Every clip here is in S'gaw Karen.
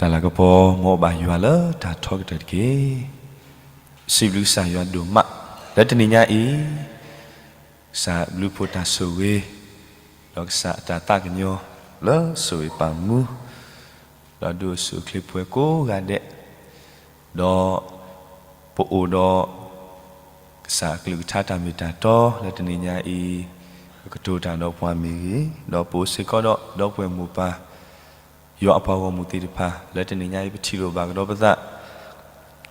နလၤကပီၤ မ်အအိၣ်ဘၣ်ယွၤလၢတၢ်ထီကတၢၢ်တက့ၢ်. စံးဘျုးကစၢ်ယွၤဒိၣ်မး လၢတနံၤညါအံၤ, ကစၢ်ဘျုးဖှိၣ်တၢ်ဆိၣ်ဂ့ၤ, ဒီးကစၢ်အတၢ်သးကညီၤ လၢဆိၣ်ဂ့ၤပာ်မူ, ဒီးဒိးဆူၣ်အိၣ်ချ့ပှဲၤကိးဂၤဒဲး, ဒီး ပအိၣ်ဒီး ကစၢ်အကလုၢ်ကထါတၢ်မ့ၢ်တၢ်တီလၢတနံၤညါအံၤ, ပကတိၤတၢ်ဒီးပှၤမ့ၢ်ဂ့ၤ, ဒီးပအိၣ်စ့ၢ်ကီးဒီး ဒီပုၢ်ဝဲၢ်မိၢ်ပၢ် ယွၤအပှၤဂီၢ်မုၢ်သ့ၣ်တဖၣ် လၢတနံၤညါအံၤ ပထံၣ်လိာ်ဘၣ်ကဒီးပသး,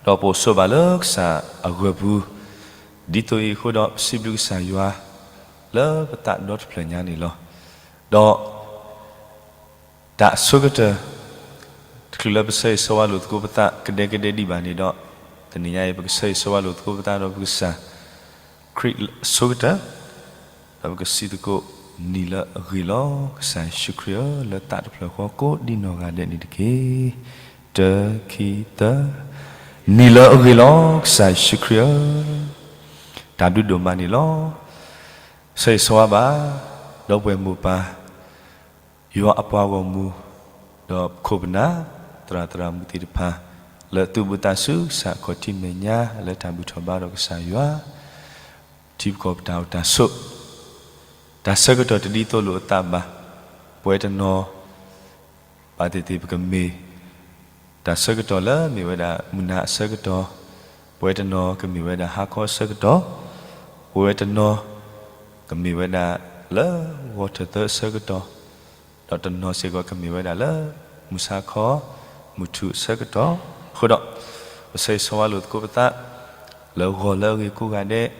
ဒီးပအိၣ်ဆိးဘၣ်လၢကစၢ်အဂၢၢ်ပူၤ, ဒ်သိးအံၤအဃိဒီး ပစံးဘျုးကစၢ်ယွၤ လၢပသးဒီတဖျၢၣ်ညါန့ၣ်လီၤ. ဒီး တၢ်အဆိကတၢၢ် တချုးလၢပဆၢဂ့ၤဆၢဝါလိာ်သကိးပသး ကဒဲကဒဲဒံးဘၣ်န့ၣ်ဒီး, တနံၤညါအံၤ ပကဆၢဂ့ၤဆၢဝါလိာ်သကိးပသးဒီးပကစၢ်ခရံာ်အဆိကတၢၢ်, ဒီးပကစံးသကိး နံၤလၢအဂ့ၤလီၤ. ကစၢ်ယ့ၣ်ၡူးခရံာ်ဧၢ, လၢသးတဖျၢၣ်ဃီကိးဒံနီၢ်ဂၤဒဲးန့ၣ်တက့ၢ်. တၢ ခံ သၢ, နံၤလၢအဂ့ၤလီၤ. ကစၢ်ယ့ၣ်ၡူးခရံာ်ဧၢ, တၢ်ဘျုးဒိၣ်မးန့ၣ်လီၤ. ဆၢဂ့ၤဆၢဝါဘၣ် ဒီပုၢ်ဝဲၢ်မိၢ်ပၢ် ယွၤအပှၤဂီၢ်မုၢ်, ဒီးပခိၣ်ပနၢ် သရၣ်သရၣ်မုၣ်သ့ၣ်တဖၣ် လၢသူၣ်ဘၣ်သးဆူကစၢ်ခီၣ်ထံးမဲာ်ညါ လၢတၢ်ဘူၣ်ထီၣ်ဘါဒီးကစၢ်ယွၤ, ထံပကီၢ်ပတၢ်အိၣ်တၢ်ဆိး, တၢ်ဆၢကတီၢ်တဒ်သိးလိာ်အသးဘၣ်, ပဝဲတနီၤ ဘၣ်သ့ၣ်သ့ၣ်ပကမ့ၢ် တၢ်ဆၢကတီၢ်လၢမ့ၢ်ဝဲဒၣ်မုၢ်နၤအဆၢကတီၢ်, ပဝဲတနီၤကမ့ၢ်ဝဲဒၣ်ဟါခီအဆၢကတီၢ်, ပဝဲတနီၤ ကမ့ၢ်ဝဲဒၣ်လၢဂီၤထၢၣ်သၢအဆၢကတီၢ်, ဒီးတနီၤစ့ၢ်ကီးကမ့ၢ်ဝဲဒၣ်လၢ မုၢ်ဆါခီ မုၢ်ထူၣ်အဆၢကတီၢ်, အဃိဒီး ပဆၢဂ့ၤဆၢဝါလိာ်သကိးပသး လၢဂီၤလၢအဂ့ၤကိးဂၤဒဲး,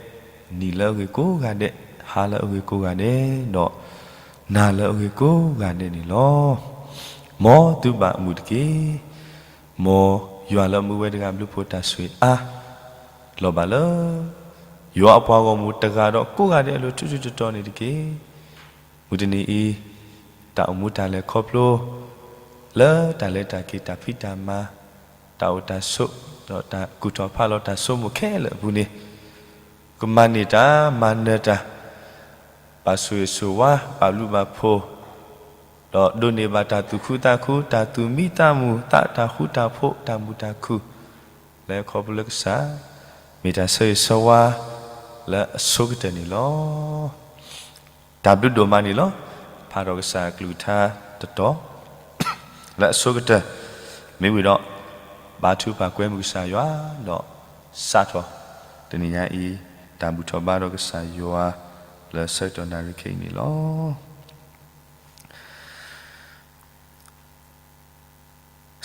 နံၤလၢအဂ့ၤကိးဂၤဒဲး, ဟါလၢအဂ့ၤကိးဂၤဒဲး, ဒီးနၤလၢအဂ့ၤကိးဂၤဒဲးန့ၣ်လီၤ. မ်သုဘၣ်မုာ်တက့ၢ်. မ်ယွၤလၢအမူဝဲတဂၤဘျုးဖှိၣ်တၢ်ဆိၣ်ဂ့ၤအါ လီၤဘၣ်လၢ ယွၤအပှၤဂီၢ်မုၢ်တဂၤဒီးကိးဂၤဒဲးအလိၤထူထူတီတီန့ၣ်တက့ၢ်. မုၢ်တနံၤအံၤ တၢ်အိၣ်မူတၢ်လဲၤခီဖျိ လၢတၢ်လဲၤတၢ်က့ၤတၢ်ဖံးတၢ်မၤ တၢ်အိၣ်တၢ်ဆိး ဒီးတၢ်ကူၣ်ထီၣ်ဖးလီၤတၢ်ဆိကမိၣ်ခဲလၢာ်အပူၤန့ၣ် ကမၤန့ၢ်တၢ်မၤနၢၤတၢ် ဘၣ်ဆိၣ်ဂ့ၤဆိၣ်ဝါ ဘၣ်ဘျုးဘၣ်ဖှိၣ် ဒီးဒိးန့ၢ်ဘၣ်တၢ်သူၣ်ခုသးခု တၢ်သူၣ်မံသးမုာ် သးတၢ်ဃူတၢ်ဖိး တၢ်မုာ်တၢ်ခုၣ် လၢခီဖျိလၢကစၢ် မ့ၢ်တၢ်ဆၢဂ့ၤဆၢဝါ လၢအဆိကတၢၢ်န့ၣ်လီၤ. တၢ်ဘျုးဒိၣ်မးန့ၣ်လီၤ. ဖးထီၣ်ကစၢ်အကလုၢ်ကထါတတီၤ လၢအဆိကတၢၢ် မ့ၢ်ဝံၤဒီး ဘါထုကဖၣ်ကွဲမုာ်ကစၢ်ယွၤ ဒီးစးထီၣ် တနံၤညါအံၤ တၢ်ဘူၣ်ထီၣ်ဘါဒီးကစၢ်ယွၤ လၢဆၢကတီၢ်နၣ်ရံၣ်ခဲအံၤန့ၣ်လီၤ.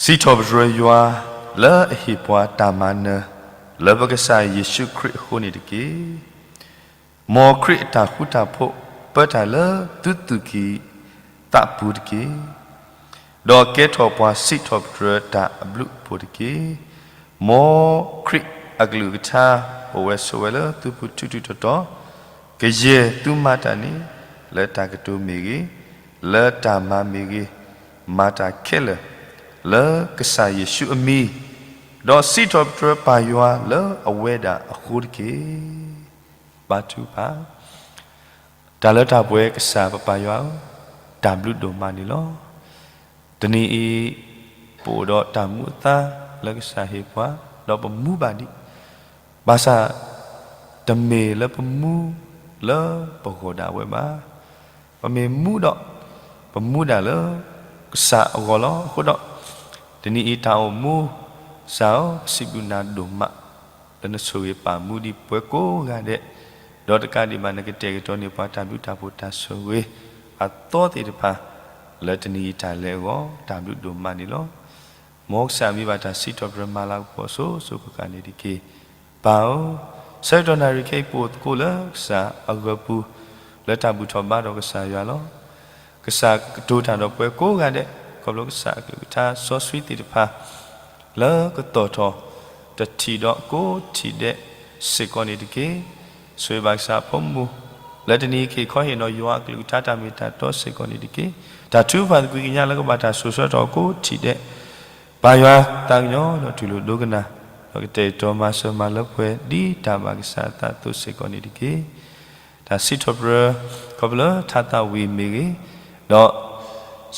စံးထီၣ်ပတြၢၤယွၤ လၢအဟ့ၣ်ပှၤတၢ်မၤနၢၤ လၢပကစၢ်ယ့ၣ်ၡူးခရံာ်အဃိန့ၣ်တက့ၢ်. မ်ခရံာ်အတၢ်ဃူတၢ်ဖိး ပၢတၢ်လၢသုသူၣ်ကံၢ်သးပူၤတက့ၢ်. ဒီးကဲထီၣ်ပှၤစံးထီၣ်ပတြၢၤတၢ်အဘျုးအဖှိၣ်တက့ၢ်. မ်ခရံာ်အကလုၢ်ကထါ အိၣ်ဝဲဆိးဝဲလၢသုပူၤထူထူတီတီ, ကယဲၢ်သုမၤတၢ်န့ၣ် လၢတၢ်ကတိၤမ့ၢ်ဂ့ၤ, လၢတၢ်မၤမ့ၢ်ဂ့ၤ, မၤတၢ်ခဲလၢာ် လၢကစၢ်ယ့ၣ်ၡူးအမံၤ, ဒီးစံးထီၣ်ပတြၢၤပၢ်ယွၤလၢအဝဲဒၣ်အဃိတက့ၢ်. ဘါထုကဖၣ်, တၢ်လၢတၢ်ပှဲၤကစၢ်ပပၢ်ယွၤဧၢ, တၢ်ဘျုးဒိၣ်မးန့ၣ်လီၤ. တနံၤအံၤ ပအိၣ်ဒီးတၢ်မူအသါလၢကစၢ်ဟ့ၣ်ပှၤ, ဒီးပမူဘၣ်ဒံး, ဘၣ်ဆၣ် တမ့ၢ်လၢပမူလၢပဂီၢ်ဒၣ်ဝဲဘၣ်. ပမ့ၢ်မူဒီး ပမူဒၣ်လၢကစၢ်အဂီၢ်လီၤ. အဃိဒီး တနံၤအံၤတၢ်အိၣ်မူ ကစၢ်ဧၢ, ပစံးဘျုးနၤဒိၣ်မး လၢနဆိၣ်ဂ့ၤပာ်မူဒံးပှၤကိးဂၤဒဲး, ဒီးတကးဒံးဘၣ် နကတဲာ်ကတီၤန့ၢ်ပှၤတၢ်ဘျုးတၢ်ဖှိၣ်တၢ်ဆိၣ်ဂ့ၤအသီသ့ၣ်တဖၣ် လၢတနံၤအံၤတၢ်လဲၤအဂီၢ် တၢ်ဘျုးဒိၣ်မးန့ၣ်လီၤ. မ်ကစၢ်မံဘၣ်တၢ်စံးထီၣ်ပတြၢၤမၤလၤကပီၤစိၤစိၤဃၣ်ဃၣ်န့ၣ်တက့ၢ်. ပၢ်ဧၢ, ဆၢကတီၢ်နၣ်ရံၣ်ခဲအံၤ ပအိၣ်သကိးလၢကစၢ်အဂၢၢ်ပူၤ လၢတၢ်ဘူၣ်ထီၣ်ဘါဒီးကစၢ်ယွၤလီၤ. ကစၢ်ကတိၤတၢ်ဒီးပှၤကိးဂၤဒဲး ခီဖျိကစၢ်အကလုၢ်ကထါစီဆှံသ့ၣ်တဖၣ် လၢကသီၣ်ထီၣ် တထံၣ်ဒီးကိးထံၣ်ဒဲးစ့ၢ်ကီးန့ၣ်တက့ၢ်. ဆိၣ်ဂ့ၤဘၣ်ကစၢ်အဖိမုၣ် လၢတနံၤအံၤက့ၤခီဟ့ၣ်နီၤယွၤအကလုၢ်ကထါတၢ်မ့ၢ်တၢ်တီစ့ၢ်ကီးန့ၣ်တက့ၢ်. တၢ်ထုကဖၣ်သကွံာ်ကညးလၢကဘၣ်တၢ်စိၤဆှၢထီၣ်ကိးထံၣ်ဒဲး ပၢ်ယွၤသးကညီၤဒီးတူၢ်လိာ်ဒိကနၣ် ဒီးကတဲာ်ကတီၤမၤစၢၤမၤလၢပှဲၤဒ်တၢ်ဘၣ်ကစၢ်အသးအသိးစ့ၢ်ကီးန့ၣ်တက့ၢ်. တၢ်စံးထီၣ်ပတြၢၤ ခီဖျိလၢထါသးဝံၤမ့ၢ်ဂ့ၤ, ဒီး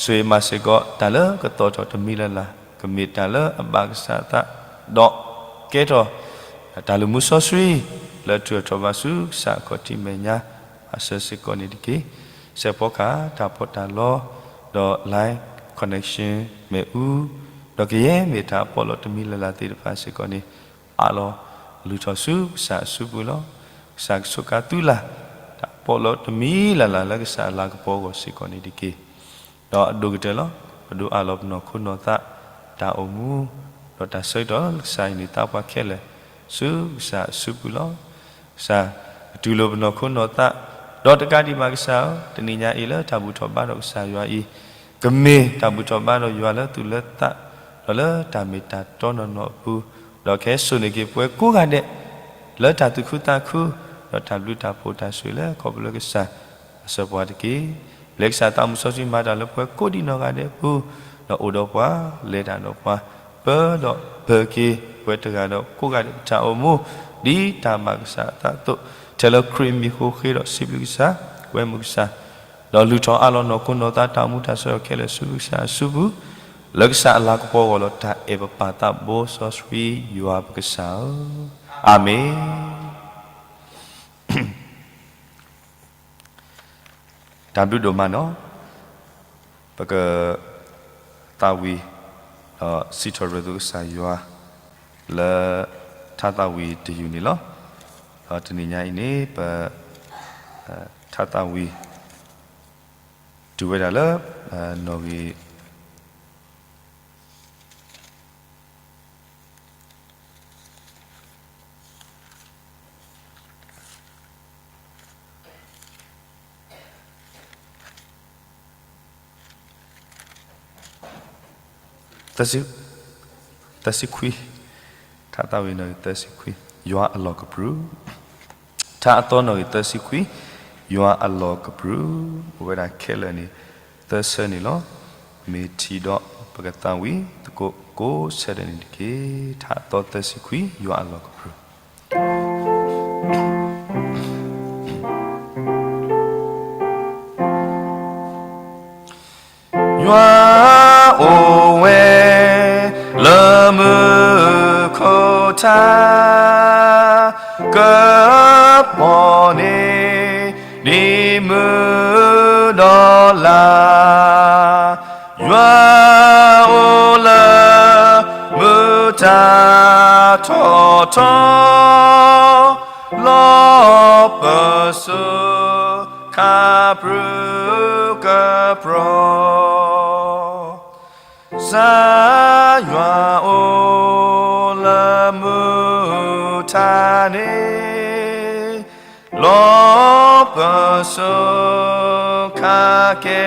ဆိၣ်ဂ့ၤမၤစ့ၢ်ကီးတၢ်လၢကသီၣ်ထီၣ်တမံၤလၢ်လၢ် ကမ့ၢ်တၢ်လၢအဘၣ်ကစၢ်အသး, ဒီးကဲထီၣ်တၢ်လုၢ်မူစီဆှံ လၢထုးထီၣ်ဘၣ်ဆူကစၢ်အခီၣ်ထံးမဲာ်ညါ အဆၢစ့ၢ်ကီးန့ၣ်တက့ၢ်. စဲးဖီကဟၣ်တၢ်ဖီတၢ်လီ, ဒီး line connection မ့ၣ်အူ, ဒီးကယဲၢ်မ့ၢ်တၢ်ပီးလီၤတမံၤလၢ်လၢ်သ့ၣ်တဖၣ်စ့ၢ်ကီးန့ၣ် အးလီၤလုၢ်ထီၣ်ဆူကစၢ်အစုပူၤလီၤ. ကစၢ်ကဆိးကါသုလၢ် တၢ်ပီးလီၤတမံၤလၢ်လၢ်လၢကစၢ်အလၤကပီၤအဂီၢ်စ့ၢ်ကီးန့ၣ်တက့ၢ်. ဒီးအဒိၣ်ကတၢၢ်လီၤ, ပဒိးအးလီၤပနီၢ်ခိနီၢ်သး တၢ်အိၣ်မူ, ဒီးတၢ်ဆၢကတီၢ်လၢကစၢ်ဟ့ၣ်န့ၢ်သးပှၤခဲလၢာ် ဆူကစၢ်အစုပူၤလီၤ. ကစၢ်ကတူၢ်လိာ်ပနီၢ်ခိနီၢ်သး, ဒီးတကးဒံးဘၣ်ကစၢ်ဧၢ, တနံၤညါအံၤလၢတၢ်ဘူၣ်ထီၣ်ဘါထီၣ်ကစၢ်ယွၤအံၤ, ကမ့ၢ်တၢ်ဘူၣ်ထီၣ်ဘါထီၣ်ယွၤလၢသူၣ်လၢသး, ဒီးလၢတၢ်မ့ၢ်တၢ်တီနီၢ်နီၢ်အပူၤ, ဒီးကဟဲစိာ်န့ၢ်က့ၤပဝဲကိးဂၤဒဲး လၢတၢ်သူၣ်ခုသးခု, ဒီးတၢ်ဘျုးတၢ်ဖှိၣ်တၢ်ဆိၣ်ဂ့ၤလၢခီဖျိလၢကစၢ်အစီၤပှၤတက့ၢ်. ပျဲကစၢ်သးမူစီဆှံမၤတၢ်လၢပဝဲကိးဒံးနီၢ်ဂၤဒဲးအပူၤ, ဒီးအိၣ်ဒီးပှၤ, လဲၤတၢ်ဒီးပှၤ, ပၢဒီးပၢၤက့ၤပဝဲတဂၤဒီးကိးဂၤဒဲးပတၢ်အိၣ်မူ, ဒ်တၢ်ဘၣ်ကစၢ်အသးအသိး, ထဲလၢခရံာ်မံၤဃိဃ့ဒီးစံးဘျုးကစၢ်, ဝဲမုာ်ကစၢ်, ဒီးလုၢ်ထီၣ်အးလီၤနီၢ်ခိနီၢ်သးတၢ်အိၣ်မူတၢ်ဆၢကတီၢ်ခဲလၢာ်ဆူကစၢ်အစုပူၤ, လၢကစၢ်အလၤကပီၤအဂီၢ်ဒီးတၢ်အဲၣ်ပပၢ်သးဘိစီဆှံယွၤပကစၢ်ဧၢ, အၤမ့ၣ်. တၢ်ဘျုးဒိၣ်မးနီၤ, ပကသးဝံၣ်, ဒီးစံးထီၣ်ပတြၢၤသုကစၢ်ယွၤ, လၢထါသးဝံၣ်တယုၢ်န့ၣ်လီၤ. ဒီးတနံၤညါအံၤန့ၣ် ပ, ထါသးဝံၣ်, တုၤဝဲဒၣ်လၢ, နီၣ်ဂံၢ် သၢဆံ, သၢဆံခွံ, ထါသးဝံၣ်နီၣ်ဂံၢ်သၢဆံခွံ, ယွၤအလီၢ်ကပြုၢ်, ထါအသီနီၣ်ဂံၢ်သၢဆံခွံ, ယွၤအလီၢ်ကပြုၢ်, အိၣ်ဝဲဒၣ်ခဲလၢာ်န့ၣ်, သၢဆၢန့ၣ်လီၤ. မ့ၢ်ထံၣ်ဒီးပကသးဝံၣ်သကိးကိးဆၢဒဲးန့ၣ်တက့ၢ်. ထါအသီသၢဆံခွံ, ယွၤအလီၢ်ကပြုၢ်. ယွၤအိၣ်ဝဲ လၢမူခိၣ်ထါ, ကပီၤန့ၢ် ဒ်မုၢ်ဒီးလါ, ယွၤအိၣ်လၢမူတၢ်ထီထီ, လီၤပစိာ်ခါပြူကပြီ, ကစၢ်ယွၤအိၣ်လၢမူထါန့ၣ်, လီၤပစိာ်ခါကဲ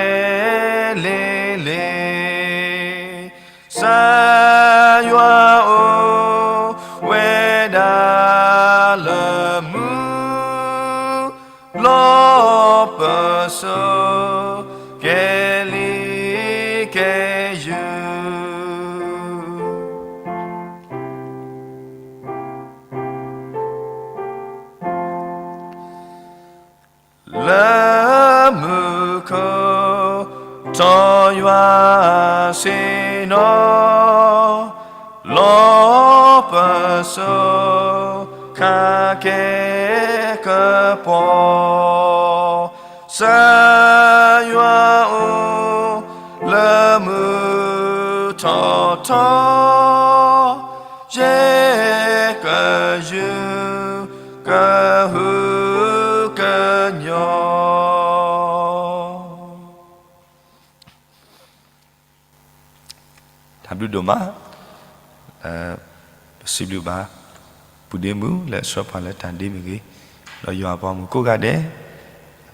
လ့လ့, ကစၢ်ယွၤအိၣ်ဝဲဒၣ်လၢမူ, လီၤပစိာ်ကဲလံကဲယုၢ် လၢမူခိၣ်ထီၣ်ယွၤဆ့ၣ်နီၤ, လီၤပစိာ်ခါကဲကပီၤ, ကစၢ်ယွၤအိၣ်လၢမူထီၣ်ထီ, ယဲၢ်ကယုၢ်ကဟုကညီၢ်. တၢ်ဘျုးဒိၣ်မး, ပစံးဘျုးဘၣ် ပုၢ်ဒ့မုၣ် လၢအဆှၢပှၤလၢတၢ်ဒ့မ့ၢ်ဂ့ၤ, ဒီးယွၤအပှၤမုၣ်ကိးဂၤဒဲး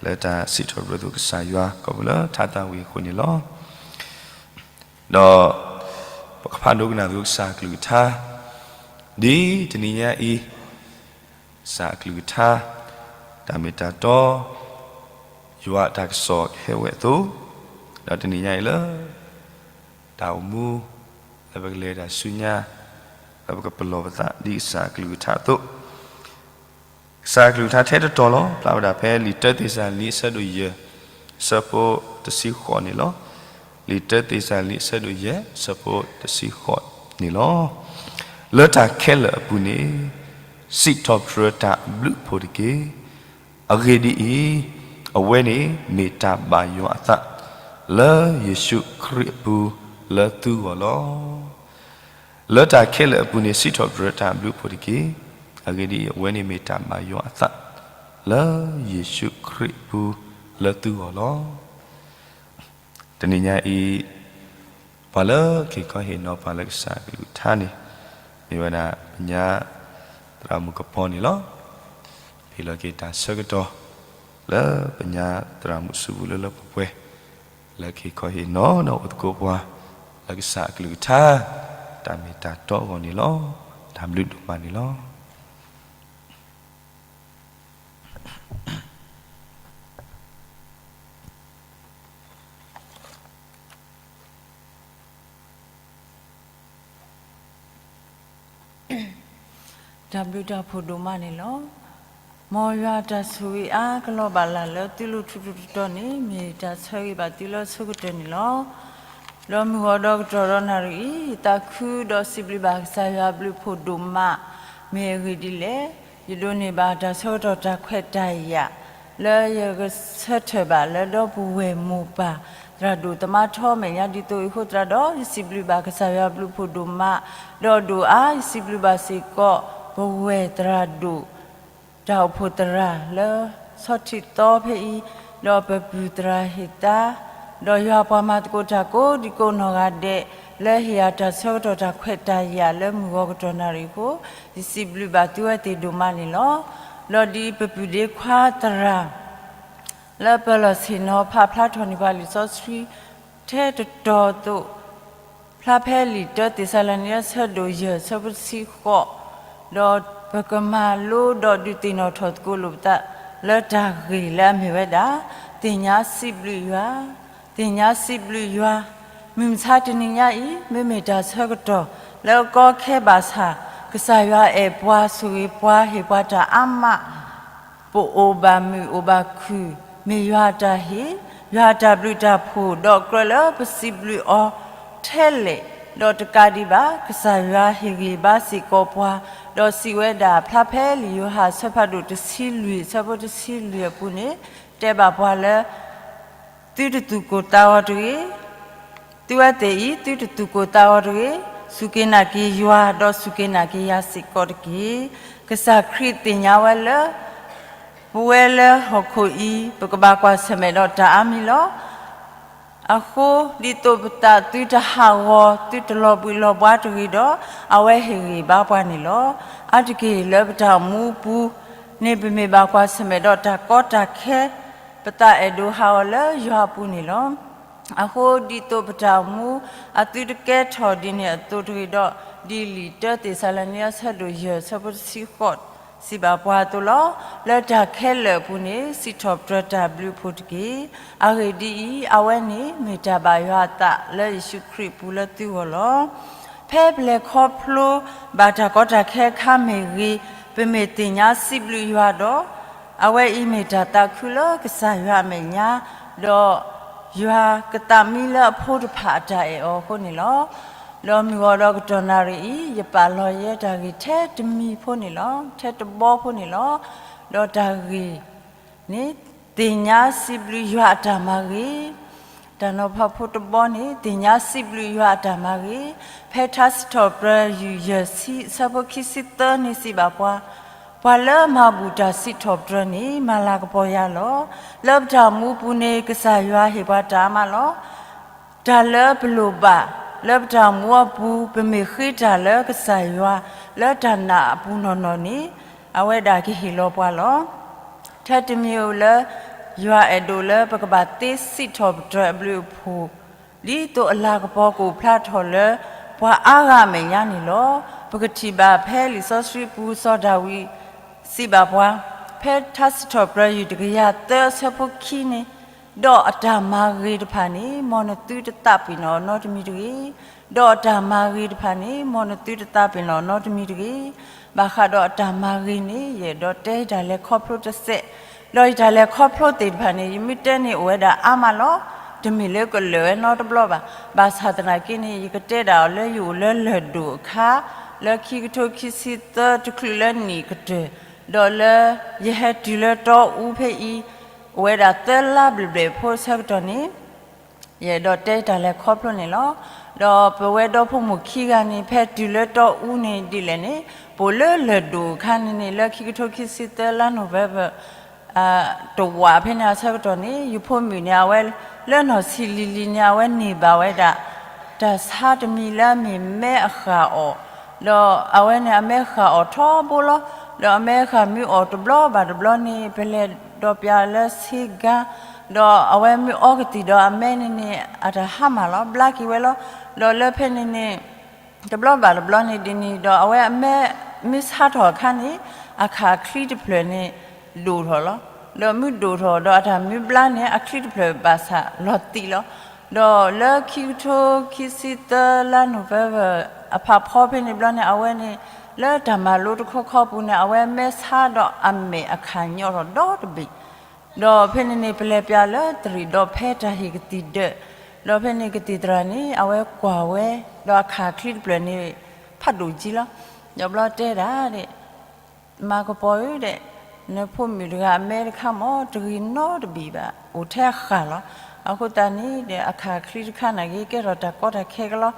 လၢတၢ်စံးထီၣ်ပတြၢၤသုကစၢ်ယွၤ ခီဖျိလၢထါသးဝံၣ်အဃိန့ၣ်လီၤ. ဒီးပကဖးဒိကနၣ်သုကစၢ်အကလုၢ်ကထါ ဒ်တနံၤညါအံၤ ကစၢ်အကလုၢ်ကထါ တၢ်မ့ၢ်တၢ်တီ ယွၤအတၢ်ကစီၣ်ကဟဲဝဲအသိး, ဒီးတနံၤညါအံၤလၢ တၢ်အိၣ်မူ လၢပကလဲၤတၢ်ဆူညါ လၢပကပလီၢ်ပသးဒ်ကစၢ်အကလုၢ်ကထါအသိး, ကစၢ်အကလုၢ်ကထါထဲတတီၤလီၤ. ဖျါဝဲဒၣ်ဖဲလံာ်တၢသ့းစၤလနံ အဆၢဒိၣ်ယဲၢ် အဆၢဖိတဆံဃိးန့ၣ်လီၤ. လံာ်တၢသ့းစၤလနံ အဆၢဒိၣ်ယဲၢ် အဆၢဖိတဆံဃိးန့ၣ်လီၤ. လၢတၢ်ခဲလၢာ်အပူၤန့ၣ် စံးထီၣ်ပတြၢၤတၢ်ဘျုးအဖှိၣ်တက့ၢ်. အဂ့ၢ်ဒ်အံၤ, အဝဲန့ၣ်မ့ၢ်တၢ်ဘၣ်ယွၤအသး လၢယ့ၣ်ၡူးခရံာ်အပူၤလၢသုဂီၢ်လီၤ. လၢတၢ်ခဲလၢာ်အပူၤန့ၣ် စံးထီၣ်ပတြၢၤတၢ်ဘျုးအဖှိၣ်တက့ၢ်. အဂ့ၢ်ဒ်အံၤ, အဝဲန့ၣ်မ့ၢ်တၢ်ဘၣ်ယွၤအသး လၢယ့ၣ်ၡူးခရံာ်အပူၤလၢသုဂီၢ်လီၤ. တနံၤညါအံၤ ပှၤလၢက့ၤခီဟ့ၣ်နီၤပှၤလၢကစၢ်အကလုၢ်ကထါန့ၣ် မ့ၢ်ဝဲဒၣ်ပညါသရၣ်မုၣ်ကပီၤန့ၣ်လီၤ. ဟ့ၣ်လီၤက့ၤတၢ်ဆၢကတီၢ် လၢပညါသရၣ်မုၣ်စုပူၤလၢလၢပှဲၤပှဲၤ လၢက့ၤခီဟ့ၣ်နီၤဒီးအိၣ်သကိးပှၤ လၢကစၢ်အကလုၢ်ကထါ တၢ်မ့ၢ်တၢ်တီအဂီၢ်န့ၣ်လီၤ. တၢ်ဘျုးဒိၣ်မးန့ၣ်လီၤ. တၢ်ဘျုးတၢ်ဖှိၣ်ဒိၣ်မးန့ၣ်လီၤ. မ်ယွၤအတၢ်ဆိၣ်ဂ့ၤအါကလီၤဘၣ်လၢ်လၢသုလိၤထူးထူးတီၤတီၤန့ၣ် မ့ၢ်တၢ်ဆၢဂ့ၤဘၣ်သုလၢအဆိကတၢၢ်န့ၣ်လီၤ. ဒီးမုၢ်ဂီၤဒီးကတီၢ်ဒီးနၣ်ရံၣ်အံၤ ယသးခုဒီးစံးဘျုးဘၣ်ကစၢ်ယွၤအဘျုးအဖှိၣ်ဒိၣ်မး, မ့ၢ်အဂ့ၢ်ဒ်လဲၣ်, ယဒိးန့ၢ်ဘၣ်တၢ်ဆၢကတီၢ်တၢ်ခွဲးတၢ်ယာ် လၢယကဆၢထၢၣ်ဘၣ်လၢဒီပုၢ်ဝဲၢ်မိၢ်ပၢ် သရၣ်ဒိၣ်သမါထီမဲာ်ညါဒ်သိးအံၤအဃိသတးဒီး ယစံးဘျုးဘၣ်ကစၢ်ယွၤအဘျုးအဖှိၣ်ဒိၣ်မး, ဒီးဒိၣ်အါ ယစံးဘျုးဘၣ်စ့ၢ်ကီး ပဝဲၢ်သရၣ်ဒိၣ် တၢ်အိၣ်ဖှိၣ်သရၣ်လၢ ဆီထံးသီဖဲအံၤ, ဒီးပပုၢ်သရၣ်ဟ့ၣ်သါ, ဒီးယွၤပှၤမၤသကိးတၢ်ကိးဒံကိးနီၢ်ဂၤဒဲး လၢဟ့ၣ်ယၤတၢ်ဆၢကတီၢ်တၢ်ခွဲးတၢ်ယာ်လၢမုၢ်ဂီၤကတီၢ်နၣ်ရံၣ်အဃိ, ယစံးဘျုးဘၣ်သုဝဲသ့ၣ်ဒိၣ်မးန့ၣ်လီၤ. ဒီးဒ်ပပုၢ်ဒ့ခွါသရၣ် လၢပၢၤလီၢ်ဆ့ၣ်နီၤဖးဖျါထီၣ်န့ၢ်ပှၤလံာ်စီဆှံ ထဲတတီၤအသိး, ဖျါဖဲလံာ်တၢသ့းစၤလနံ အဆၢဒိၣ်ယဲၢ် အဆၢဖိတဆံဃိး, ဒီးပကမၤလိဒီးဒုးသ့ၣ်နီၣ်ထီၣ်သကိးလိာ်ပသး လၢတၢ်ဂ့ၢ်လၢအမ့ၢ်ဝဲဒၣ် သ့ၣ်ညါစံးဘျုးယွၤ, သ့ၣ်ညါစံးဘျုးယွၤ, မုၢ်မဆါတနံၤညါအံၤ မ့မ့ၢ်တၢ်ဆၢကတီၢ် လၢအကီခဲဘၣ်ဆၣ် ကစၢ်ယွၤအဲၣ်ပှၤဆိၣ်ဂ့ၤပှၤဟ့ၣ်ပှၤတၢ်အါမး ပအိၣ်ဘၣ်မုာ်အိၣ်ဘၣ်ခုၣ်, မ့ၢ်ယွၤအတၢ်ဟ့ၣ်, ယွၤအတၢ်ဘျုးတၢ်ဖှိၣ် ဒီးကြၢးလၢပစံးဘျုးအီၤထဲလဲၣ်, ဒီးတကးဒံးဘၣ် ကစၢ်ယွၤဟ့ၣ်ဂံၢ်ဘါစ့ၢ်ကီးပှၤ, ဒီးစံးဝဲဒၣ်ဖျါဖဲလံာ်ယိၤဟၣ်အဆၢဖးဒိၣ်တဆံလွံၢ် အဆၢဖိတဆံလွံၢ်အပူၤန့ၣ် တဲဘၣ်ပှၤလၢ သုတသူၣ်ကိၢ်သးဂီၤတဂ့ၤ, သုဝဲသ့ၣ်အံၤ သုတသူၣ်ကိၢ်သးဂီၤတဂ့ၤ, စူၢ်က့ၤနာ်က့ၤယွၤ ဒီးစူၢ်က့ၤနာ်က့ၤယၤစ့ၢ်ကီးတက့ၢ်. ကစၢ်ခရံာ်သ့ၣ်ညါဝဲလၢ ပဝဲလၢဟီၣ်ခိၣ်အံၤ ပကဘၣ်ကွၢ်ဆၢၣ်မဲာ်ဒီးတၢ်အါမံၤလီၤ. အဃိ ဒ်သိးပသးသုတဟးဂီၤ သုတလီၤဘှံးလီၤဘှါတဂ့ၤဒီး အဝဲဟ့ၣ်ဂံၢ်ဘါပှၤန့ၣ်လီၤ. အါတက့ၢ်လၢပတၢ်အိၣ်မူအပူၤန့ၣ် ပမ့ၢ်ဘၣ်ကွၢ်ဆၢၣ်မဲာ်ဒီးတၢ်ကီတၢ်ခဲ ပသးအဲၣ်ဒိးဟးဂီၤလၢယွၤအပူၤန့ၣ်လီၤ. အဃိ ဒ်သိးပတၢ်အိၣ်မူအသုတကဲထီၣ်ဒ်န့ၣ်အသိးတဂ့ၤဒီး ဒ်လံာ်တၢသ့းစၤလနံ အဆၢဒိၣ်ယဲၢ် အဆၢဖိတဆံဃိး စံးဘၣ်ပှၤအသိးလီၤ. လၢတၢ်ခဲလၢာ်အပူၤန့ၣ် စံးထီၣ်ပတြၢၤတၢ်ဘျုးအဖှိၣ်တက့ၢ်. အဂ့ၢ်ဒ်အံၤ, အဝဲန့ၣ်မ့ၢ်တၢ်ဘၣ်ယွၤအသးလၢယ့ၣ်ၡူးခရံာ်အပူၤလၢသုဂီၢ်လီၤ. ဖဲပလဲၤခီဖျိဘၣ်တၢ်ကီတၢ်ခဲအခါမ့ၢ်ဂ့ၤ, ပမ့ၢ်သ့ၣ်ညါစံးဘျုးယွၤဒီး အဝဲအံၤမ့ၢ်တၢ်သးခုလၢကစၢ်ယွၤအမဲာ်ညါ, ဒီးယွၤကသးမံလၢအဖိတဖၣ်အတၢ်အဲၣ်အီၤအဃိန့ၣ်လီၤ. ဒီးမုၢ်ဂီၤဒီးကတီၢ်နၣ်ရံၣ်အံၤ ယပာ်လီၤယဲတၢ်ဂ့ၢ်ထဲတမံၤဖိန့ၣ်လီၤ, ထဲတဘီဖိန့ၣ်လီၤ. ဒီးတၢ်ဂ့ၢ်န့ၣ် သ့ၣ်ညါစံးဘျုးယွၤအတၢ်မၤဂ့ၤ, တၢ်နီၤဖးဖိတဘီန့ၣ် သ့ၣ်ညါစံးဘျုးယွၤအတၢ်မၤဂ့ၤ, ဖဲထါစံးထီၣ်ပတြၢၤယုၢ်ယဲၢ်ဆံ အဆၢဖိခံဆံသၢန့ၣ်စံးဘၣ်ပှၤ, ပှၤလၢမၤဘူၣ်တၢ်စံးထီၣ်ပတြၢၤန့ၣ် မၤလၤကပီၤယၤလီၤ. လၢပတၢ်အိၣ်မူအပူၤန့ၣ် ကစၢ်ယွၤဟ့ၣ်ပှၤတၢ်အါမးလီၤ. တၢ်လၢပလိၣ်ဘၣ် လၢပတၢ်အိၣ်မူအပူၤ ပမ့ၢ်ဃ့တၢ်လၢကစၢ်ယွၤ လၢတၢ်နာ်အပူၤနီၢ်နီၢ်န့ၣ် အဝဲဒၣ်ကဟ့ၣ်လီၤပှၤလီၤ. ထဲတမံၤဧိၤလၢ ယွၤအဲၣ်ဒိးလၢပကဘၣ်သ့စံးထီၣ်ပတြၢၤအဘျုးအဖှိၣ် ဒ်သိးအလၤကပီၤကအိၣ်ဖျါထီၣ်လၢ ပှၤအါဂၤအမဲာ်ညါန့ၣ်လီၤ. ပကထံၣ်ဘၣ်ဖဲလံာ်စီဆှံပူၤ စီၤဒၤဝံးစံးဘၣ်ပှၤ, ဖဲထါစံးထီၣ်ပတြၢၤယုၢ်တကယၤသၢ အဆၢဖိခံန့ၣ်, ဒီးအတၢ်မၤဂ့ၤတဖၣ်န့ၣ် မ်နသုတသးပ့ၤနီၣ်အီၤနီတမံၤတဂ့ၤ. ဒီးအတၢ်မၤဂ့ၤတဖၣ်န့ၣ် မ်နသုတသးပ့ၤနီၣ်အီၤနီတမံၤတဂ့ၤ. ဘၣ်ဃးဒီးအတၢ်မၤဂ့ၤန့ၣ် ယအဲၣ်ဒိးတဲယတၢ်လဲၤခီဖျိတစဲး, ဒီးယတၢ်လဲၤခီဖျိသ့ၣ်တဖၣ်န့ၣ် ယမ့ၢ်တဲန့ၣ်အိၣ်ဝဲဒၣ်အါမးလီၤ. တမ့ၢ်လၢကလၢာ်ဝဲနီတဘျီဘၣ်. ဘၣ်ဆၣ်သနာ်က့န့ၣ် ယကတဲဒၣ်အီၤလၢယအိၣ်လၢလၢၢ်ဒိၣ်အခါ, လၢခံကထိခံဆံသၢတချုးလၢနံၣ်ကတၢၢ်, ဒီးလၢယဟဲတုၤလၢတီအူဖဲအံၤ, အိၣ်ဝဲဒၣ်သၢလါဘျဲၣ်ဘျဲၣ်ဖိအဆၢကတီၢ်န့ၣ် ယအဲၣ်ဒိးတဲတၢ်လဲၤခီဖျိန့ၣ်လီၤ. ဒီးပဝဲဒီဖိမိၢ်ခံဂၤန့ၣ် ဖဲတုၤလၢတီအူန့ၣ်ဒ်လဲၣ်န့ၣ်, ပအိၣ်လၢလၢၢ်ဒိၣ်အခါန့ၣ်န့ၣ် လၢခံကထိခံဆံသၢလါ November တဝာ်ဖဲန့ၣ်အဆၢကတီၢ်န့ၣ် ယဖိမုၣ်န့ၣ် အဝဲလၢနီၢ်ဆံးလံၤလံၤန့ၣ် အဝဲန့ၢ်ဘၣ်ဝဲဒၣ် တၢ်ဆါတမံၤလၢအမ့ၢ်မဲအဃၢ်အီၣ်, ဒီးအဝဲန့ၣ်အမဲဃၢ်အီၣ်ထီဘိလီၤ. ဒီးအမဲဃၢ်မ့ၢ်အီၣ်တဘျီဘၣ်တဘျီန့ၣ် ပလဲၤဒီးပျးလၢဆ့ကၤ, ဒီးအဝဲမ့ၢ်အီကသံၣ်ဒီးအမဲန့ၣ်န့ၣ် အတၢ်ဟါမၢ်လီၤ, ဘျါက့ၤဝဲလီၤ. ဒီးလၢဖဲန့ၣ်န့ၣ် တဘျီဘၣ်တဘျီန့ၣ်ဒ်န့ၣ်ဒီး အဝဲအမဲမ့ၢ်ဆါထီၣ်အခါန့ၣ် အခၣ်အချံတဖျၢၣ်န့ၣ် ဒိၣ်ထီၣ်လီၤ. ဒီးမ့ၢ်ဒိၣ်ထီၣ်ဒီးအတၢ်မ့ၢ်ဘျါန့ၣ် အချံတဖျၢၣ်ဘၣ်ဆၣ်လီၤတံၢ်လီၤ. ဒီးလၢခံကထိခံဆံသၢလါ November အဖးဖီဖဲန့ၣ်ဘျီန့ၣ် အဝဲန့ၣ် လၢတၢ်မၤလိတခီခီပူၤန့ၣ် အဝဲမဲဆါဒီးအမဲာ်အခၣ်ညီၣ်ထီၣ်ဒီတဘ့ၣ် ဒီးဖဲန့ၣ်န့ၣ် ပလဲၤပျးလၢတရံးဒီးဖဲတၢ်ဟ့ၣ်ကသံၣ်ဒၢး, ဒီးဖဲန့ၣ်ကသံၣ်သရၣ်န့ၣ် အဝဲကွၢ်ဝဲ, ဒီးအခၣ်အချံတဖျၢၣ်န့ၣ် ဖးဒိၣ်ကံလီၤ. ဒီးဘျီတဲဒၣ်ဒဲး, မၤကပီၤဧၢဒဲး, နဖိမုၣ်တဂၤအမဲတခါမ့ၢ်တဂ့ၤနီတဘ့ၣ်ဘၣ်, အိၣ်ထဲအဃၢ်လီၤ. အဃိသတးန့ၣ်ဒီး အခၣ်အချံတခါန့ၣ်က့ၤ ကဲထီၣ်တၢ်ကီတၢ်ခဲကလီၤ.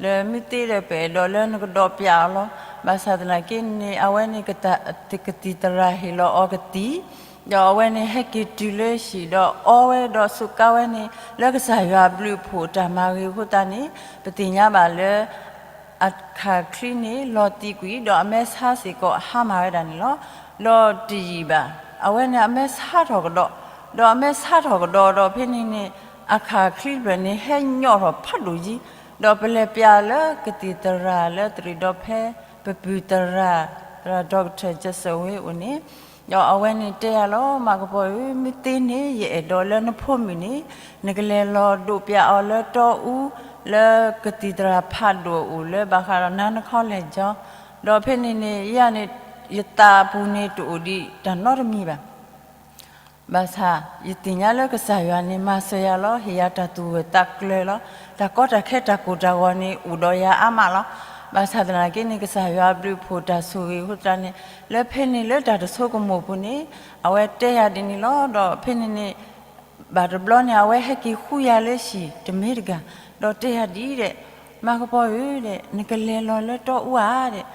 ဒီးမ့ၢ်သ့ဒီးပအဲၣ်ဒိးလၢနကဒိးပျးအီၤလီၤ. ဘၣ်ဆၣ်သနာ်က့န့ၣ် အဝဲန့ၣ် ကသံၣ်သရၣ်ဟ့ၣ်လီၤအီၤကသံၣ်, ဒီးအဝဲန့ၣ်ဟဲက့ၤတုၤလၢဟံၣ်ဒီးအီဝဲဒီးစူးကါဝဲန့ၣ် လၢကစၢ်ယွၤအဘျုးအဖှိၣ်တၢ်မၤဂ့ၤအဃိသတးန့ၣ် ပသ့ၣ်ညါဘၣ်လၢ အခၣ်ချံန့ၣ် လီၤတံၢ်ကွံာ် ဒီးအမဲဆါစ့ၢ်ကီးဟါမၢ်ဝဲဒၣ်န့ၣ်လီၤ. ဒီးတယံာ်ဘၣ် အဝဲန့ၣ်အမဲဆါထီၣ်ကဒီး, ဒီးအမဲဆါထီၣ်ကဒီးဒီးဖဲန့ၣ်န့ၣ် အခၣ်ချံတဖျၢၣ်န့ၣ် ဟဲညီၣ်ထီၣ်ဖးဒိၣ်ကံ, ဒီးပလဲၤပျးလၢကသံၣ်သရၣ်လၢတရံးဒီးဖဲ ပပုၢ်သရၣ် သရၣ်ဒီကထၢၣ်ကစၢၢ်ဝ့အိၣ်န့ၣ်, ဒီးအဝဲန့ၣ်တဲယၤလီၤ, မၤကပီၤဧၢ, မ့ၢ်သ့န့ၣ် ယအဲၣ်ဒိးလၢနဖိမုၣ်န့ၣ် နကလဲၤလီၤဒိးပျးအီၤလၢတီအူ လၢကသံၣ်သရၣ်ဖးဒိၣ်အအိၣ်လၢဘၣ်ဃးဒီး Nana College ဒီးဖဲန့ၣ်န့ၣ် ယၤန့ၣ် ယသးပူၤန့ၣ်တအိၣ်ဒံးတၢ်နီတမံၤဘၣ်. ဘၣ်ဆၣ် ယသ့ၣ်ညါလၢကစၢ်ယွၤန့ၣ် မၤစၢၤယၤလီၤ, ဟ့ၣ်ယၤတၢ်သူၣ်ဂၢၢ်သးကျၢၤလီၤ. တၢ်ကီတၢ်ခဲတၢ်ကိၢ်တၢ်ဂီၤန့ၣ် အိၣ်ဒီးယၤအါမးလီၤ. ဘၣ်ဆၣ်သနာ်က့န့ၣ် ကစၢ်ယွၤအဘျုးအဖှိၣ်တၢ်ဆိၣ်ဂ့ၤအဃိသတးန့ၣ် လၢဖဲန့ၣ်လၢတၢ်တဆိကမိၣ်အပူၤန့ၣ် အဝဲတဲယၤဒ်န့ၣ်လီၤ. ဒီးဖဲန့ၣ်န့ၣ် ဘၣ်တဘျီန့ၣ် အဝဲဟဲက့ၤဃုယၤလၢဟံၣ်တမ့ၢ်တဂၤ, ဒီးတဲယၤဒ်အံၤဒဲး, မၤကပီၤဧၢဒဲး, နကလဲၤလီၤလၢတီအူဧါဒဲး,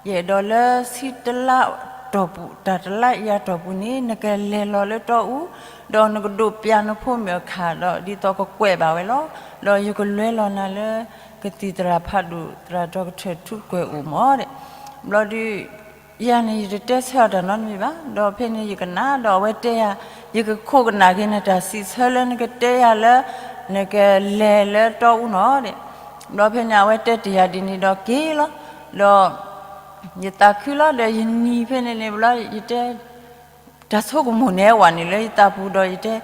ယအဲၣ်ဒိးလၢဆံတလါတီၢ်ပူၤ တၢ်တလါယၤတီၢ်ပူၤန့ၣ် နကလဲၤလီၤလၢတီအူ, ဒီးနကဒိးပျးနဖိမုၣ်အခၣ်ဒီး ဒ်သိးကကွဲးဘၣ်ဝဲလီၤ. ဒီးယကလွဲလီၤနၤလၢ ကသံၣ်သရၣ်ဖးဒိၣ် သရၣ်ဒီကထၢၣ်ထူကွဲးအိၣ်မးဒဲး. ဘျီဒုး ယၤန့ၣ် ယတတဲဆၢအီၤတၢ်နီတမံၤဘၣ်. ဒီးဖဲန့ၣ်ယကနၣ် ဒီးအဝဲတဲယၤ, ယကခိးကနၣ်က့ၤနတၢ်စံးဆၢလၢနကတဲယၤလၢ နကလဲၤလၢတီအူနီၤဒဲး. ဘျီဖဲန့ၣ် အဝဲတဲတ့ၢ်ယၤဒ်န့ၣ်ဒီးက့ၤလီၤ. ဒီး ယသးခုလီၤ ဒီးယနံၤဖဲန့ၣ်န့ၣ်ဘျီ ယတဲ တၢ်ဆိကမိၣ်န့ၣ်ဝဲန့ၣ်လၢယသးပူၤဒီးယတဲ,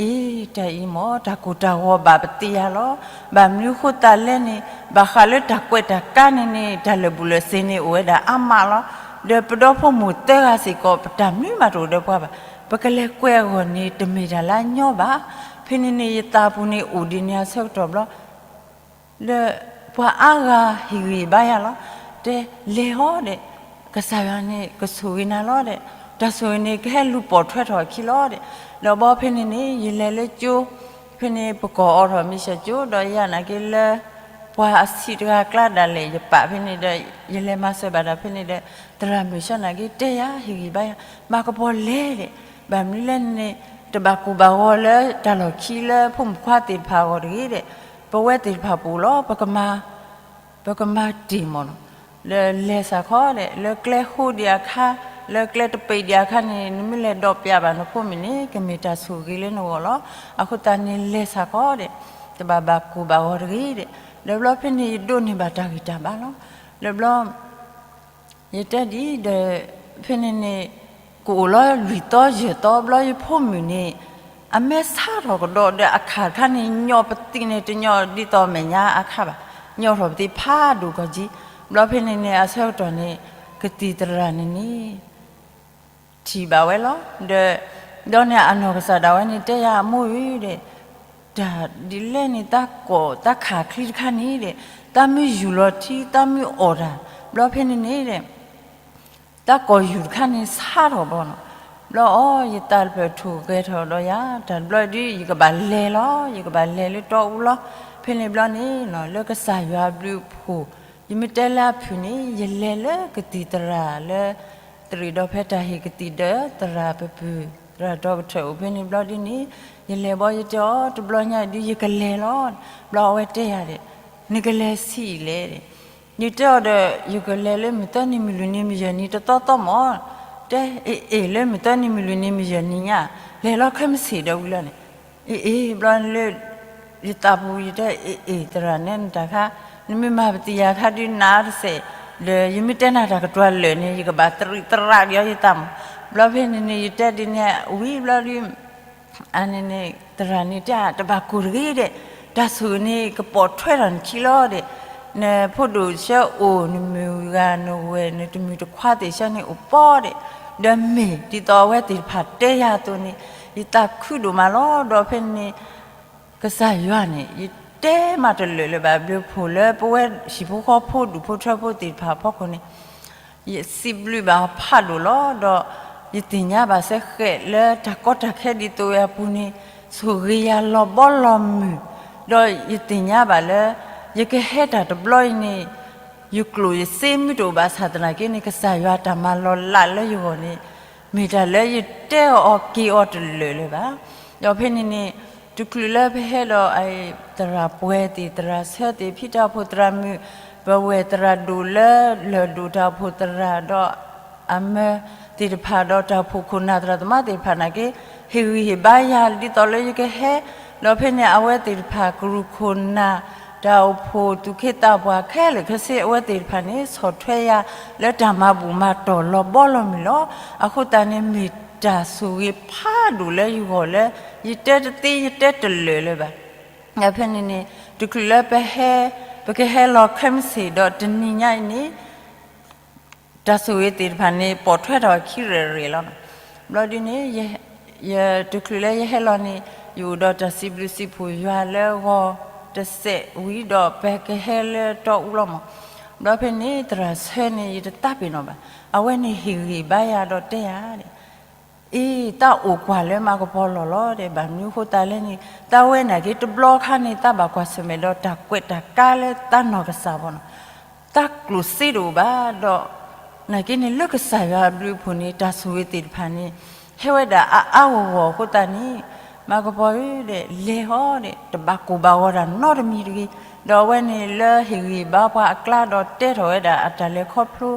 အ့ တၢ်အံၤမ့ၢ် တၢ်ကိၢ်တၢ်ဂီၤဘၣ်ပသ့ၣ်ညါလီၤ. ဘၣ်မနုၤဃိသတးလဲၣ်န့ၣ် ဘၣ်ဃးလၢတၢ်ကွဲးတၢ်ကါန့ၣ်န့ၣ် တၢ်လၢာ်ဘူၣ်လၢာ်စ့ၤန့ၣ်အိၣ်ဝဲဒၣ်အါမးလီၤ. ဒီးပဒီဖိမိၢ်သၢဂၤစ့ၢ်ကီး ပတၢ်မနုၤမးတအိၣ်ဒီးပှၤဘၣ်. ပကလဲၤကွဲးအဂီၢ်န့ၣ် တမ့ၢ်တၢ်လၢအညီဘၣ်. ဖဲန့ၣ်န့ၣ် ယသးပူၤန့ၣ်အိၣ်ဒ်န့ၣ်အဆၢကတီၢ်ဘျီ ဒီးပှၤအါဂၤဟ့ၣ်ဂံၢ်ဘါယၤလီၤ. တဲလဲၤဟီဒီး ကစၢ်ယွၤန့ၣ်ကဆိၣ်ဂ့ၤနၤလီၤဒီး တၢ်ဆိၣ်ဂ့ၤန့ၣ်ကဟဲလူၤပိာ်ထွဲထီၣ်အခံလီၤဒီး ဒီးဘီဖဲန့ၣ်န့ၣ် ယလဲၤလၢကၠိ ဖဲန့ၣ်ပကိးအီၤထီၣ်မ့ၢ်စၢၤကၠိ ဒီးယၤနာ်က့လၢ ပှၤအဆံးတဂၤအကျါဒၣ်လဲာ်ယပာ်ဖဲန့ၣ်ဒီး ယလဲၤမၤစၢၤဘၣ်ဒီးဖဲန့ၣ်ဒီး သရၣ်မုၣ်ဆၢနာ်က့တဲယၤဟ့ၣ်ဂံၢ်ဘါယၤ မၤကပီၤလဲၤဒီး ဘၣ်မနုၤလဲၣ်န့ၣ် တဘၣ်ကိၢ်ဘၣ်ဂီၤလၢတၢ်လီၢ်ခံလၢဖိမုၣ်ခွါသ့ၣ်တဖၣ်အဂီၢ်တဂ့ၤဒီး ပဝဲသ့ၣ်တဖၣ်ပအိၣ်လီၤ ပကမၤတ့ၢ်မီၢ်နီၤ လၢလဲၤစ့ၢ်ကီးဒီး လၢကျဲဃိဒံးအခါ လၢကျဲတပ့ၤဒံးအခါန့ၣ် နမ့ၢ်လဲၤဒိးပျးဘၣ်နဖိမုၣ်န့ၣ် ကမ့ၢ်တၢ်ဆိၣ်ဂ့ၤလၢနဂီၢ်လီၤ. အဃိသတးန့ၣ်လဲၤစ့ၢ်ကီးဒီး တဘၣ်ဘၣ်ကိၢ်ဘၣ်ဂီၤတဂ့ၤဒီး ဒီးဘျီဖဲန့ၣ်ယဒိးန့ၢ်ဘၣ်တၢ်ဂံၢ်တၢ်ဘါလီၤ. ဒီးဘျီ ယတဲဒ်အံၤဒီး ဖဲန့ၣ်န့ၣ် ကအိၣ်လီၤလွံၢ်သီယဲၢ်သီ ဘျီယဖိမုၣ်န့ၣ် အမဲာ်ဆါထီၣ်ကဒီးဒီးအခါတခါန့ၣ် ညီၣ်ပသံးန့ၣ် တညီၣ်ဒ်သိးမဲာ်ညါအခါဘၣ်, ညီၣ်ထီၣ်ပသံးဖးဒိၣ်ကီၢ်ကံ. ဘျီဖဲန့ၣ်န့ၣ် အဆၢကတီၢ်န့ၣ် ကသံၣ်သရၣ်န့ၣ်န့ၣ် ထံၣ်ဘၣ်ဝဲလီၤ. ဒီး ဒီးန့ၣ်အနီၢ်ကစၢ်ဒၣ်ဝဲန့ၣ် တဲယၤအမိၢ်ဧၢဒီး တၢ်ဒ်လဲၣ်န့ၣ် တၢ်ကိးတၢ်ခးချံတခါန့ၣ်ဒီး တၢ်မ့ၢ်ယူၤလီၤထံ တၢ်မ့ၢ်အိးတၢ် ဘျီဖဲန့ၣ်န့ၣ်ဒီး တၢ်ကိးယူၤတခါန့ၣ်ဆါထီၣ်ဘီနီၤ. ဘျီအီၤ ယတၢ်တဖျၢၣ်ထိၣ်ဂဲၤထီၣ်ဒီးယၤ တၢ်တဘျီဒ် ယကဘၣ်လဲၤလီၤ ယကဘၣ်လဲၤလၢတီအူလီၤ. ဖဲန့ၣ်ဘျီန့ၣ် လၢကစၢ်ယွၤဘျုးအဖှိၣ် ယမ့ၢ်တဲလၢအဖုၣ်န့ၣ် ယလဲၤလၢကသံၣ်သရၣ်လၢ တရံးဒီးဖဲတၢ်ဟ့ၣ်ကသံၣ်ဒီးသရၣ်ပပုၢ် သရၣ်ဒီပထၢၣ်အိၣ်ဖဲန့ၣ်ဘျီဒ်န့ၣ် ယလဲၤဘီယတဲအီၤ တဘျီညါဒ်ယကလဲၤလီၤ. ဘျီအဝဲတဲယၤဒီး နကလဲၤဆံးအံၤလဲၣ်ဒီး ယတဲအီၤဒီး ယကလဲၤလၢမုၢ်သၢနံၤမုၢ်လွံၢ်နံၤမုၢ်ယဲၢ်နံၤတသီသီမး တဲအ့ၣ်အ့ၣ်လၢမုၢ်သၢနံၤမုၢ်လွံၢ်နံၤမုၢ်ယဲၢ်နံၤညါ လဲၤလီၤခဲမုၢ်ဆ့ၣ်ဒီးဝံၤလီၤန့ၣ် အ့ၣ်အ့ၣ်ဘျီလၢ ယသးပူၤယတဲအ့ၣ်အ့ၣ်သရၣ်နဲနတၢ်ခါ နမ့ၢ်မၤပသံၣ်ယၤခါဒ်နၤတစဲး ဒီးယမ့ၢ်တဲနၤတၢ်ကတြၢၤလၢာ်န့ၣ် ယကဘၣ်တရံးသရၣ်က့ၤအီၤယသးမး. ဘျီဖဲန့ၣ်န့ၣ် ယတဲဒ်န့ၣ်ဝံၤဘျီဒ် အန့ၣ်န့ၣ် သရၣ်န့ၣ်တဲ တဘၣ်ကိၢ်တဂ့ၤဒီး တၢ်ဆိၣ်ဂ့ၤန့ၣ် ကပိာ်ထွဲထီၣ်နခံလီၤဒီး နဖိဒိၣ်ဆှၢအိၣ် နမုၢ်ဂၤနဝဲၢ် နတမုၢ်တခွါသ့ၣ်ဆှၢန့ၣ်အိၣ်ပီဒီး ဒီးမ့ၢ်ဒ်သိးအဝဲသ့ၣ်တဖၣ်တဲယၤအသိးန့ၣ် ယသးခုဒိၣ်မးလီၤ. ဒီးဖဲန့ၣ် ကစၢ်ယွၤန့ၣ် ယတဲမးတလၢာ်လၢၤဘၣ် ဘျုးဖှိၣ်လၢပဝဲဟံၣ်ဖိဃီဖိဒူၣ်ဖိထၢဖိသ့ၣ်တဖၣ်အဖီခိၣ်န့ၣ် ယစံးဘျုးဘၣ်အီၤဖးဒိၣ်လီၤ. ဒီးယသ့ၣ်ညါဘၣ်စ့ၢ်ကီးလၢတၢ်ကီတၢ်ခဲဒ်သိးဝဲအပူၤန့ၣ် ဆိၣ်ဂ့ၤယၤလီၤဘီလီၤမုၢ်, ဒီးယသ့ၣ်ညါဘၣ်လၢ ယကဟဲတၢ်တဘျီအံၤန့ၣ် ယကျိၣ်ယစ့မ့ၢ်တအိၣ်ဘၣ်ဆၣ်သနာ်က့န့ၣ် ကစၢ်ယွၤတၢ်မၤလီၤလးလၢယဂီၢ်န့ၣ် မ့ၢ်တၢ်လၢယတဲအီၤက့ၤအီၤတလၢာ်လၢၤဘၣ်. ဒီးဖဲန့ၣ်န့ၣ် တချုးလၢပဟဲဒီး သရၣ်ပှဲၤသ့ၣ် သရၣ်ဆၢသ့ၣ် ဖံတၢ်အိၣ်ဖှိၣ်သရၣ်မုၣ် ပဝဲၢ်သရၣ်ဒိၣ်လၢ လၢၢ်ဒိၣ်တၢ်အိၣ်ဖှိၣ်သရၣ်ဒီး အမၢသ့ၣ်တဖၣ်ဒီးတၢ်အိၣ်ဖှိၣ်ခိၣ်နၢ်သရၣ်သမါသ့ၣ်တဖၣ်နာ်က့ ဟ့ၣ်ဂံၢ်ဟ့ၣ်ဘါယၤဒ်သိးလၢယကဟဲ, ဒီးဖဲန့ၣ်အဝဲသ့ၣ်တဖၣ်ကရူၢ်ခိၣ်နၢ် တၢ်အိၣ်ဖှိၣ်သူၣ်က့သးပှၢ်ခဲလၢာ်ခဲဆ့အဝဲသ့ၣ်တဖၣ်န့ၣ် ဆီၣ်ထွဲယၤလၢတၢ်မၤဘူၣ်မၤတီၢ်လီၤဘီလီၤမုၢ်လီၤ. အဃိသတးန့ၣ် မ့ၢ်တၢ်ဆိၣ်ဂ့ၤဖးဒိၣ်လၢယဂီၢ်လၢ ယတဲတသ့ယတဲတလၢာ်လၢၤဘၣ်. ဒီးဖဲန့ၣ်န့ၣ် တချုးလၢပဟဲ ပကဟဲလီၤခဲမုၢ်ဆ့ၣ်ဒီးတနံၤညါအံၤန့ၣ် တၢ်ဆိၣ်ဂ့ၤသ့ၣ်တဖၣ်န့ၣ် ပိာ်ထွဲထီၣ်ခံရဲၣ်ရဲၣ်လီၤ. ဘျီဒ်န့ၣ် တချုးလၢယဟဲလီၤန့ၣ် ယအိၣ်ဒီးတၢ်စံးဘျုးစံးဖှိၣ်ယွၤလၢဂီၤတစဲးဝံၤဒီး ပကဟဲလၢတီအူလီၤမး. ဘျီဖဲန့ၣ် သရၣ်ဆၢန့ၣ် ယတသးပ့ၤနီၣ်ဘၣ်. အဝဲန့ၣ်ဟ့ၣ်ဂံၢ်ဘါယၤဒီးတဲယၤဒီး အ့ တၢ်အိၣ်ကွၢ်လၢမၤကပီၤလီၢ်လီၤဒီး ဘၣ်မနုၤအဃိသတးလဲၣ်န့ၣ် တၢ်ဝဲနာ်က့တဘျီခါန့ၣ် တၢ်ဘၣ်ကွၢ်ဆၢၣ်မဲာ်ဒီးတၢ်ကွဲးတၢ်ကါလၢတၢ်နီၢ်ကစၢ်ဘၣ်နီၤ. တၢ်ကျိၣ်စ့တအိၣ်ဘၣ်ဒီး နာ်က့န့ၣ် လၢကစၢ်ယွၤအဘျုးအဖှိၣ်န့ၣ် တၢ်ဆိၣ်ဂ့ၤသ့ၣ်တဖၣ်န့ၣ် ဟဲဝဲဒၣ်အါအါဂီၢ်ဂီၢ်အဃိသတးန့ၣ် မၤကပီၤဧၢဒီး လဲၤဟီဒီး တဘၣ်ကိၢ်ဘၣ်ဂီၤတၢ်နီတမံၤတဂ့ၤ. ဒီးအဝဲန့ၣ်လၢဟ့ၣ်ဂံၢ်ဘါပှၤအကျါဒီးတဲထီၣ်ဝဲဒၣ်အတၢ်လဲၤခီဖျိ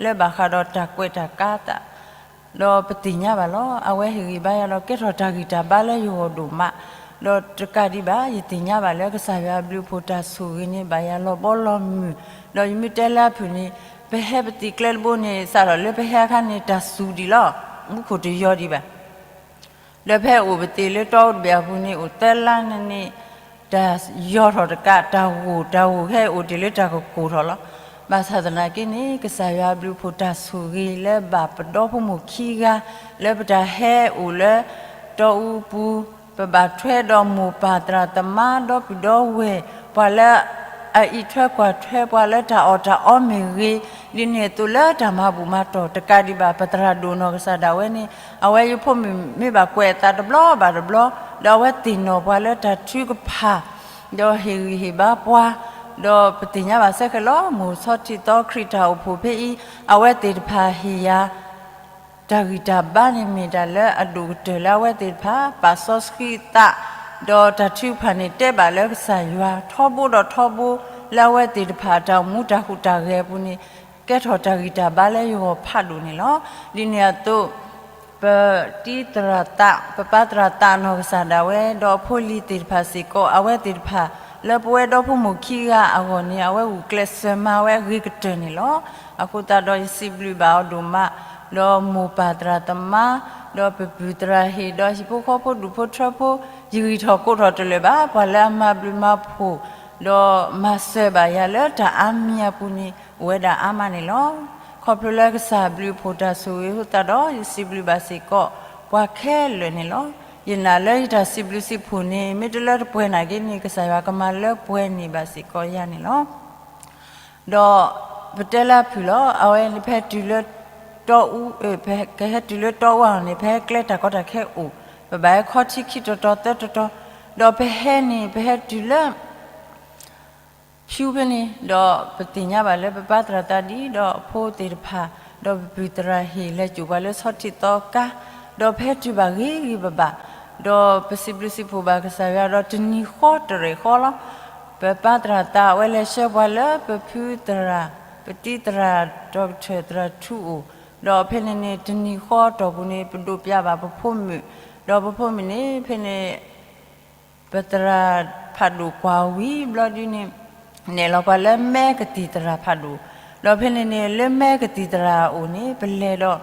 လၢဘၣ်ဃးဒီးတၢ်ကွဲးတၢ်ကါသး ဒီးပသ့ၣ်ညါဘၣ်လီၤ. အဝဲဟ့ၣ်ဂံၢ်ဘါယၤဒီးကဲထီၣ်တၢ်ဂံၢ်တၢ်ဘါလၢယဂီၢ်ဒိၣ်မး, ဒီးတကးဒံးဘၣ် ယသ့ၣ်ညါဘၣ်လၢကစၢ်ယွၤအဘျုးအဖှိၣ်တၢ်ဆိၣ်ဂ့ၤန့ၣ် ဘၣ်ယၤလီၤဘီလီၤမုၢ်, ဒီးယမ့ၢ်တဲလၢအဖုၣ်န့ၣ် ပဟဲပသံၣ်ကျဲတဘိန့ၣ် စးထီၣ်လၢပဟဲအခါန့ၣ် တၢ်စူၤဒံးလီၤ, မူခိၣ်တယီၤဒံးဘၣ် ဒီးဖဲအိၣ်ပသ့ၣ်လၢတီအူတဘ့ၣ်အပူၤန့ၣ် အိၣ်သၢလါန့ၣ်န့ၣ် တၢ်ယီၤထီၣ်တကး တၢ်ဂိၢ်တၢ်ဂိၢ်ခဲအံၤအိၣ်တ့ၢ်လၢတၢ်ကကိၢ်ထီၣ်လီၤ. ဘၣ်ဆၣ်သနာ်က့န့ၣ် ကစၢ်ယွၤအဘျုးအဖှိၣ်တၢ်ဆိၣ်ဂ့ၤလၢဘၣ်ပဒီဖိမိၢ်ခံဂၤ လၢပတၢ်ဟဲအိၣ်လၢတီအူပူၤ ပဘၣ်ထွဲဒီးမိၢ်ပၢ်သရၣ်သမါဒီပုၢ်ဒီဝဲၢ် ပှၤလၢအအံးထွဲကွၢ်ထွဲ ပှၤလၢတၢ်အီၣ်တၢ်အီမ့ၢ်ဂ့ၤ, ဒ်န့ၣ်အသိးလၢတၢ်မၤဘူၣ်မၤတီၢ်တကးဒံးဘၣ် ပသရၣ်ဒိၣ်နီၢ်ကစၢ်ဒၣ်ဝဲန့ၣ် အဝဲယဖိမုၣ်မ့ၢ်ဘၣ်ကွဲးအသးတဘျီဘၣ်တဘျီ ဒီးအဝဲသ့ၣ်နီၣ်ပှၤလၢတၢ်ထုကဖၣ် ဒီးဟ့ၣ်ဂံၢ်ဟ့ၣ်ဘါပှၤ, ဒီးပသ့ၣ်ညါဘၣ်စ့ၢ်ကီးလီၤ မိၢ်ဆီထံသီခရံာ်တၢ်အိၣ်ဖှိၣ်ဖဲအံၤ အဝဲသ့ၣ်တဖၣ်ဟ့ၣ်ယၤ တၢ်ဂံၢ်တၢ်ဘါန့ၣ်မ့ၢ်တၢ်လၢအဒိၣ်ကတၢၢ်လၢအဝဲသ့ၣ်တဖၣ် ပာ်စီဆှံသး, ဒီးတၢ်ထုကဖၣ်န့ၣ်တဲဘၣ်လၢကစၢ်ယွၤ ထီဘိဒီးထီဘိ လၢအဝဲသ့ၣ်တဖၣ်အတၢ်အိၣ်မူတၢ်ဟူးတၢ်ဂဲၤအပူၤန့ၣ် ကဲထီၣ်တၢ်ဂံၢ်တၢ်ဘါလၢယဂီၢ်ဖးဒိၣ်န့ၣ်လီၤ. ဒ်န့ၣ်အသိး ပတံၤသရၣ်သး ပပၢ်သရၣ်သးနီၢ်ကစၢ်ဒၣ်ဝဲ ဒီးအဖိအလံၤသ့ၣ်တဖၣ်စ့ၢ်ကီး အဝဲသ့ၣ်တဖၣ် လၢပဝဲဒီဖိမိၢ်ခံဂၤအဂီၢ်န့ၣ် အဝဲဂုာ်ကျဲးစၢးမၤဝဲအဂ့ၤကတၢၢ်န့ၣ်လီၤ. အဃိသတးဒီးယစံးဘျုးဘၣ်အီၤဒိၣ်မး, ဒီးမိၢ်ပၢ်သရၣ်သမါ, ဒီးပပုၢ်သရၣ်ဟ့ၣ်, ဒီးဟံၣ်ဖိဃီဖိဒူၣ်ဖိထၢဖိ, ယဂံၢ်ထီၣ်ကိးထီၣ်တလၢာ်ဘၣ်, ပှၤလၢအမၤဘျုးမၤဖှိၣ်, ဒီးမၤစၢၤဘၣ်ယၤလၢတၢ်အါမံၤအပူၤန့ၣ် အိၣ်ဝဲဒၣ်အါမးန့ၣ်လီၤ. ခီဖျိလၢကစၢ်ဘျုးအဖှိၣ်တၢ်ဆိၣ်ဂ့ၤအဃိသတးဒီး ယစံးဘျုးဘၣ်စ့ၢ်ကီး ပှၤခဲလၢာ်န့ၣ်လီၤ. ယနာ်လၢယတၢ်စံးဘျုးစံးဖှိၣ်န့ၣ် မ့ၢ်တလၢတပှဲၤနာ်က့န့ၣ် ကစၢ်ယွၤကမၤလၢပှဲၤန့ၢ်ဘၣ်စ့ၢ်ကီးယၤန့ၣ်လီၤ. ဒီးပတဲလၢအဖုၣ်လီၤ. အဝဲန့ၣ် ပဟဲတုၤလၢတီအူ, ပကဟဲတုၤလၢတီအူအီၤန့ၣ် ပဟဲကျဲတၢ်ကီတၢ်ခဲအိၣ်, ပဘၣ်ဟဲခီထံခံတီၤတီၤသၢတီၤတီၤ, ဒီးပဟဲန့ၣ် ပဟဲတုၤလၢ ဖၠူဖဲန့ၣ်, ဒီးပသ့ၣ်ညါဘၣ်လၢပပၢ်သရၣ်သးဒံး ဒီးအဖိသ့ၣ်တဖၣ်, ဒီးပပုၢ်သရၣ်ဟ့ၣ်လဲၤစိာ်ပှၤလၢဆီထံးသီကါ, ဒီးပဟဲတုၤဘၣ်ဂ့ၤဂ့ၤဘၣ်ဘၣ်, ဒီးပစံးဘျုးစံးဖှိၣ်ဘၣ်ကစၢ်ယွၤဒီးတနံၤဃီတရဲၣ်ဃီလီၤ. ပပၢ်သရၣ်သးအဝဲလဲၤဆှၢပှၤလၢပဖုသရၣ်, ပတံၤသရၣ်ဒီကထၢၣ်သရၣ်ထူအိၣ်, ဒီးဖဲန့ၣ်န့ၣ် တနံၤဃီတီၢ်ပူၤန့ၣ် ပဒိးပျးဘၣ်ပဖိမုၣ်, ဒီးပဖိမုၣ်န့ၣ် ဖဲန့ၣ် ပသရၣ်ဖးဒိၣ်ကွၢ်ဝံၤဘျီဒုန့ၣ်, နဲၣ်လီၤပှၤလၢမဲကသံၣ်သရၣ်ဖးဒိၣ်, ဒီးဖဲန့ၣ်န့ၣ် လၢမဲကသံၣ်သရၣ်အအိၣ်န့ၣ် ပလဲၤဒီး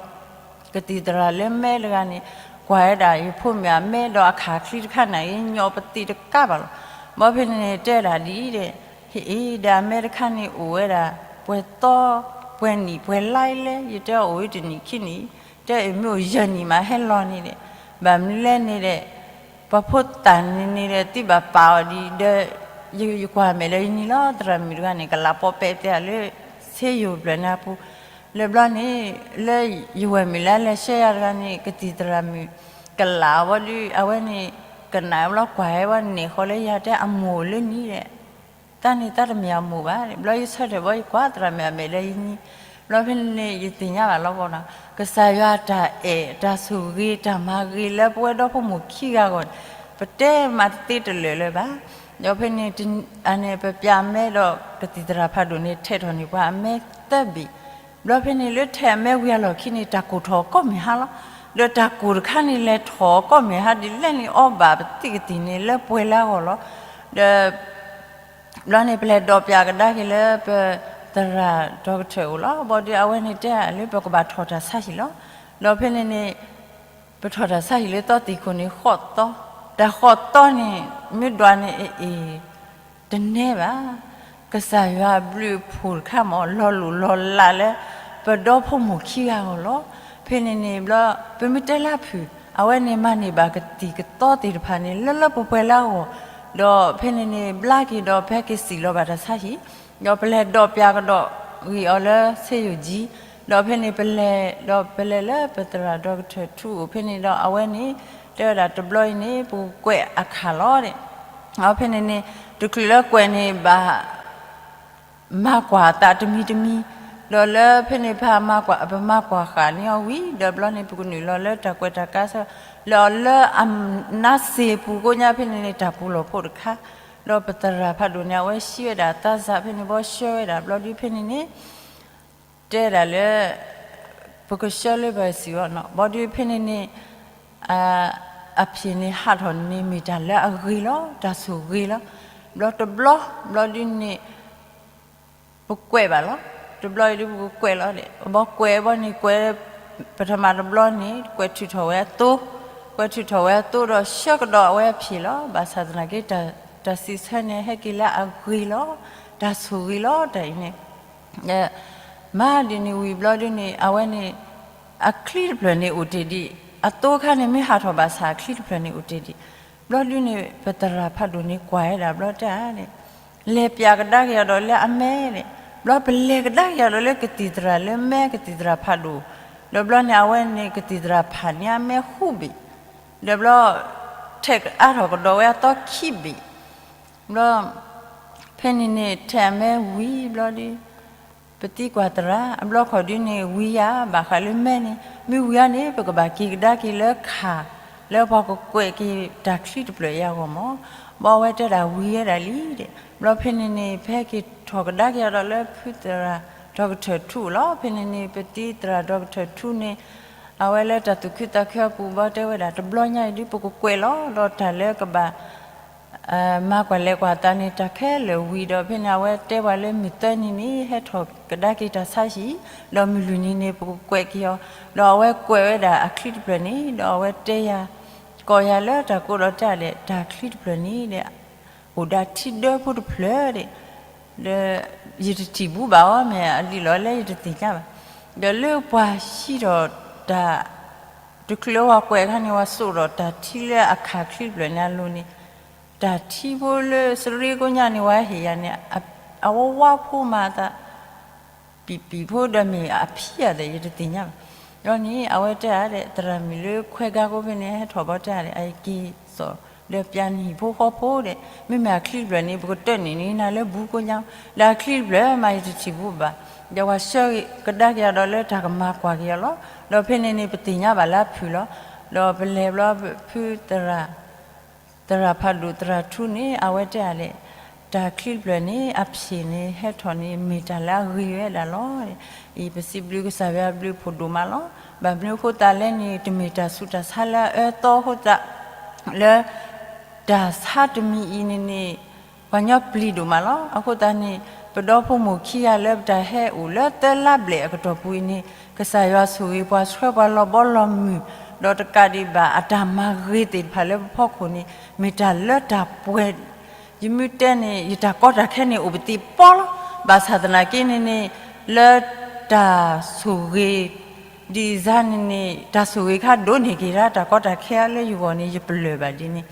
ကသံၣ်သရၣ်လၢမဲတဂၤန့ၣ် ကွၢ်ဝဲဒၣ်ယဖိမုၣ်အမဲဒီးအခၣ်ချံတခါန့ၣ် ယညိးပသံးတကးဘၣ်လီၤ. ဘီဖဲန့ၣ်န့ၣ် တဲဒၣ်ဒ်အံၤဒီး, ဟ့ၣ်အ့ၤ ဒီးအမဲတခါန့ၣ်အိၣ်ဝဲဒၣ် ပှဲၤသီ ပှဲၤနံၣ်ပှဲၤလါလဲၣ်, ယတဲအီၤအိၣ်ဝဲတနံၣ်ခံနံၣ်, တဲအ့ၣ်မ့ၢ်အိၣ်ယဲၢ်နံၣ်မးဟဲလီၤန့ၣ်ဒီး, ဘၣ်မနုၤလဲၣ်န့ၣ်ဒီး ပှၤဖိသၣ်န့ၣ်န့ၣ်ဒီး သုဘၣ်ပာ်အီၤဒ်ဒီး ယကွၢ်မဲာ်လၢယနံၤလီၤ. သရၣ်မုၣ်တဂၤန့ၣ် ကလးပီးပဲးသ့လၢ ဆ့ယိၣ်ဖျၢၣ်န့ၣ်အပူၤ, လၢဘျီန့ၣ် လၢယဝဲၢ်မုၣ်လၢအလဲၤဆှၢယၤတဂၤန့ၣ် ကသံၣ်သရၣ်မုၣ် ကလးအီၤဘီဒု အဝဲန့ၣ် ကနၣ်ဘျီကွၢ်ဝဲဘီန့ၣ်ဃီလၢယၤတဲအမိၢ်အိၣ်လၢနံၤဒီး တၢ်န့ၣ်တၢ်တမ့ၢ်အမိၢ်ဘၣ်, ဘျီယဆၢထၢၣ်ဘီယကွၢ်သရၣ်မုၣ်အမဲာ်လၢယနံၤ, ဘျီဖဲန့ၣ်န့ၣ် ယသ့ၣ်ညါဘၣ်လီၤဘီနီၤ ကစၢ်ယွၤတၢ်အဲၣ်တၢ်ဆိၣ်ဂ့ၤတၢ်မၤဂ့ၤလၢပဝဲဒီဖိမိၢ်ခံဂၤအဂီၢ်န့ၣ် ပတဲမၤတသ့တလၢာ်လၢၤဘၣ်. ဒီးဖဲန့ၣ် အန့ၣ် ပပျးအမဲဒီးကသံၣ်သရၣ်ဖးဒိၣ်န့ၣ် ထဲးထီၣ်န့ၢ်ပှၤအမဲသၢဘ့ၣ်, ဘျီဖဲန့ၣ်လၢထဲးအမဲဝံၤအလီၢ်ခံန့ၣ် တၢ်ကိၢ်ထီၣ်ကိးမုၢ်ဟါလီၤ. ဒီးတၢ်ကိၢ်တခါန့ၣ် လဲၤထီၣ်ကိးမုၢ်ဟါဒ်လဲၣ်န့ၣ် အီဘၣ်ပသံးကသံၣ်န့ၣ် လၢပှဲၤလၢအဂီၢ်လီၤ. ဒီး ဘျီန့ၣ် ပလဲၤဒိးပျးကဒါက့ၤလၢပသရၣ်ဒီကထၢၣ်အိၣ်လီၤ. ဘီဒုးအဝဲန့ၣ်တဲလၢပကဘၣ်ထီၣ်တၢ်ဆါဟံၣ်လီၤ. ဒီးဖဲန့ၣ်န့ၣ် ပထီၣ်တၢ်ဆါဟံၣ်လၢသီသံၣ်ခိၣ်န့ၣ် ဃိးသီ, တၢ်ဃိးသီန့ၣ် မ့ၢ်ဒွးန့ၣ်အအံၤ တနဲဘၣ်. ကစၢ်ယွၤအဘျုးအဖှိၣ်တခါမ့ၢ် လီၤလိၢ်လီၤလးလၢ ပဒီဖိမိၢ်ခံဂၤအဂီၢ်လီၤ. ဖဲန့ၣ်န့ၣ် ဘျီ ပမ့ၢ်တဲလၢဖုၣ် အဝဲန့ၣ်မၤန့ၢ်ဘၣ်ကသံၣ်ကသီသ့ၣ်တဖၣ်န့ၣ် လၢလၢပှဲၤပှဲၤလၢအဂီၢ်, ဒီးဖဲန့ၣ်န့ၣ် ဘျါက့ၤဒီး ပဟဲက့ၤစံၣ်လီၤဘၣ်တၢ်ဆါဟံၣ်, ဒီးပလဲၤဒိးပျးကဒီးဂ့ၤအီၤလၢဆ့ယိၣ်ကၠံ, ဒီးဖဲန့ၣ်ပလဲၤ ဒီးပလဲၤလၢပသရၣ်ဒီကထၢၣ်ထူအိၣ်ဖဲန့ၣ်ဒီး အဝဲန့ၣ် တဲဝဲဒၣ်တဘျီအံၤန့ၣ် ပကကွဲးအခၣ်လီၤဒီး အဖဲန့ၣ်န့ၣ် တချုးလၢကွဲးန့ၣ်ဘၣ် မၤကွၢ်အသးတမံၤတမံၤ, ဒီးလၢဖဲန့ၣ် ပမၤကွၢ်ဃာ်န့ၢ်အီၤဝံၤ ဒီးဘျီန့ၣ် ပကနုာ်လီၤလၢတၢ်ကွဲးတၢ်ကါဆၢ လၢအီၤလၢအနါစ့ပူၤကိးညါဖဲန့ၣ်န့ၣ် တၢ်ပူၤလီၢ်ဖိတခါ, ဒီးပသရၣ်ဖးဒိၣ်န့ၣ် အဝဲဆှံဝဲဒၣ်သးစၢ်ဖဲန့ၣ်ဘီဆှၢဝဲဒၣ် ဘျီဒုးဖဲန့ၣ်န့ၣ် တဲဒၣ်လၢ ပကဆှၢလၢပစံၣ်အီၤနီၤ ဘီဒုးဖဲန့ၣ်န့ၣ် အဖံးန့ၣ်ဟးထီၣ်န့ၣ်မ့ၢ်တၢ်လၢအဂ့ၤလီၤ တၢ်ဆိၣ်ဂ့ၤလီၤ. ဘျီတဘျီ ဘျီဒုးန့ၣ် ပကွဲးဘၣ်လီၤ. တဘျီအံၤဒုးပကကွဲးလီၤဒီး ဘီကွဲးဘီန့ၣ်ကွဲး ပထမတဘျီန့ၣ် ကွဲးထုးထီၣ်ဝဲအသိ, ကွဲးထုးထီၣ်ဝဲအသိဒီးဆှၢကဒီးအဝဲအဖံးလီၤ. ဘၣ်ဆၣ်သနာ်က့ တၢ်စံးဆၢန့ၣ် ဟဲက့ၤလၢအဂ့ၤလီၤ တၢ်ဆိၣ်ဂ့ၤလီၤ တၢ်အံၤန့ၣ် မၤဒ်န့ၣ်ဝံၤဘျီဒုးန့ၣ် အဝဲန့ၣ် အချံတဖျၢၣ်န့ၣ်အိၣ်တ့ၢ်ဒံး, အသိအခါန့ၣ်မ့ၢ်ဟးထီၣ်ဘၣ်ဆၣ် အချံတဖျၢၣ်န့ၣ်အိၣ်တ့ၢ်ဒံး. ဘျီဒုးန့ၣ် ပသရၣ်ဖးဒိၣ်န့ၣ်ကွၢ်ဝဲဒၣ်ဘျီတဲန့ၣ် လဲၤပျးကဒါက့ၤအီၤဒီးလၢအမဲန့ၣ်, ဘျီပလဲၤကဒါက့ၤအီၤဒီးလၢကသံၣ်သရၣ်လၢမဲကသံၣ်သရၣ်ဖးဒိၣ်, ဒီးဘျီန့ၣ် အဝဲန့ၣ်ကသံၣ်သရၣ်ဖးန့ၢ်အမဲဃုဘ့ၣ်, ဒီးဘျီ ထဲးအါထီၣ်ကဒီးဝဲအသီခံဘ့ၣ် ဘျီ ဖဲန့ၣ်န့ၣ် ထဲးအမဲဝံၤဘျီဒုး ပသံကွၢ်သရၣ် အဘျီခီၣ်ဒုးန့ၣ် ဝံၤယၤဘၣ်ဃးလၢမဲန့ၣ် မ့ၢ်ဝံၤဧါန့ၣ် ပကဘၣ်က့ၤကဒါက့ၤလၢခၣ် လၢပှၤကကွဲးက့ၤတၢ်ချံတဖျၢၣ်အံၤအဂီၢ်မး. ဘီအဝဲတဲဒၣ်ဝံၤဝဲဒၣ်လံဒီး ဘျီဖဲန့ၣ်န့ၣ် ပဟဲက့ၤထီၣ်ကဒါက့ၤအီၤဒီးလၢဖုသရၣ်ဒီကထၢၣ်ထူလီၤ. ဖဲန့ၣ်န့ၣ် ပသံသရၣ်ဒီကထၢၣ်ထူန့ၣ် အဝဲလၢတၢ်သူၣ်ခုသးခုအပူၤ ဘီတဲဝဲဒၣ် တဘျီညါအံၤဒုး ပကကွဲးလီၤ ဒီးတၢ်လၢကဘၣ် မၤကွၢ်လဲၤကွၢ်သးန့ၣ် တၢ်ခဲလၢာ်ဝံၤဒီး ဖဲန့ၣ် အဝဲတဲပှၤလၢမုၢ်သၢနံၤန့ၣ် ဟဲထီၣ်ကဒါက့ၤတၢ်ဆါဟံၣ်, ဒီးမုၢ်လွံၢ်နံၤန့ၣ် ပကကွဲးက့ၤအီၤ, ဒီးအဝဲကွဲးဝဲဒၣ်အချံတဖျၢၣ်န့ၣ် ဒီးအဝဲတဲယၤ ကိးယၤလၢတၢ်ကိးဒီးတဲဒၣ် တၢ်ချံတဖျၢၣ်န့ၣ်ဒီး အိၣ်ဒၣ်ထံဒၢဖိတဖျၢၣ်ဒီး ဒီးယတထံၣ်ဘူးဘၣ်အီၤ မ့ၢ်အလံာ်လီၤလဲၣ် ယတသ့ၣ်ညါဘၣ်. ဒီးလၢပှၤဟံးထီၣ်တၢ် တချုးလၢဝၤကွဲးအခါန့ၣ် ဝၤစိာ်ဒီးတၢ်ထံလၢအခးချံတဖျၢၣ်န့ၣ်အလိၤန့ၣ်, တၢ်ထံဖိလၢစရ့ကိညါန့ၣ် ဝၤဟ့ၣ်ယၤန့ၣ်, အဝဲဝါဖိမၤအသး ပံာ်ပံာ်ဖိဒီးမ့ၢ်အဖံအသး ယတသ့ၣ်ညါဘၣ်. ဒီးန့ၣ် အဝဲတဲဧါဒီး သရၣ်မုၣ်လၢခွဲးကါကိးဖဲန့ၣ် ဟဲထီၣ်ဘီတဲဧါဒီး အက့ၤစိာ် ဒီးပျၢ်န့ၢ်ဟံၣ်ဖိဃီဖိဒီး မ့မ့ၢ်အချံတဖျၢၣ်န့ၣ် ပကတၢၢ်န့ၢ်န့ၢ်နၤလၢဘူးကိညါ, ဒီးအချံတဖျၢၣ်မး ယတထံၣ်ဘူးဘၣ်. ဒီးဝၤဆှၢကဒါက့ၤအီၤဒီးလၢတၢ်ကမၤကွၢ်က့ၤအီၤလီၤ. ဒီးဖဲန့ၣ်န့ၣ် ပသ့ၣ်ညါဘၣ်လၢအဖုၣ်လီၤ. ဒီးပလဲၤဘျီဖုသရၣ် သရၣ်ဖးဒိၣ်သရၣ်ထူန့ၣ် အဝဲတဲဧါလဲၣ်, တၢ်ချံတဖျၢၣ်န့ၣ် အဖံးန့ၣ် ဟဲထီၣ်န့ၣ် မ့ၢ်တၢ်လၢအဂ့ၤဝဲဒၣ်လီၤ. အံၤပစံးဘျုးကစၢ်ယွၤအဘျုးအဖှိၣ်ဒိၣ်မးလီၤ. ဘၣ်မနုၤအဃိသတးလဲၣ်န့ၣ် တမ့ၢ်တၢ်ဆူးတၢ်ဆါလၢအအၢသီအဃိသတး လၢ တၢ်ဆါတမံၤအံၤန့ၣ်န့ၣ် ပှၤကညီပျံၤဒိၣ်မးလီၤ. အဃိသတးန့ၣ် ပဒီဖိမိၢ်ခံဂၤလၢပတၢ်ဟဲအိၣ်လၢသၢလါဘျဲၣ်အကတီၢ်ပူၤအံၤန့ၣ် ကစၢ်ယွၤဆိၣ်ဂ့ၤပှၤဆှၢပှၤလီၤဘီလီၤမုၢ်, ဒီးတကးဒံးဘၣ်အတၢ်မၤဂ့ၤသ့ၣ်တဖၣ်လၢပဖီခိၣ်န့ၣ် မ့ၢ်တၢ်လၢတၢ်ပှဲၤ ယမ့ၢ်တဲန့ၣ် ယတၢ်ကီတၢ်ခဲန့ၣ်အိၣ်ပသံးပီလီၤ. ဘၣ်ဆၣ်သနာ်က့န့ၣ်န့ၣ် လၢတၢ်ဆိၣ်ဂ့ၤ ဒ်အံၤန့ၣ်န့ၣ် တၢ်ဆိၣ်ဂ့ၤခါဒိၣ်န့ၢ်က့ၤဒၣ်တၢ်ကီတၢ်ခဲလၢယဂီၢ်န့ၣ် ယပလၢၢ်ဘၣ်ဒ်န့ၣ်.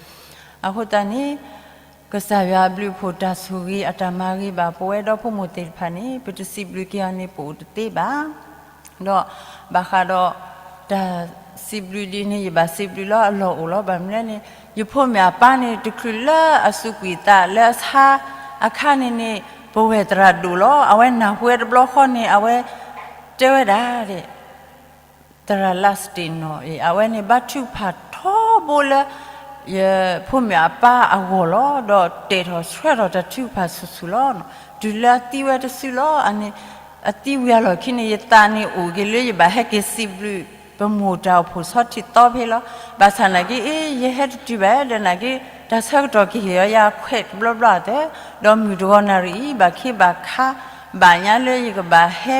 အဃိသတးန့ၣ် ကစၢ်ယွၤအဘျုးအဖှိၣ်တၢ်ဆိၣ်ဂ့ၤအတၢ်မၤဂ့ၤဘၣ်ပဝဲဒီဖိမိၢ်သ့ၣ်တဖၣ်န့ၣ် ပတစံးဘျုးက့ၤအီၤန့ၣ် ပအိၣ်တသ့ဘၣ်. ဒီးဘၣ်ဃးဒီး တၢ်စံးဘျုးဒ်န့ၣ် ယဘၣ်စံးဘျုးလၢအလီၢ်အိၣ်လီၤ. ဘၣ်မနုၤလဲၣ်န့ၣ် ယဖိမ့ၢ်အပၢ်န့ၣ် တချုးလၢအစူးကွံာ်သးလၢအဆါအခါန့ၣ်န့ၣ် ပဝဲၢ်သရၣ်ဒိၣ်လီၤ. အဝဲနၢ်ဟူဝဲတဘျီဃီန့ၣ် အဝဲတဲဝဲဒၣ် သရၣ်လးစတ့ၣ်နီၣ်အံၤ အဝဲန့ၣ်ဘါထုကဖၣ်ထီဘိလၢ ယဖိမ့ၢ်အပၢ်အဂီၢ်လီၤ. ဒီးတဲာ်ထီၣ်ဆှၢထီၣ်တၢ်ထုကဖၣ်ဆူၣ်ဆူၣ်လီၤ. တုၤလၢအသံဝဲတစုလီၤ. အန့ၣ် အသံဝံၤအလီၢ်ခံန့ၣ် ယသးန့ၣ်အိၣ်က့ၤလၢယဘၣ်ဟဲက့ၤစံးဘျုး ပမိၢ်တၢ်အိၣ်ဖှိၣ်ဆီထံးသီဖဲလီၤ. ဘၣ်ဆၣ်နာ်က့ အ့ ယဟဲတတုၤဘၣ်ဒီးနာ်က့ တၢ်ဆၢကတီၢ်ကဟ့ၣ်အီၤယၤခွဲးတဘျီဘျီအသး ဒီးမုၢ်တဂီၤနၣ်ရံၣ်အံၤ ဘၣ်ခ့ဘၣ်ခါ ဘၣ်ညါလၢယကဘၣ်ဟဲ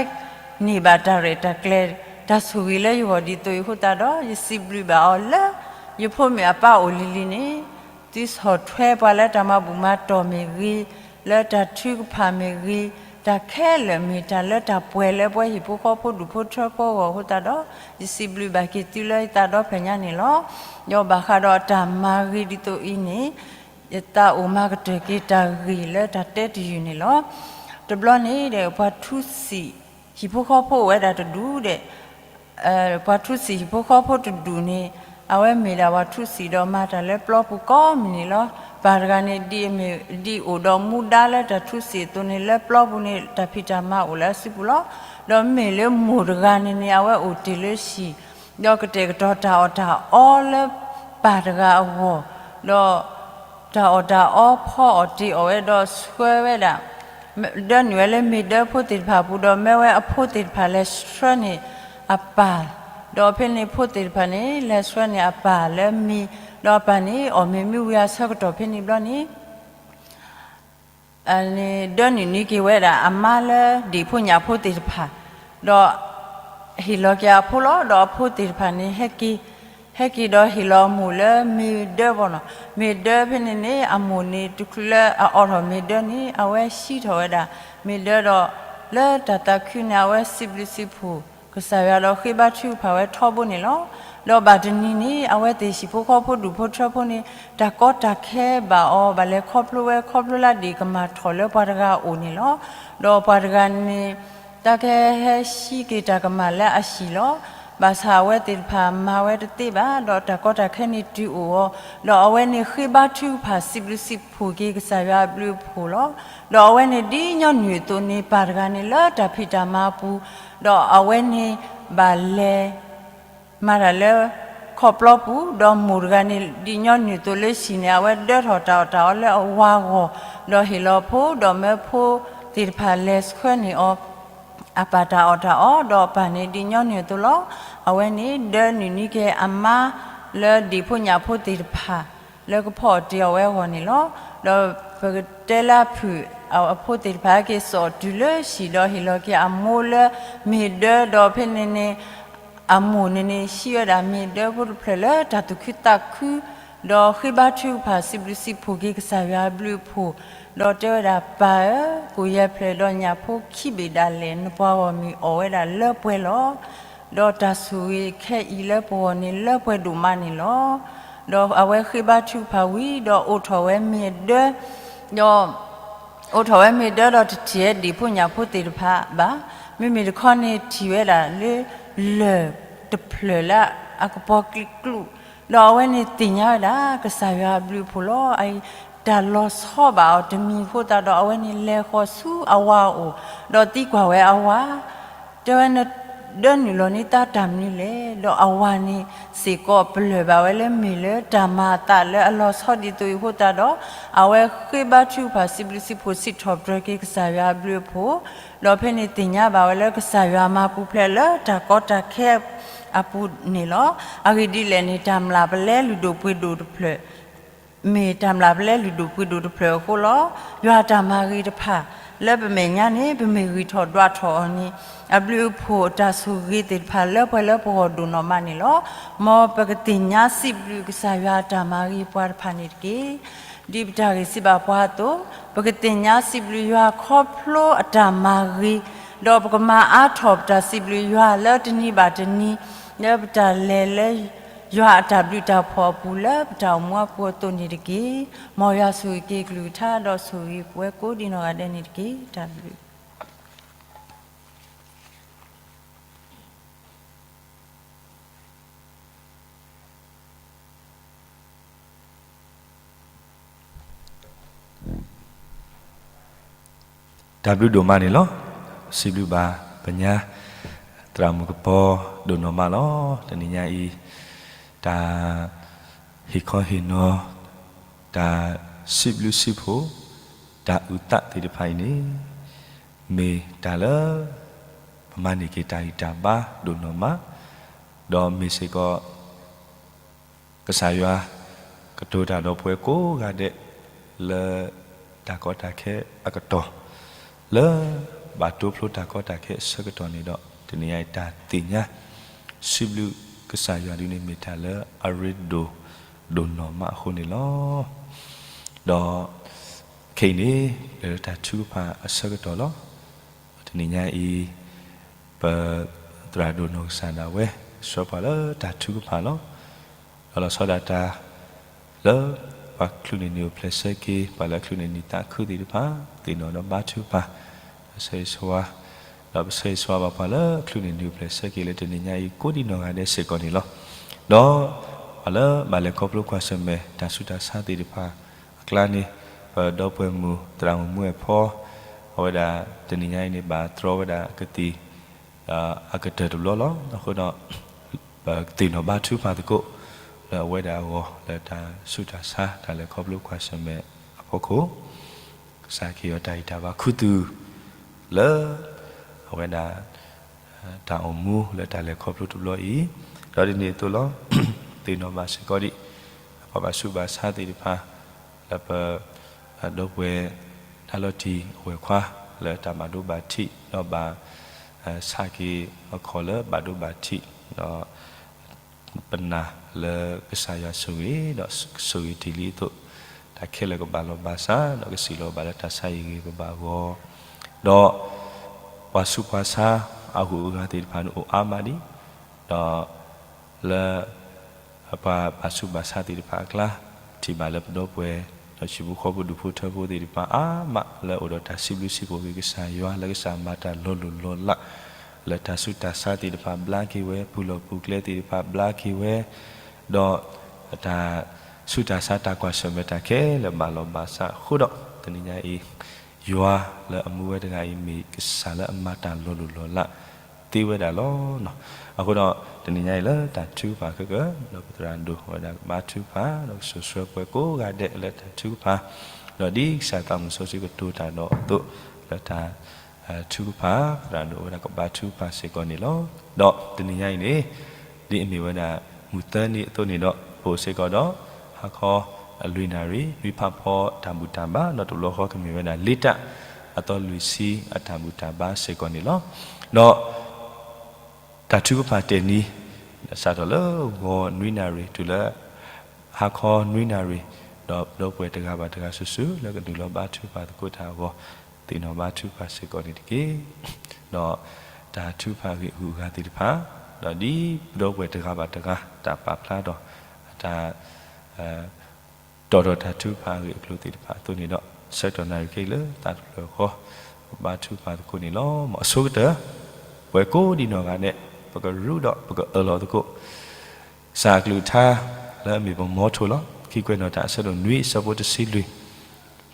န့ၢ်ဘၣ်တၢ်ရဲၣ်တၢ်ကျဲၤ တၢ်ဆိၣ်ဂ့ၤလၢယဂီၢ်ဒ်သိးအံၤအဃိသတးဒီး ယစံးဘျုးဘၣ်အီၤလၢ ယဖိမ့ၢ်အပၢ်အိၣ်လံၤလံၤန့ၣ် သုဆီၣ်ထွဲပှၤလၢတၢ်မၤဘူၣ်မၤတီၢ်မ့ၢ်ဂ့ၤ, လၢတၢ်ထုကဖၣ်မ့ၢ်ဂ့ၤ, တၢ်ခဲလၢာ်မ့ၢ်တၢ်လၢတၢ်ပှဲၤလၢပဝဲဟံၣ်ဖိဃီဖိဒူၣ်ဖိထၢဖိအဂီၢ်အဃိသတးဒီး ယစံးဘျုးဘၣ်က့ၤသုလၢယသးဒီဖျၢၣ်ညါန့ၣ်လီၤ. ဒီးဘၣ်ဃးဒီးတၢ်မၤဂ့ၤဒ်သိးအံၤန့ၣ် ယသးအိၣ်မၤကတၢၢ်က့ၤတၢ်ဂ့ၢ်လၢတၢ်တဲတယုၢ်န့ၣ်လီၤ. တဘျီန့ၣ်ဒီး ပှၤထူစံာ် ဟံၣ်ဖိဃီဖိအိၣ်ဝဲဒၣ်တဒူၣ်ဒီး ပှၤထူစံာ်ဟံၣ်ဖိဃီဖိတဒူၣ်န့ၣ် အဝဲမ့ၢ်ဒၣ်ပှၤထူစံာ်ဒီးမၤတၢ်လၢပျီပူၤကိးမုၢ်နံၤလီၤ. ပၢ်တဂၤန့ၣ် ဒ်အမ့ၢ်ဒ်အိၣ်ဒီးမူဒါလၢတၢ်ထူစံာ်အသိးန့ၣ် လၢပျီပူၤန့ၣ် တၢ်ဖံးတၢ်မၤအိၣ်လၢအစုပူၤလီၤ. ဒီးမ့ၢ်လၢမိၢ်တဂၤန့ၣ်န့ၣ် အဝဲအိၣ်တ့ၢ်လၢဟံၣ် ဒီးကတဲာ်ကတီၤတၢ်အီၣ်တၢ်အီလၢပၢ်တဂၤအဂီၢ်, ဒီး တၢ်အီၣ်တၢ်အီဖီအီၣ်တ့ၢ်အီၣ်ဝဲဒီးဆှၢဝဲဒၣ် ဒၢနုာ်ဝဲလၢမ့ၢ်ဒၢဖိသ့ၣ်တဖၣ်အပူၤ ဒီးမၢဝဲအဖိသ့ၣ်တဖၣ်လဲၤဆှၢန့ၢ်အပၢ်, ဒီးဖဲန့ၣ်ဖိသ့ၣ်တဖၣ်န့ၣ် လဲၤဆှၢန့ၢ်အပၢ်လၢမ့ၢ်, ဒီးအပၢ်န့ၣ်အီၣ်မ့ၤမံဝံၤအဆၢကတီၢ်ဖဲန့ၣ်ဘျီန့ၣ် ဒၢနုာ်န့ၢ်က့ၤဝဲဒၣ်အမါလၢဒ့ၣ်ဖိညၣ်ဖိသ့ၣ်တဖၣ်, ဒီးဟ့ၣ်လီၤက့ၤအဖိလီၤ. ဒီးအဖိသ့ၣ်တဖၣ်န့ၣ် ဟဲက့ၤ, ဟဲက့ၤဒီးဟ့ၣ်လီၤအမိၢ်လၢမ့ၢ်ဒၢဘီနီၤ. မ့ၢ်ဒၢဖဲန့ၣ်န့ၣ် အမိၢ်န့ၣ် တချုးလၢအအိးထီၣ်မ့ၢ်ဒၢန့ၣ် အဝဲဟံးထီၣ်ဝဲဒၣ်မ့ၢ်ဒၢဒီး လၢတၢ်သးခုန့ၣ် အဝဲစံးဘျုးစံးဖှိၣ်ကစၢ်ယွၤဒီးဃ့ဘါထုကဖၣ်ဝဲထီဘိန့ၣ်လီၤ. ဒီးဘၣ်တနံၤန့ၣ် အဝဲသ့ၣ်ဟံၣ်ဖိဃီဖိဒူၣ်ဖိထၢဖိန့ၣ် တၢ်ကီတၢ်ခဲဘၣ်အီၤ ဘၣ်လဲၤခီဖျိဝဲ ခီဖျိလၢဒ့ၣ်ကမၣ်ထီၣ်လၢပှၤတဂၤအအိၣ်န့ၣ်လီၤ. ဒီးပှၤတဂၤန့ၣ် တၢ်ကဟဲဟံးက့ၤတၢ်ကမၣ်လၢအဟံၣ်လီၤ. ဘၣ်ဆၣ်အဝဲသ့ၣ်တဖၣ်မၤဝဲတသ့ဘၣ်, ဒီးတၢ်ကီတၢ်ခဲန့ၣ်တုၤအိၣ်အီၤ, ဒီးအဝဲန့ၣ်ဃ့ဘါထုကဖၣ်စံးဘျုးစံးဖှိၣ်က့ၤကစၢ်ယွၤအဘျုးအဖှိၣ်လီၤ. ဒီးအဝဲန့ၣ်ဒ်ညီနုၢ်အသိးန့ၣ် ပၢ်တဂၤန့ၣ်လၢတၢ်ဖံးတၢ်မၤအပူၤ, ဒီးအဝဲန့ၣ်ဘၣ်လဲၤ မၤတၢ်လၢခီၣ်ပျီပူၤ, ဒီးမိၢ်တဂၤန့ၣ် ဒ်ညီနုၢ်အသိးလၢဟံၣ်န့ၣ် အဝဲဒၢထီၣ်တၢ်အီၣ်တၢ်အီလၢအဝၤအဂီၢ်, ဒီးဟ့ၣ်လီၤဖိ, ဒီးမၢဖိသ့ၣ်တဖၣ်လဲၤဆှၢန့ၢ်အီၤ အပၢ်တၢ်အီၣ်တၢ်အီ, ဒီးအပၢ်န့ၣ်ဒ်ညီနုၢ်အသိးလီၤ. အဝဲန့ၣ်ဒၢနုာ်န့ၢ်က့ၤအမါလၢဒ့ၣ်ဖိညၣ်ဖိသ့ၣ်တဖၣ် လၢကဖီအီၣ်တ့ၢ်အီၣ်ဝဲအဂီၢ်န့ၣ်လီၤ. ဒီးပကတဲလၢအဖုၣ် အဖိသ့ၣ်တဖၣ်က့ၤစိာ်တုၤလၢဟံၣ် ဒီးဟ့ၣ်လီၤက့ၤအမိၢ်လၢမ့ၢ်ဒၢ, ဒီးဖဲန့ၣ်န့ၣ် အမိၢ်န့ၣ်န့ၣ် ဟံးဝဲဒၣ်မ့ၢ်ဒၢဖိတဖျၢၣ်လၢတၢ်သူၣ်ခုသးခု, ဒီးဃ့ဘါထုကဖၣ်စံးဘျုးစံးဖှိၣ်က့ၤကစၢ်ယွၤအဘျုးအဖှိၣ်, ဒီးတဲဝဲဒၣ်ပၢ်ဧၢ, ကိၣ်ယဲၢ်ဖျၢၣ်ဒီးညၣ်ဖိခံဘ့ၣ်ဒၣ်လဲာ် နပှၤဂီၢ်မုၢ်အီၣ်ဝဲဒၣ်လၢပှဲၤလီၤ. ဒီးတၢ်ဆိၣ်ဂ့ၤခဲအံၤလၢပဂီၢ်န့ၣ် လၢပှဲၤဒိၣ်မးန့ၣ်လီၤ. ဒီးအဝဲဃ့ဘါထုကဖၣ်ဝံၤ ဒီးအိးထီၣ်ဝဲမ့ၢ်ဒၢ, ဒီး အိးထီၣ်ဝဲမ့ၢ်ဒၢဒီးတထံၣ်ဝဲဒံၣ်ဖိညၣ်ဖိသ့ၣ်တဖၣ်ဘၣ်. မ့မ့ၢ်တခီန့ၣ်ထံၣ်ဝဲဒၣ်လၢ လၢၢ်တဖျၢၣ်လၢအကပီၤကျံးကျူး, ဒီးအဝဲန့ၣ်သ့ၣ်ညါဝဲဒၣ် ကစၢ်ယွၤအဘျုးအဖှိၣ်လီၤ. အအံၤ တၢ်လီၤဆီဘၣ်အီၤတမံၤအဃိသတးဒီး အဝဲန့ၣ်လဲၤဃီၤဆူအဝၤအအိၣ်, ဒီးသံကွၢ်ဝဲအဝၤ, တဲဝဲ နဒၢနုာ်လီၤန့ၢ်တၢ်မနုၤလဲၣ်. ဒီးအဝၤန့ၣ်စ့ၢ်ကီးပလၢၢ်ဘၣ်ဝဲလၢမ့ၢ်လၢတၢ်မၤအသးလၢအလီၤဆီဒ်သိးအံၤအဃိသတးဒီး အဝဲဃ့ဘါထုကဖၣ်စံးဘျုးစံးဖှိၣ်စံးထီၣ်ပတြၢၤက့ၤကစၢ်ယွၤအဘျုးအဖှိၣ်, ဒီးဖဲန့ၣ်သ့ၣ်ညါဘၣ်ဝဲလၢကစၢ်ယွၤမၤပူၤဖျဲးလၢတၢ်ကီတၢ်ခဲအပူၤန့ၣ်လီၤ. အဂ့ၢ်ဒ်လဲၣ်န့ၣ် တၢ်မျၢ်ပလဲလုၢ်ဒိၣ်ပှ့ၤဒိၣ်တဖျၢၣ် မ့ၢ်တၢ်မျၢ်ပလဲလုၢ်ဒိၣ်ပှ့ၤဒိၣ်တဖျၢၣ်အဃိလီၤ. ယွၤအတၢ်မၤဂ့ၤတဖၣ် လၢပမဲာ်ညါန့ၣ် ပမ့ၢ်ဂံၢ်ထီၣ်ဒွးထီၣ်အီၤန့ၣ် အဘျုးအဖှိၣ်အတၢ်ဆိၣ်ဂ့ၤသ့ၣ်တဖၣ်လၢပှဲၤလၢပဂီၢ်ဒိၣ်နီၢ်မးန့ၣ်လီၤ. မ်ပကသ့ၣ်ညါစံးဘျုးကစၢ်ယွၤအတၢ်မၤဂ့ၤပှၤတဖၣ်န့ၣ်တက့ၢ်. ဒ်ပတၢ်ဂ့ၢ်စံးဘၣ်ပှၤအသိး, ပကသ့ၣ်ညါစံးဘျုးယွၤခီဖျိအတၢ်မၤဂ့ၤ, ဒီးပကမၤအါထီၣ်ပတၢ်စံးဘျုးယွၤလၢတနံၤဘၣ်တနံၤ, လၢပတၢ်လဲၤလၢ ယွၤအတၢ်ဘျုးတၢ်ဖှိၣ်အပူၤလၢပတၢ်အိၣ်မူအပူၤအသိးန့ၣ်တက့ၢ်. မ်ယွၤဆိၣ်ဂ့ၤက့ၤကလုၢ်ကထါဒီးဆိၣ်ဂ့ၤပဝဲကိးဒံးနီၢ်ဂၤဒဲးန့ၣ်တက့ၢ်. တၢ်ဘျုး တၢ်ဘျုးဒိၣ်မးန့ၣ်လီၤ. စံးဘျုးဘၣ်ပညါ သရၣ်မုၣ်ကပီၤဒိၣ်နီၢ်မးလီၤ. တနံၤညါအံၤ တၢ်ဟ့ၣ်ခီဟ့ၣ်နီၤ တၢ်စံးဘျုးစံးဖှိၣ် တၢ်အုၣ်သးသ့ၣ်တဖၣ်အံၤန့ၣ် မ့ၢ်တၢ်လၢ ပမၤန့ၢ်က့ၤတၢ်ဂံၢ်တၢ်ဘါဒိၣ်နီၢ်မး, ဒီးမ့ၢ်စ့ၢ်ကီး ကစၢ်ယွၤ ကတိၤတၢ်ဒီးပဝဲကိးဂၤဒဲး လၢ တၢ်ကီတၢ်ခဲအကတီၢ်, လၢ ဘၣ်တိဖျိတၢ်ကီတၢ်ခဲအဆၢကတီၢ်န့ၣ်ဒီး တနံၤညါအံၤတၢ်သ့ၣ်ညါ စံးဘျုးကစၢ်ယွၤဒ်န့ၣ်မ့ၢ်တၢ်လၢအရ့ဒိၣ် ဒိၣ်နီၢ်မးအဃိန့ၣ်လီၤ. ဒီး ခဲအံၤန့ၣ် ပလဲၤလၢတၢ်ထုကဖၣ်အဆၢကတီၢ်လီၤ. တနံၤညါအံၤ ပ သရၣ်ဒိၣ်နီၢ်ကစၢ်ဒၣ်ဝဲ ဆှၢပှၤလၢတၢ်ထုကဖၣ်လီၤ. ဒီးလီၤဆီဒၣ်တၢ် လၢ ပှၤချုးန့ၢ်နံၣ်အိၣ်ဖျဲၣ်ဆၢက့ၤ ပှၤလၢချုးန့ၢ်နံၣ်သးခုသ့ၣ်တဖၣ် သ့ၣ်နီၣ်ဒီးဘါထုကဖၣ် ပဆၢဂ့ၤဆၢဝါ, ဒီးပဆၢဂ့ၤဆၢဝါဘၣ်ပှၤလၢချုးန့ၢ်နံၣ်အိၣ်ဖျဲၣ်ဆၢက့ၤလၢတနံၤညါအံၤကိးဒံးနီၢ်ဂၤဒဲးစ့ၢ်ကီးန့ၣ်လီၤ. ဒီး ပှၤလၢဘၣ်လဲၤခီဖျိကွၢ်ဆၢၣ်မဲာ်တၢ်ဆူးတၢ်ဆါသ့ၣ်တဖၣ်အကျါန့ၣ် ပဒီပုၢ်ဝဲၢ်မုၣ်သရၣ်မုၣ်မူအဲၣ်ဖီ အဝဲဒၣ်တနံၤညါအံၤန့ၣ် ဘၣ်တြီဝဲဒၣ်ကသံၣ် အကတၢၢ်တဘျီလီၤ. အဃိဒီး ပကသ့ၣ်နီၣ်ဘါထုကဖၣ်သကိး လၢအဝဲဒၣ်အဂီၢ် လၢတၢ်ဆူးတၢ်ဆါ တၢ်လဲၤခီဖျိကွၢ်ဆၢၣ်မဲာ်အဖီခိၣ် ကစၢ်ခရံာ်အတၢ်ဂံၢ်တၢ်ဘါခူသူၣ် လၢ အဝဲဒၣ် တၢ်အိၣ်မူလၢတၢ်လဲၤခီဖျိတဘျီအံၤ, ဒီးဒ်န့ၣ်အသိးလီၤ. သ့ၣ်နီၣ်ဘၣ်စ့ၢ်ကီးဒံး ပှၤဘၣ်ဆူးဘၣ်ဆါသ့ၣ်တဖၣ် လၢပ ဒီပုၢ်ဝဲၢ် တၢ်လီၤတံၢ်အဝဲၢ်ခွါ လၢတၢ်ဘၣ်ဒိဘၣ်ထံး ဒီးဘၣ် ဆးက့ၤအခီၣ်လၢဘၣ်ဒိဘၣ်ထံး ဒီး ပနာ်လၢကစၢ်ယွၤဆိၣ်ဂ့ၤ ဒီးဆိၣ်ဂ့ၤတ့ၢ်လံအသိး တၢ်ခဲလၢာ်ကဘၣ်လီၤဘၣ်စး ဒီးကစံၣ်လီၤဘၣ်လၢတၢ်ဆါဟံၣ်ဂ့ၤကဘၣ်အဂီၢ်, ဒီး ပှၤဆူးပှၤဆါအဂုၤအဂၤသ့ၣ်တဖၣ်န့ၣ်အိၣ်အါမးဒံး, ဒီး လၢ ပှၤဘၣ်ဆူးဘၣ်ဆါသ့ၣ်တဖၣ်အကျါ ထံၣ်ဘၣ်လၢပဒီပုၢ်ဝဲၢ် ဒီးဟံၣ်ဖိဃီဖိဒူၣ်ဖိထၢဖိသ့ၣ်တဖၣ်အါမး လၢအိၣ်ဒီးတၢ်စံးဘျုးစံးဖှိၣ်က့ၤကစၢ်ယွၤ လၢကစၢ်မၤတၢ်လီၤလိၢ်လီၤလး လၢတၢ်ဆူးတၢ်ဆါသ့ၣ်တဖၣ်ဘျါက့ၤဝဲ ပူၤလီၢ်ပူၤကျဲသ့ၣ်တဖၣ်ဘျါက့ၤဝဲ, ဒီး တၢ်ဆူးတၢ်ဆါတၢ်ကွၢ်ဆၢၣ်မဲာ်တၢ်ခဲလၢာ်ဘၣ်လီၤဘၣ်စးအဃိဒီး တနံၤညါအံၤ ယွၤလၢအမူဝဲတဂၤအံၤ မ့ၢ်ကစၢ်လၢအမၤတၢ်လီၤလိၢ်လီၤလးသ့ဝဲဒၣ်လီၤ. အဃိဒီး တနံၤညါအံၤလၢတၢ်ထုကဖၣ်ခဲကၢ ဒီးပသရၣ်ဒိၣ်ဝဲဒၣ်ကဘါထုကဖၣ် ဒီးကစိာ်ဆှၢပှၤကိးဂၤဒဲးလၢတၢ်ထုကဖၣ်, ဒီးဒ်ကစၢ်သးမုၣ်စီဆှံကတိၤတၢ်ဒီးအသိး လၢတၢ် ထုကဖၣ် သရၣ်ဒိၣ်ဝဲဒၣ်ကဘါထုကဖၣ်စ့ၢ်ကီးန့ၣ်လီၤ. ဒီးတနံၤညါအံၤန့ၣ် ဒ်အမ့ၢ်ဝဲဒၣ် မုၢ်သၢနံၤအသိးန့ၣ်ဒီး ပအိၣ်စ့ၢ်ကီးဒီး ဟါခီ လွံၢ်နၣ်ရံၣ် နွံဖးဖီတၢ်ဘူၣ်တၢ်ဘါ ဒီးတဘျီဃီကမ့ၢ်ဝဲဒၣ် လ့တၢ် အသီလွံၢ်ဆံအတၢ်ဘူၣ်တၢ်ဘါစ့ၢ်ကီးန့ၣ်လီၤ. ဒီး တၢ်ထုကဖၣ်တ့ၢ်နံၤ စးထီၣ်လၢဂီၤနွံနၣ်ရံၣ် တုၤလၢ ဟါခီနွံနၣ်ရံၣ်, ဒီးဒီပုၢ်ဝဲၢ်တဂၤဘၣ်တဂၤစုာ်စုာ် လၢကနုာ်လီၤဘါထုကဖၣ်သကိးတၢ်အဂီၢ် သ့ၣ်နီၣ်ဘါထုကဖၣ်စ့ၢ်ကီးန့ၣ်တက့ၢ်. ဒီးတၢ်ထုကဖၣ်ဂ့ၢ်အဂုၤအဂၤသ့ၣ်တဖၣ် ဒီးဒ်ပဒီပုၢ်ဝဲၢ်တဂၤဘၣ်တဂၤ တၢ်ပာ်ဖျါဒီး တၢ် တီၣ်ထီၣ်တၢ်ထုကဖၣ်အဂ့ၢ်အကျိၤသ့ၣ်တဖၣ်အသိးန့ၣ်ဒီး ဆၢကတီၢ်နၣ်ရံၣ်ခဲအံၤလၢသးတဖျၢၣ်ဃီ ပဘါထုကဖၣ်သကိးန့ၣ်လီၤ. မ်အဆိကတၢၢ် ပဝဲကိးဒံနီၢ်ဂၤဒဲး ပကရူးဒီးပကအၢၣ်လီၤသကိး ကစၢ်အကလုၢ်ကထါ လၢအမ့ၢ်ပမီထိလီၤ. ခံကွဲးနီၣ်တၢ်အဆၢဒိၣ်နွံအဆၢဖိတဆံလွံၢ်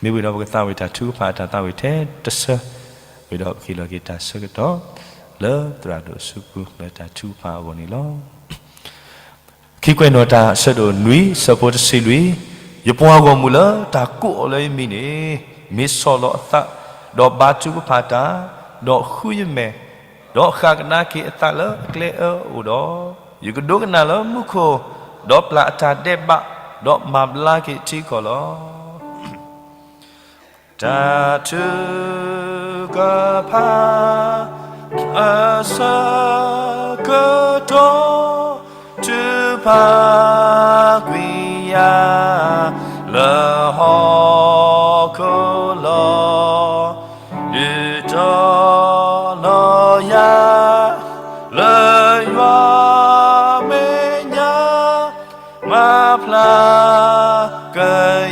မ့ၢ်ဝံၤဒီးပကသးဝံၣ်တၢ်ထုကဖၣ်အတၢ်သးဝံၣ်ထဲတဆၢ ဝံၤဒီးပကဟ့ၣ်လီၤက့ၤတၢ်ဆၢကတီၢ် လၢသရၣ်ဒိၣ်အစုပူၤလၢတၢ်ထုကဖၣ်အဂီၢ်န့ၣ်လီၤ. ခံကွဲးနီၣ်တၢ်အဆၢဒိၣ်နွံအဆၢဖိတဆံလွံၢ်, ယပှၤဂီၢ်မုၢ်လၢတၢ်ကိးအီၤလၢယမံၤန့ၣ် မ့ၢ်ဆီၣ်လီၤအသး ဒီးဘါထုကဖၣ်တၢ်, ဒီးဃုယမဲာ်, ဒီးဃၣ်ကဒါက့ၤအသးလၢအကျဲအၢအအိၣ်ဒီး, ယကဒိကနၣ်လၢမူခိၣ်, ဒီးပျၢ်အတၢ်ဒဲးဘး, ဒီးမၤဘျါက့ၤထံကီၢ်လီၤ. တၢ်ထုကဖၣ် အဆၢကတီၢ် ထုကဖၣ်ကွံာ်ယၤ လၢဟီၣ်ခိၣ်လီၤ. ဒုးတီၤလီၤယၤ လၢယွၤမဲာ်ညါ မၤဖျါက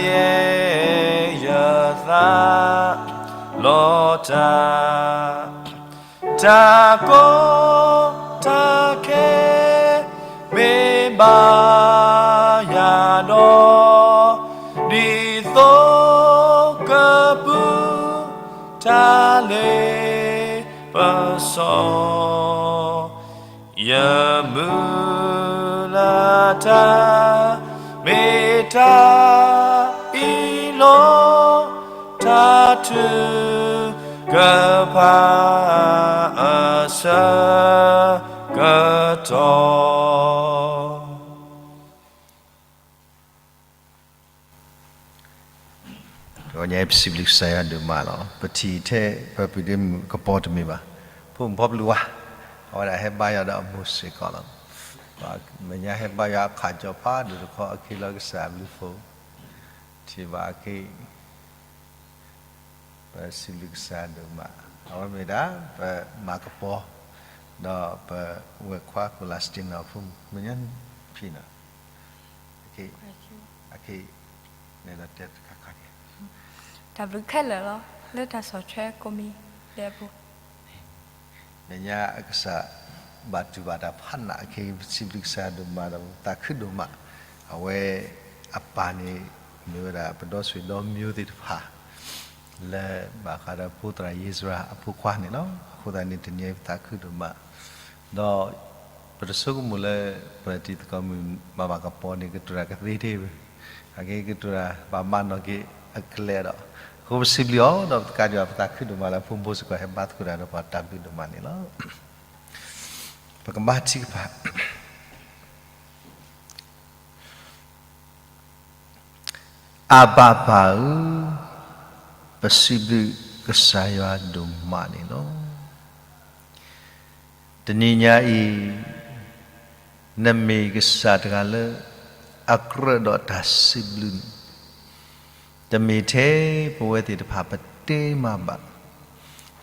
ယဲၢ်ယသးလီၤတၢ်, တၢ်ကီတၢ်ခဲမ့ၢ်ဘၣ်ယၤဒီး, ဒ်သိးကပုၢ်တၢ်လ့ပစီ ယမုၢ်လၢ်တၢ် မ့ၢ်တၢ်အံၤလီၤ. တၢ်ထုကဖၣ်အဆၢကတီၢ် တဂီၤညါအံၤ ပစံးဘျုးကစၢ်ယွၤဒိၣ်မးလီၤ. ပထံၣ်ထဲပပုၢ်ဒ့မုၣ်ကပီၤတမ့ၢ်ဘၣ်, ဖိမုၣ်ဖီပလူဝါ, အဝဲဒၣ်ဟဲဘါယွၤဒီးအမိၢ်စ့ၢ်ကီးလီၤ. မဲာ်ညါဟဲဘါယွၤအခးကၠီဖးဒိၣ်တခီ အခ့လီၤကစၢ်အဘျုးအဖှိၣ်, ထံၣ်ဘၣ်အခ့ ပစံးဘျုးကစၢ်ဒိၣ်မး, အဝဲမ့ၢ်ဒၣ် ပမၤကပီၤ, ဒီးပဝဲၢ်ခွါကိၣ်လၤစတ့နီၣ်အဖိမုၣ် မဲာ်ညါဖံနီၤ, အခ့, အခ့, နဲၣ်လီၤတဲတခါခါန့ၣ်, တၢ်ဘျုးခဲလၢာ်လီၤ လၢတၢ်ဆီၣ်ထွဲကိးမံၤဒဲးအပူၤ မဲာ်ညါအကစၢ် ဘၣ်တူၢ်ဘၣ်တၢ်ဖးနးအခ့ ပစံးဘျုးကစၢ်ဒိၣ်မးဒီးသးခုဒိၣ်မး, အဝဲအပၢ်န့ၣ် မ့ၢ်ဝဲဒၣ်ပဒီဆွေဒီမျိုးသ့ၣ်တဖၣ် လၢဘၣ်ဃးဒီးဖိသရၣ်ယ့စရၤအဖိခွါန့ၣ်လီၤ. အဃိသတးန့ၣ် တနံၤအံၤပသးခုဒိၣ်မး, ဒီးပတဆိကမိၣ်လၢ ပတံၤသကိးမုၣ်ဘၣ်မၤကပီၤန့ၣ် ကတိၤတၢ်ကသ့တ့ၢ်ဘၣ်, အက့ၤကတိၤတၢ်ဘၣ်မၤနီၣ်က့ၤအကျဲဒီး, အဃိပစံးဘျုးအီၤ ဒီးပသးကညီၤ ပသးခုဒိၣ်မးလၢဖိမုၣ်ဖိစ့ၢ်ကီး ဟဲဘါသကိးတၢ်ဒီးပှၤတၢ်ဘျုးဒိၣ်မးန့ၣ်လီၤ. ပကဘါထုကဖၣ် အဘၣ်ပၢ်ဧၢ, ပစံးဘျုးကစၢ်ယွၤဒိၣ်မးန့ၣ်လီၤ. တနံၤညါအံၤ နမ့ၢ်ကစၢ်တဂၤလၢ အကြၢးဒီးတၢ်စံးဘျုးန့ၣ်, တမ့ၢ်ထဲပဝဲသ့ၣ်တဖၣ်ပတဲမးဘၣ်,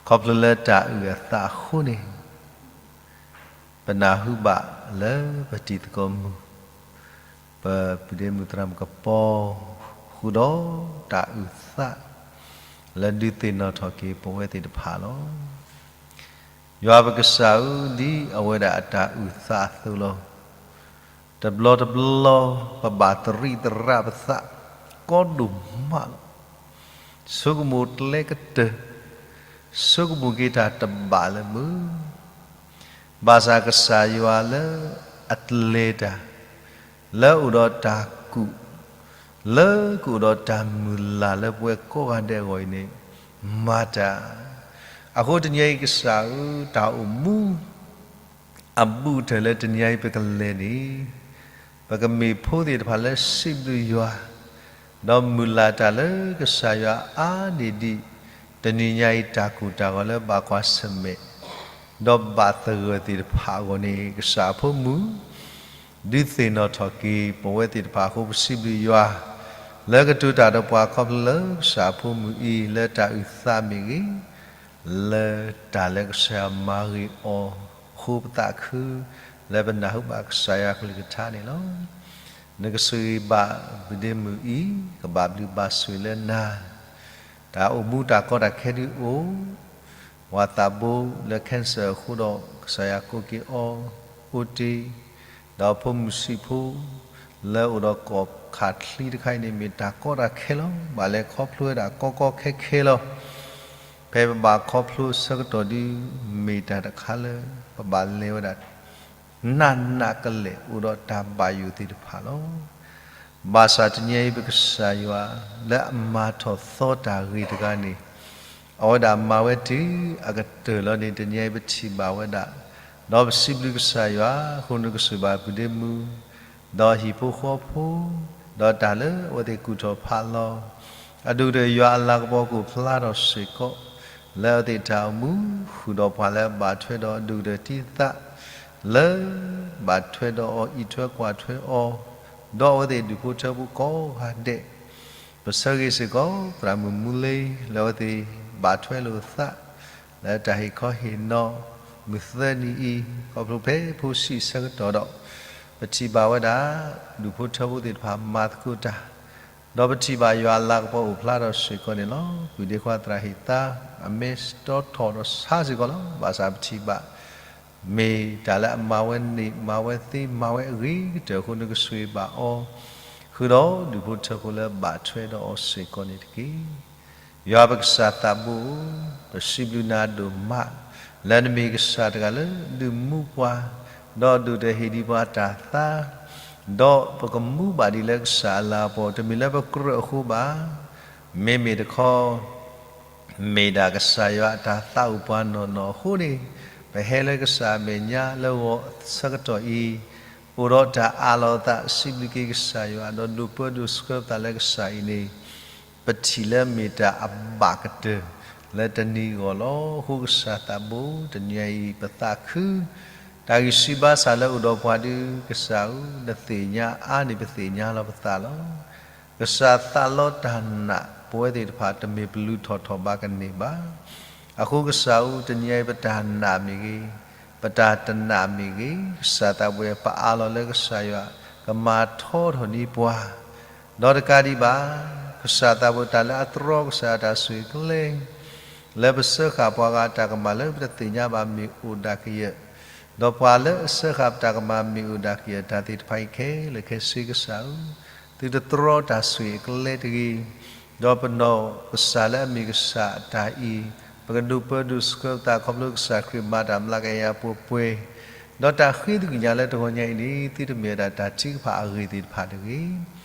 ခီဖျိလၢတၢ်အုၣ်အသးအဃိန့ၣ် ပနၢ်ဟူဘၣ်လၢပတံၤသကိးမုၣ်, ပပုၢ်ဒ့မုၣ်သရၣ်မုၣ်ကပီၤဃုာ်ဒီးတၢ်အုၣ်သး လၢဒုးသ့ၣ်နီၣ်ထီၣ်က့ၤပဝဲသ့ၣ်တဖၣ်လီၤ. ယွၤပကစၢ်ဧၢ, ဒ်အဝဲဒၣ်အတၢ်အုၣ်သးအသိးလီၤ. တဘျီတဘျီ ပဘၣ်သရံးသရၣ်ပသးကီဒိၣ်မးလီၤ. ဆိကမိၣ်ကျဲကတၢၢ်, ဆိကမိၣ်က့ၤတၢ်တဘၣ်လၢၤမုၢ်, ဘၣ်ဆၣ်ကစၢ်ယွၤလၢအကျဲၤတၢ်, လၢအအိၣ်ဒီးတၢ်ကူၣ်, လၢကအိၣ်ဒီးတၢ်မုၢ်လၢ်လၢပဝဲကိးဂၤဒဲးအဂီၢ်အံၤန့ၣ် မၤတၢ်. အဃိတနံၤအံၤကစၢ်ဧၢ, တၢ်အိၣ်မူ အဘူးကတၢၢ်လၢတနံၤအံၤပကလဲၤန့ၣ်, ပကမ့ၢ်ဖိသ့ၣ်တဖၣ်လၢစံးဘျုးယွၤ, ဒီးမုၢ်လၢ်တၢ်လၢကစၢ်ယွၤအါန့ၢ်ဒံး, တနံၤညါအံၤတၢ်ကိၢ်တၢ်ဂီၤလၢဘၣ်ကွၢ်ဆၢၣ်မဲာ်, ဒီးဘၣ်သဂၢၢ်သ့ၣ်တဖၣ်အဂီၢ်န့ၣ် ကစၢ်အဖိမုၣ် ဒုးသ့ၣ်နီၣ်ထီၣ်က့ၤပဝဲသ့ၣ်တဖၣ်အဃိ ပစံးဘျုးယွၤ လၢကတိၤတၢ်ဒီးပှၤခီဖျိလၢကစၢ်အဖိမုၣ်အံၤ လၢတၢ်အုၣ်သးမ့ၢ်ဂ့ၤ, လၢတၢ်လၢကစၢ်ယွၤမၤဂ့ၤအီၤအဃိ ပသးခု လၢပနၢ်ဟူဘၣ်ကစၢ်ယွၤကလုၢ်ကထါန့ၣ်လီၤ. နကဆိၣ်ဂ့ၤဘၣ်ပဒ့မုၣ်အံၤ, ကဘၣ်ဘျုးဘၣ်ဆိၣ်ဂ့ၤလၢနၤ, တၢ်အိၣ်မူတၢ်ကီတၢ်ခဲဒုအိၣ်, ပှၤသးဘိလၢ cancer အဃိဒီး ကစၢ်ယွၤကိးက့ၤအီၤ, အိၣ်တ့ၢ်, ဒီးဖိမုၣ်ဆံးဖိ လၢအိၣ်ဒီးကီၢ်ခၣ်ချံတခါအံၤန့ၣ် မ့ၢ်တၢ်ကီတၢ်ခဲလီၤ. ဘၣ်လဲၤခီဖျိဝဲဒၣ်ကီကီခဲခဲလီၤ. ဖဲပဘၣ်ခီဖျိဆၢကတီၢ်ဒု မ့ၢ်တၢ်တခါလၢ ပဘၣ်လဲၤဝဲဒၣ် နးနးကလဲာ်အိၣ်ဒီးတၢ်ဘၣ်ယိၣ်သ့ၣ်တဖၣ်လီၤ. ဘၣ်ဆၣ်တနံၤအံၤပကစၢ်ယွၤ လၢအမၤထီၣ်သီတၢ်ဂ့ၤတဂၤန့ၣ် အဝဲဒၣ်မၤဝဲတုၤအကတၢၢ်လီၤန့ၣ် တနံၤအံၤပထံၣ်ဘၣ်ဝဲဒၣ်, ဒီးပစံးဘျုးကစၢ်ယွၤ, အဃိနကဆိၣ်ဂ့ၤဘၣ်ပဒ့မုၣ် ဒီးဟံၣ်ဖိဃီဖိ, ဒီးတၢ်လၢအဝဲသ့ၣ်ကူၣ်ထီၣ်ဖးလီၤ, အဒိၣ်ကတၢၢ်ယွၤအလၤကပီၤကအိၣ်ဖျါထီၣ်စ့ၢ်ကီး, လၢအဝဲသ့ၣ်တၢ်အိၣ်မူဃုာ်ဒီးပှၤလၢအဘၣ်ထွဲဒီးအဒိၣ်ကတၢၢ်တံသး, လၢဘၣ်ထွဲဒီးအီၤအံးထွဲကွၢ်ထွဲအီၤ, ဒီးအဝဲသ့ၣ်ဒူၣ်ဖိထၢဖိကိးဂၤဒဲး ပဆၢဂ့ၤစ့ၢ်ကီး သရၣ်မုၣ်မူလ့ လၢအဝဲသ့ၣ်ဘၣ်ထွဲလိာ်သး လၢတၢ်ဟ့ၣ်ခီဟ့ၣ်နီၤ မုၢ်သၢနံၤအံၤ, ခီဖျိဖဲဖိဆံးဆၢကတီၢ်ဒီး ပထံၣ်ဘၣ်ဝဲဒၣ် ဒူၣ်ဖိထၢဖိသ့ၣ်တဖၣ်မၤသကိးတၢ်, ဒီးပထံၣ်ဘၣ်ယွၤအလၤကပီၤအိၣ်ဖျါထီၣ်စ့ၢ်ကီးန့ၣ်လီၤ. ပုၢ်ဒ့ခွါသရၣ်ဟ့ၣ်သါ အမဲာ်တီထီၣ်ဒီးဆါစ့ၢ်ကီးလီၤ. ဘၣ်ဆၣ်ပထံၣ်ဘၣ် မ့ၢ်တၢ်လၢအမၤဝဲန့ၣ် မၤဝဲသ့ မၤဝဲအဂ့ၤကတၢၢ်အဃိ နကဆိၣ်ဂ့ၤဘၣ်အီၤ, ဃုာ်ဒီးဒူၣ်ဖိထၢဖိလၢဘၣ်ထွဲဒီးအီၤစ့ၢ်ကီးန့ၣ်တက့ၢ်. ယွၤပကစၢ်သးဘိဧၢ, ပစံးဘျုးနၤဒိၣ်မး လၢနမ့ၢ်ကစၢ်တဂၤလၢဒုးမူပှၤ, ဒီးဒိၣ်တဟ့ၣ်ဒံးပှၤတၢ်သါ, ဒီးပကမူဘၣ်ဒ်လၢကစၢ်အလၤကပီၤ တမ့ၢ်လၢပကြၢးအဃိဘၣ်. မ့မ့ၢ်တခီ မ့ၢ်ဒၣ်ကစၢ်ယွၤအတၢ်သးအိၣ်ပှၤနီၢ်နီၢ်အဃိန့ၣ်, ပဟဲလၢကစၢ်အမဲာ်ညါလၢဂီၤဆၢကတီၢ်အံၤ, အိၣ်ဒီးတၢ်အးလီၤသးစံးဘျုးက့ၤကစၢ်ယွၤ ဒီးဒိးပၢဒိးဆှၢပသးလၢကစၢ်အံၤန့ၣ်, ပထံၣ်လၢမ့ၢ်တၢ်အဘၣ်ကတၢၢ် လၢတနံၤအဂီၢ်လီၤ. အဃိကစၢ်သးဘိ တနံၤအံၤပသးခု တၢ်ဂံၢ်စၢ်ဘါစၢ်လၢအိၣ်ဒီးပှၤဒုး ကစၢ်ဧၢ, နသ့ၣ်ညါအါန့ၢ်ပသ့ၣ်ညါလီၤပသးလီၤ. ကစၢ်သးလီတၢ်နာ်ပဝဲသ့ၣ်တဖၣ် တမ့ၢ်ပလူၤထီၣ်ထီၣ်ဘးကန့ၢ်ဘၣ်. အဃိကစၢ်ဧၢ, တနံၤအံၤပတၢ်နာ်မ့ၢ်ဂ့ၤ, ပတၢ်တနာ်မ့ၢ်ဂ့ၤ, ကစၢ်သးဘိ ပအးလီၤလၢကစၢ်ယွၤ ကမၤထီထီၣ်န့ၢ်ပှၤ, ဒီးတကးဒံးဘၣ်, ကစၢ်သးဘိ တၢ်လၢအတြီကစၢ်တၢ်ဆိၣ်ဂ့ၤအကျဲ လၢပစၢဃာ်ပှၤဂၤအတၢ်ကမၣ်လၢပတသ့ၣ်ညါဘၣ်မ့ၢ်အိၣ်ဒၣ်ကယၢၢ်, ဒီးပှၤလၢအစၢဃာ်ပတၢ်ကမၣ်မ့ၢ်အိၣ်ဒၣ်ကယၢၢ်တၢ်သ့ၣ်တဖၣ်အံၤခဲလၢာ်ခဲဆ့ကစၢ်ဧၢ, သုတတြီတၢ်ဆိၣ်ဂ့ၤအကျဲတဂ့ၤ, ဒီးပနီၢ်ကစၢ်လၢအမ့ၢ်ကစၢ်အတၢ်အံၤ, ပကဒိးပၢဒိးဆှၢပသးခီဖျိကစၢ်ခရံာ်မၤတၢ်မျးကယၤပှဲၤပှဲၤ, ဒီးတၢ်ဃ့သကွံၢ်ညါလၢတဂီၤညါအံၤန့ၣ် သုတမ့ၢ်ဝဲဒၣ်တၢ်ထုကဖၣ်အဂ့ၢ်သ့ၣ်တဖၣ်တဂ့ၤ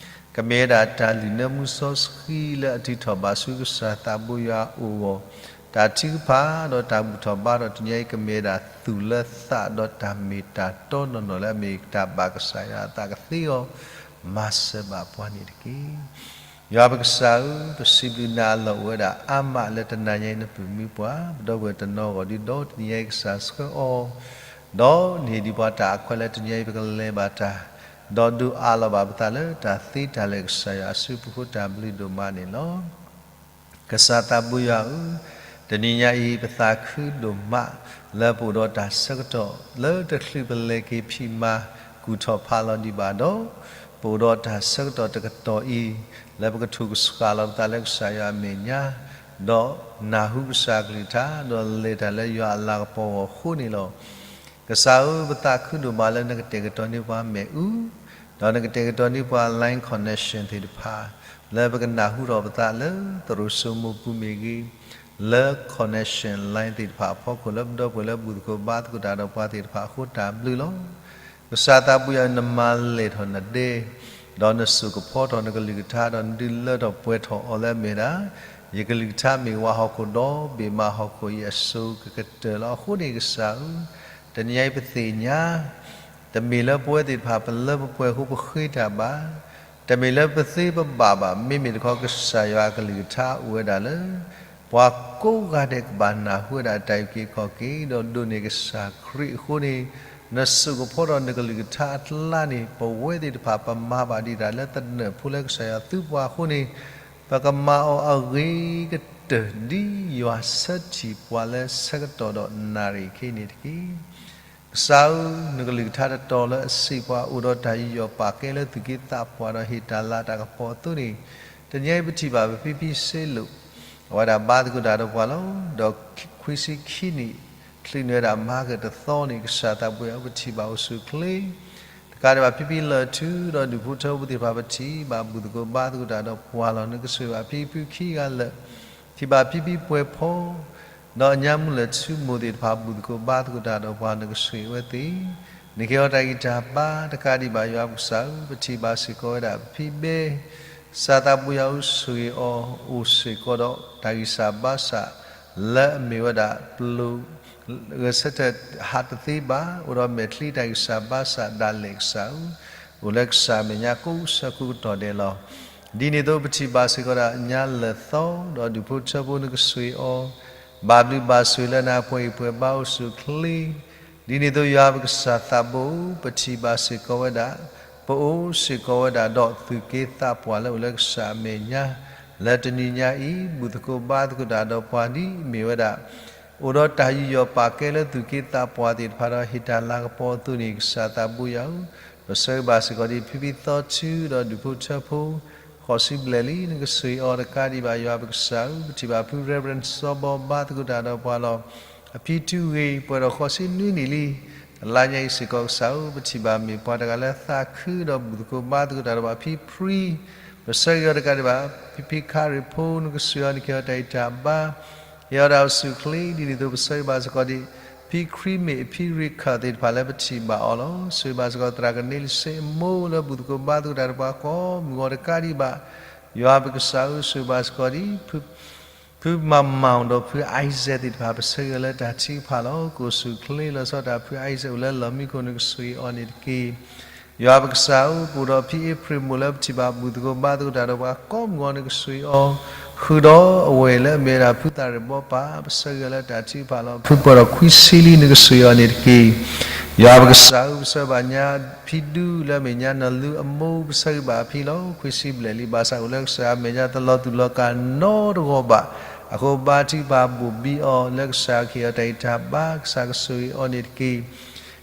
ကမ့ၢ်ဝဲဒၣ်တၢ်လုၢ်နၢမူစီဆှံလၢအထုးထီၣ်ဘၣ်ဆူကစၢ်သးဘိယွၤအအိၣ်အဂီၢ်, တၢ်ထုကဖၣ်ဒီးတၢ်ဘူၣ်ထီၣ်ဘါထီၣ်တနံၤအံၤ ကမ့ၢ်ဝဲဒၣ်သူၣ်လၢသးဒီးတၢ်မ့ၢ်တၢ်တီနီၢ်နီၢ်လၢအမ့ၢ်တၢ်ဘၣ်ကစၢ်ယွၤအသးကသ့အီၤ, မၤစၢၤဘၣ်ပှၤန့ၣ်တက့ၢ်. ယွၤပကစၢ်ဧၢ, ပစံးဘျုးနၤအလီၢ်အိၣ်ဝဲဒၣ်အါမးလၢတနၤညါအံၤနပုၢ်မုၣ်ပှၢ် ပဒီပုၢ်ဝဲၢ်တနီၤအဂီၢ်ဒုဒီးတနံၤညါအံၤကစၢ်ဆှၢအီၤ, ဒီးနဟ့ၣ်ဒံးပှၤတၢ်အခွဲးလၢတနံၤညါအံၤပကလဲၤဘၣ်တၢ်, ဒီးဒုးအးလီၤဘၣ်ပသးလၢတၢ်သ့တၢ်လၢာ်ကစၢ်ယွၤအစုပူၤဃိတၢ်ဘျုးဒိၣ်မးန့ၣ်လီၤ. ကစၢ်သးဘိယွၤဧၢ, တနံၤညါအံၤပသးခုဒိၣ်မး လၢပအိၣ်ဒီးတၢ်ဆၢကတီၢ် လၢတချုးပလဲၤက့ၤဖံးမၤ ကူၣ်ထီၣ်ဖးလီၤဒံးဘၣ်ဒီး, ပအိၣ်ဒီးတၢ်ဆၢကတီၢ်တကတီၢ်အံၤ လၢပကထိၣ်ကဆှၣ်လီၤပသးလၢကစၢ်ယွၤအမဲာ်ညါ, ဒီးနၢ်ဟူကစၢ်အကလုၢ်ကထါ ဒီးလဲၤတၢ်လၢယွၤအလၤကပီၤအဂီၢ်အဃိန့ၣ်လီၤ. ကစၢ်ဧၢ, ပသးခုဒိၣ်မးလၢနကတဲာ်ကတီၤန့ၢ်ပှၤမ့ၣ်အူ, ဒီးနကတဲာ်ကတီၤန့ၢ်ပှၤ line connection သ့ၣ်တဖၣ် လၢပကနၢ်ဟူထီၣ်ပသးလၢသရိာ်စိမိၢ်ပူၤမ့ၢ်ဂ့ၤ, လၢ connection line သ့ၣ်တဖၣ်အဖီခိၣ် လၢပဒီပုၢ်ဝဲၢ်လၢဘူၣ်သကိးဘါသကိးတၢ်ဒီးပှၤသ့ၣ်တဖၣ်အဃိတၢ်ဘျုးလီၤ. ကစၢ်သးဘိယွၤ နမၤလဲၢ်ထီၣ်နဒဲ, ဒီးနစိာ်ကဖီထီၣ်နကလုၢ်ကထါ ဒီးနဒုးလၢထီၣ်ပှဲၤထီၣ်အီၤလၢအမ့ၢ်ဒၣ်, ယကလုၢ်ကထါမ့ၢ်ဝးဟီၣ်ခိၣ်ဒီဘ့ၣ်မးဟီၣ်ခိၣ်အံၤအစိၤကကတၢၢ်လီၤ. အဃိန့ၣ်ကစၢ်ဧၢ, တနံၤအံၤပသ့ၣ်ညါ တမ့ၢ်လၢပဝဲသ့ၣ်တဖၣ်ပလၢပပှဲၤအဃိပဃ့တၢ်ဘၣ်, တမ့ၢ်လၢပသ့ပဘၣ်ဘၣ်, မ့မ့ၢ်တခီကစၢ်ယွၤအကလုၢ်ကထါအိၣ်ဝဲဒၣ်လၢ ပှၤကိးဂၤဒဲးကဘၣ်နၢ်ဟူဝဲဒၣ်တၢ်အုၣ်က့ၤခီၣ်က့ၤ ဒီးဒိးန့ၢ်ကစၢ်ခရံာ်အဃိန့ၣ်, နစိာ်ကဖီထီၣ်နကလုၢ်ကထါအကျါန့ၣ် ပဝဲသ့ၣ်တဖၣ်ပမၤဘၣ်ဒံးတၢ်လၢသနၢၣ်ဖိလၢကစၢ်ယွၤသူပှၤအဃိန့ၣ်, ပကမၤအီၤအဂ့ၤကတၢၢ်ဒ်ယွၤဆၢထံၣ်ပှၤလၢဆၢကတီၢ်ဒီးနၣ်ရံၣ်ခဲအံၤန့ၣ်တက့ၢ်. ကစၢ်ဧၢ, နကလုၢ်ကထါတတီၤလၢအစံးပှၤ အိၣ်ဒီးတၢ်ယူးယီၣ်ပာ်ကဲလၢသူၣ်က့သးပှၢ်ဒီးဟ့ၣ်တၢ်လၤတၢ်ကပီၤအသိးန့ၣ်, တနံၤအံၤပထံၣ်ဘၣ်ပဖံဖံစ့လိာ် အဝဲဒၣ်ဘါသကိးတၢ်ဒီးပှၤလီၤ. ဒီးခွံဆံခံနံၣ် ချုးန့ၢ်ဝဲဒၣ်မၤကတသီန့ၣ် ကစၢ်သးဘိယွၤဧၢ ပထံၣ်ဘၣ်အိၣ်ဆူၣ်အိၣ်ချ့ တကးဒံးဘၣ် ဖံဖံလၢၢ်ထူ ဒီးဒူၣ်ဖိထၢဖိသ့ၣ်တဖၣ် ပထံၣ်ဘၣ်ဘူၣ်သကိးဘါသကိးတၢ်ဒီးပှၤလီၤ. နကဆိၣ်ဂ့ၤဘၣ်ဖံဖုခံဂၤလၢာ်, ထံၣ်ဘၣ်ဖံဖံပှဲၤဖီ ဒီးအညါမုၣ်လၢၢ်ထူမိၢ်သ့ၣ်တဖၣ် ဘူၣ်သကိးဘါသကိးတၢ်ဒီးပှၤ နကဆိၣ်ဂ့ၤအဝဲသ့ၣ်, နကဟ့ၣ်အီၤတၢ်ဂံၢ်တၢ်ဘါ တကးဒံးဘၣ် ယွၤပကစၢ်ဧၢ, ပထံၣ်ဘၣ်စ့ၢ်ကီးဝဲဒၣ် ပဖံဘဲ ကစၢ်သးဘိယွၤဧၢ ဆိၣ်ဂ့ၤအီၤ အိၣ်စ့ၢ်ကီးဒီးတၢ်ဂံၢ်စၢ်ဘါစၢ် လၢအမ့ၢ်ဝဲဒၣ်ပျိာ် ဂဲၤဆၢထၢၣ်ဟးတသ့ဘၣ်, အိၣ်ဒီးမဲာ်ချံတၢ်ဂံၢ်စၢ်ဘါစၢ်ဒၣ်လဲာ်ကစၢ်ဧၢ, အိၣ်လၢကစၢ်အမဲာ်ညါကိးဆၢကိးကတီၢ်ဒဲးလီၤ. ဒ်န့ၣ်အသိးပထံၣ်ဘၣ်စ့ၢ်ကီးဒၣ်ညါလၢၢ်သီ ဒီးဒူၣ်ဖိထၢဖိနကဆိၣ်ဂ့ၤအီၤ, ဘၣ်ဘျုးဘၣ်ဆိၣ်ဂ့ၤလၢနၤပှဲၤဂံၢ်ပှဲၤဘါအိၣ်ဆူၣ်အိၣ်ချ့ ဒ်န့ၣ်အသိးယွၤပကစၢ်သးဘိဧၢ, ပထံၣ်ဘၣ်စ့ၢ်ကီးဝဲဒၣ်, ပအိၣ်စ့ၢ်ကီးဝဲဒၣ်ဒီးသူၣ်က့သးပှၢ်လၢအိၣ်လၢကစၢ်အမဲာ်ညါ, လၢတနံၤညါအံၤ ဘူၣ်သကိးဘါသကိးတၢ်ဒီးပှၤဒ်အမ့ၢ်ဝဲဒၣ် အိၣ်ဒီးတၢ်ယူးယီၣ်ပာ်ကဲလၢသူၣ်က့သးပှၢ်သ့ၣ်တဖၣ်ဒီးဟ့ၣ်တၢ်လၤကပီၤအသိးန့ၣ် ကစၢ်သးဘိယွၤဧၢ, ပဆၢဂ့ၤဘၣ်စ့ၢ်ကီးဒ်ဖံဖံသီထူ ဒီးဒူၣ်ဖိထၢဖိ ဃိးဆံဘျဲၣ်လံ နကဆိၣ်ဂ့ၤအီၤတကးဒံးဘၣ် ယွၤပကစၢ်ဧၢ, ပထံၣ်ဘၣ်ဖု Reverend စီၤဘီဘါသကိးတၢ်ဒီးပှၤလီၤ. အဖံတုၤဂ့ၤ ပှဲၤဒီးဃိးဆံနွံနံၣ်လံ, အလါညါအံၤစ့ၢ်ကီးကစၢ်ဧၢ, ပထံၣ်ဘၣ်မ့ၢ်ပှၤတဂၤလၢသးခုဒီးဘူၣ်သကိးဘါသကိးတၢ်ဒီးပှၤ ဖံဖံ ပဆၢဂ့ၤအီၤတကးဒံးဘၣ်, ဖံဖံခါရ့ၣ်ဖိ နကဆိၣ်ဂ့ၤအီၤ နကဟ့ၣ်အီၤတၢ်ဂံၢ်တၢ်ဘါ ဟ့ၣ်အီၤတၢ်အိၣ်ဆူၣ်အိၣ်ချ့ ဒ်န့ၣ်အသိးပဆၢဂ့ၤဘၣ်စ့ၢ်ကီးဒ် ဖံခရံမ့ၢ် ဖံရ့ခၢၣ်သ့ၣ်တဖၣ်လၢပထံၣ်ဘၣ်အီၤလီၤ. ဆိၣ်ဂ့ၤဘၣ်စ့ၢ်ကီးသရၣ်ကန့လံစ့အမိၢ်လၢ ဘူၣ်သကိးဘါသကိးတၢ်ဒီးပှၤကိးမုၢ်ဂီၤတကးဒံးဘၣ်, ယွၤပကစၢ်ဧၢ, ဆိၣ်ဂ့ၤဘၣ်စ့ၢ်ကီးဒ် ဖုမၤမၤဒီးဖုအံစဲးသ့ၣ်တဖၣ် ပဆၢဂ့ၤအီၤလၢတၢ်ထုကဖၣ်လီၤ. ကအိၣ်ဆူၣ်အိၣ်ချ့လီၤဆီဒၣ်တၢ် ဖုအံစဲးအိၣ်လၢလီၢ်မံခိၣ် နကဆိၣ်ဂ့ၤအီၤန့ၣ်တက့ၢ်. ယွၤပကစၢ်ဧၢ, ပအိၣ်ဒီးဖံအ့ဖြ့ၣ်မိၢ်လၢပထံၣ်ဘၣ်ဘူၣ်သကိးဘါသကိးတၢ်ဒီးပှၤကိးမုၢ်ဂီၤ နကဆိၣ်ဂ့ၤအီၤ, ဃုာ်ဒီးအဝဲၢ်လၢအမ့ၢ်ဝဲဒၣ်ဖုသၣ်ရ့ၣ်ဘီပၢ် ပဆၢဂ့ၤအီၤလၢတၢ်ထုကဖၣ်လီၤ. ဖုပှဲၤဒီးခွံဆံလံ နကဆိၣ်ဂ့ၤအီၤန့ၣ်တက့ၢ်. ယွၤပကစၢ်ဧၢ, ပဆၢဂ့ၤဘၣ်ညါဖံဒူလၢအမ့ၢ်ညါနီၢ်လူအမိၢ် ပဆၢဂ့ၤဘၣ်အဖံလီၤ. ခွံဆံဘျဲၣ်လံ ဘၣ်ဆၣ်အိၣ်လၢကစၢ်အမဲာ်ညါတလီၤတူာ်လီၤကာ်နီတဂီၢ်ဘၣ်. အဃိဘါထုကဖၣ်ဘိၣ်ဘံအီၤ လၢကစၢ်ကဟ့ၣ်အီၤတၢ်ဂံၢ်တၢ်ဘါ ကစၢ်ကဆိၣ်ဂ့ၤအီၤန့ၣ်တက့ၢ်.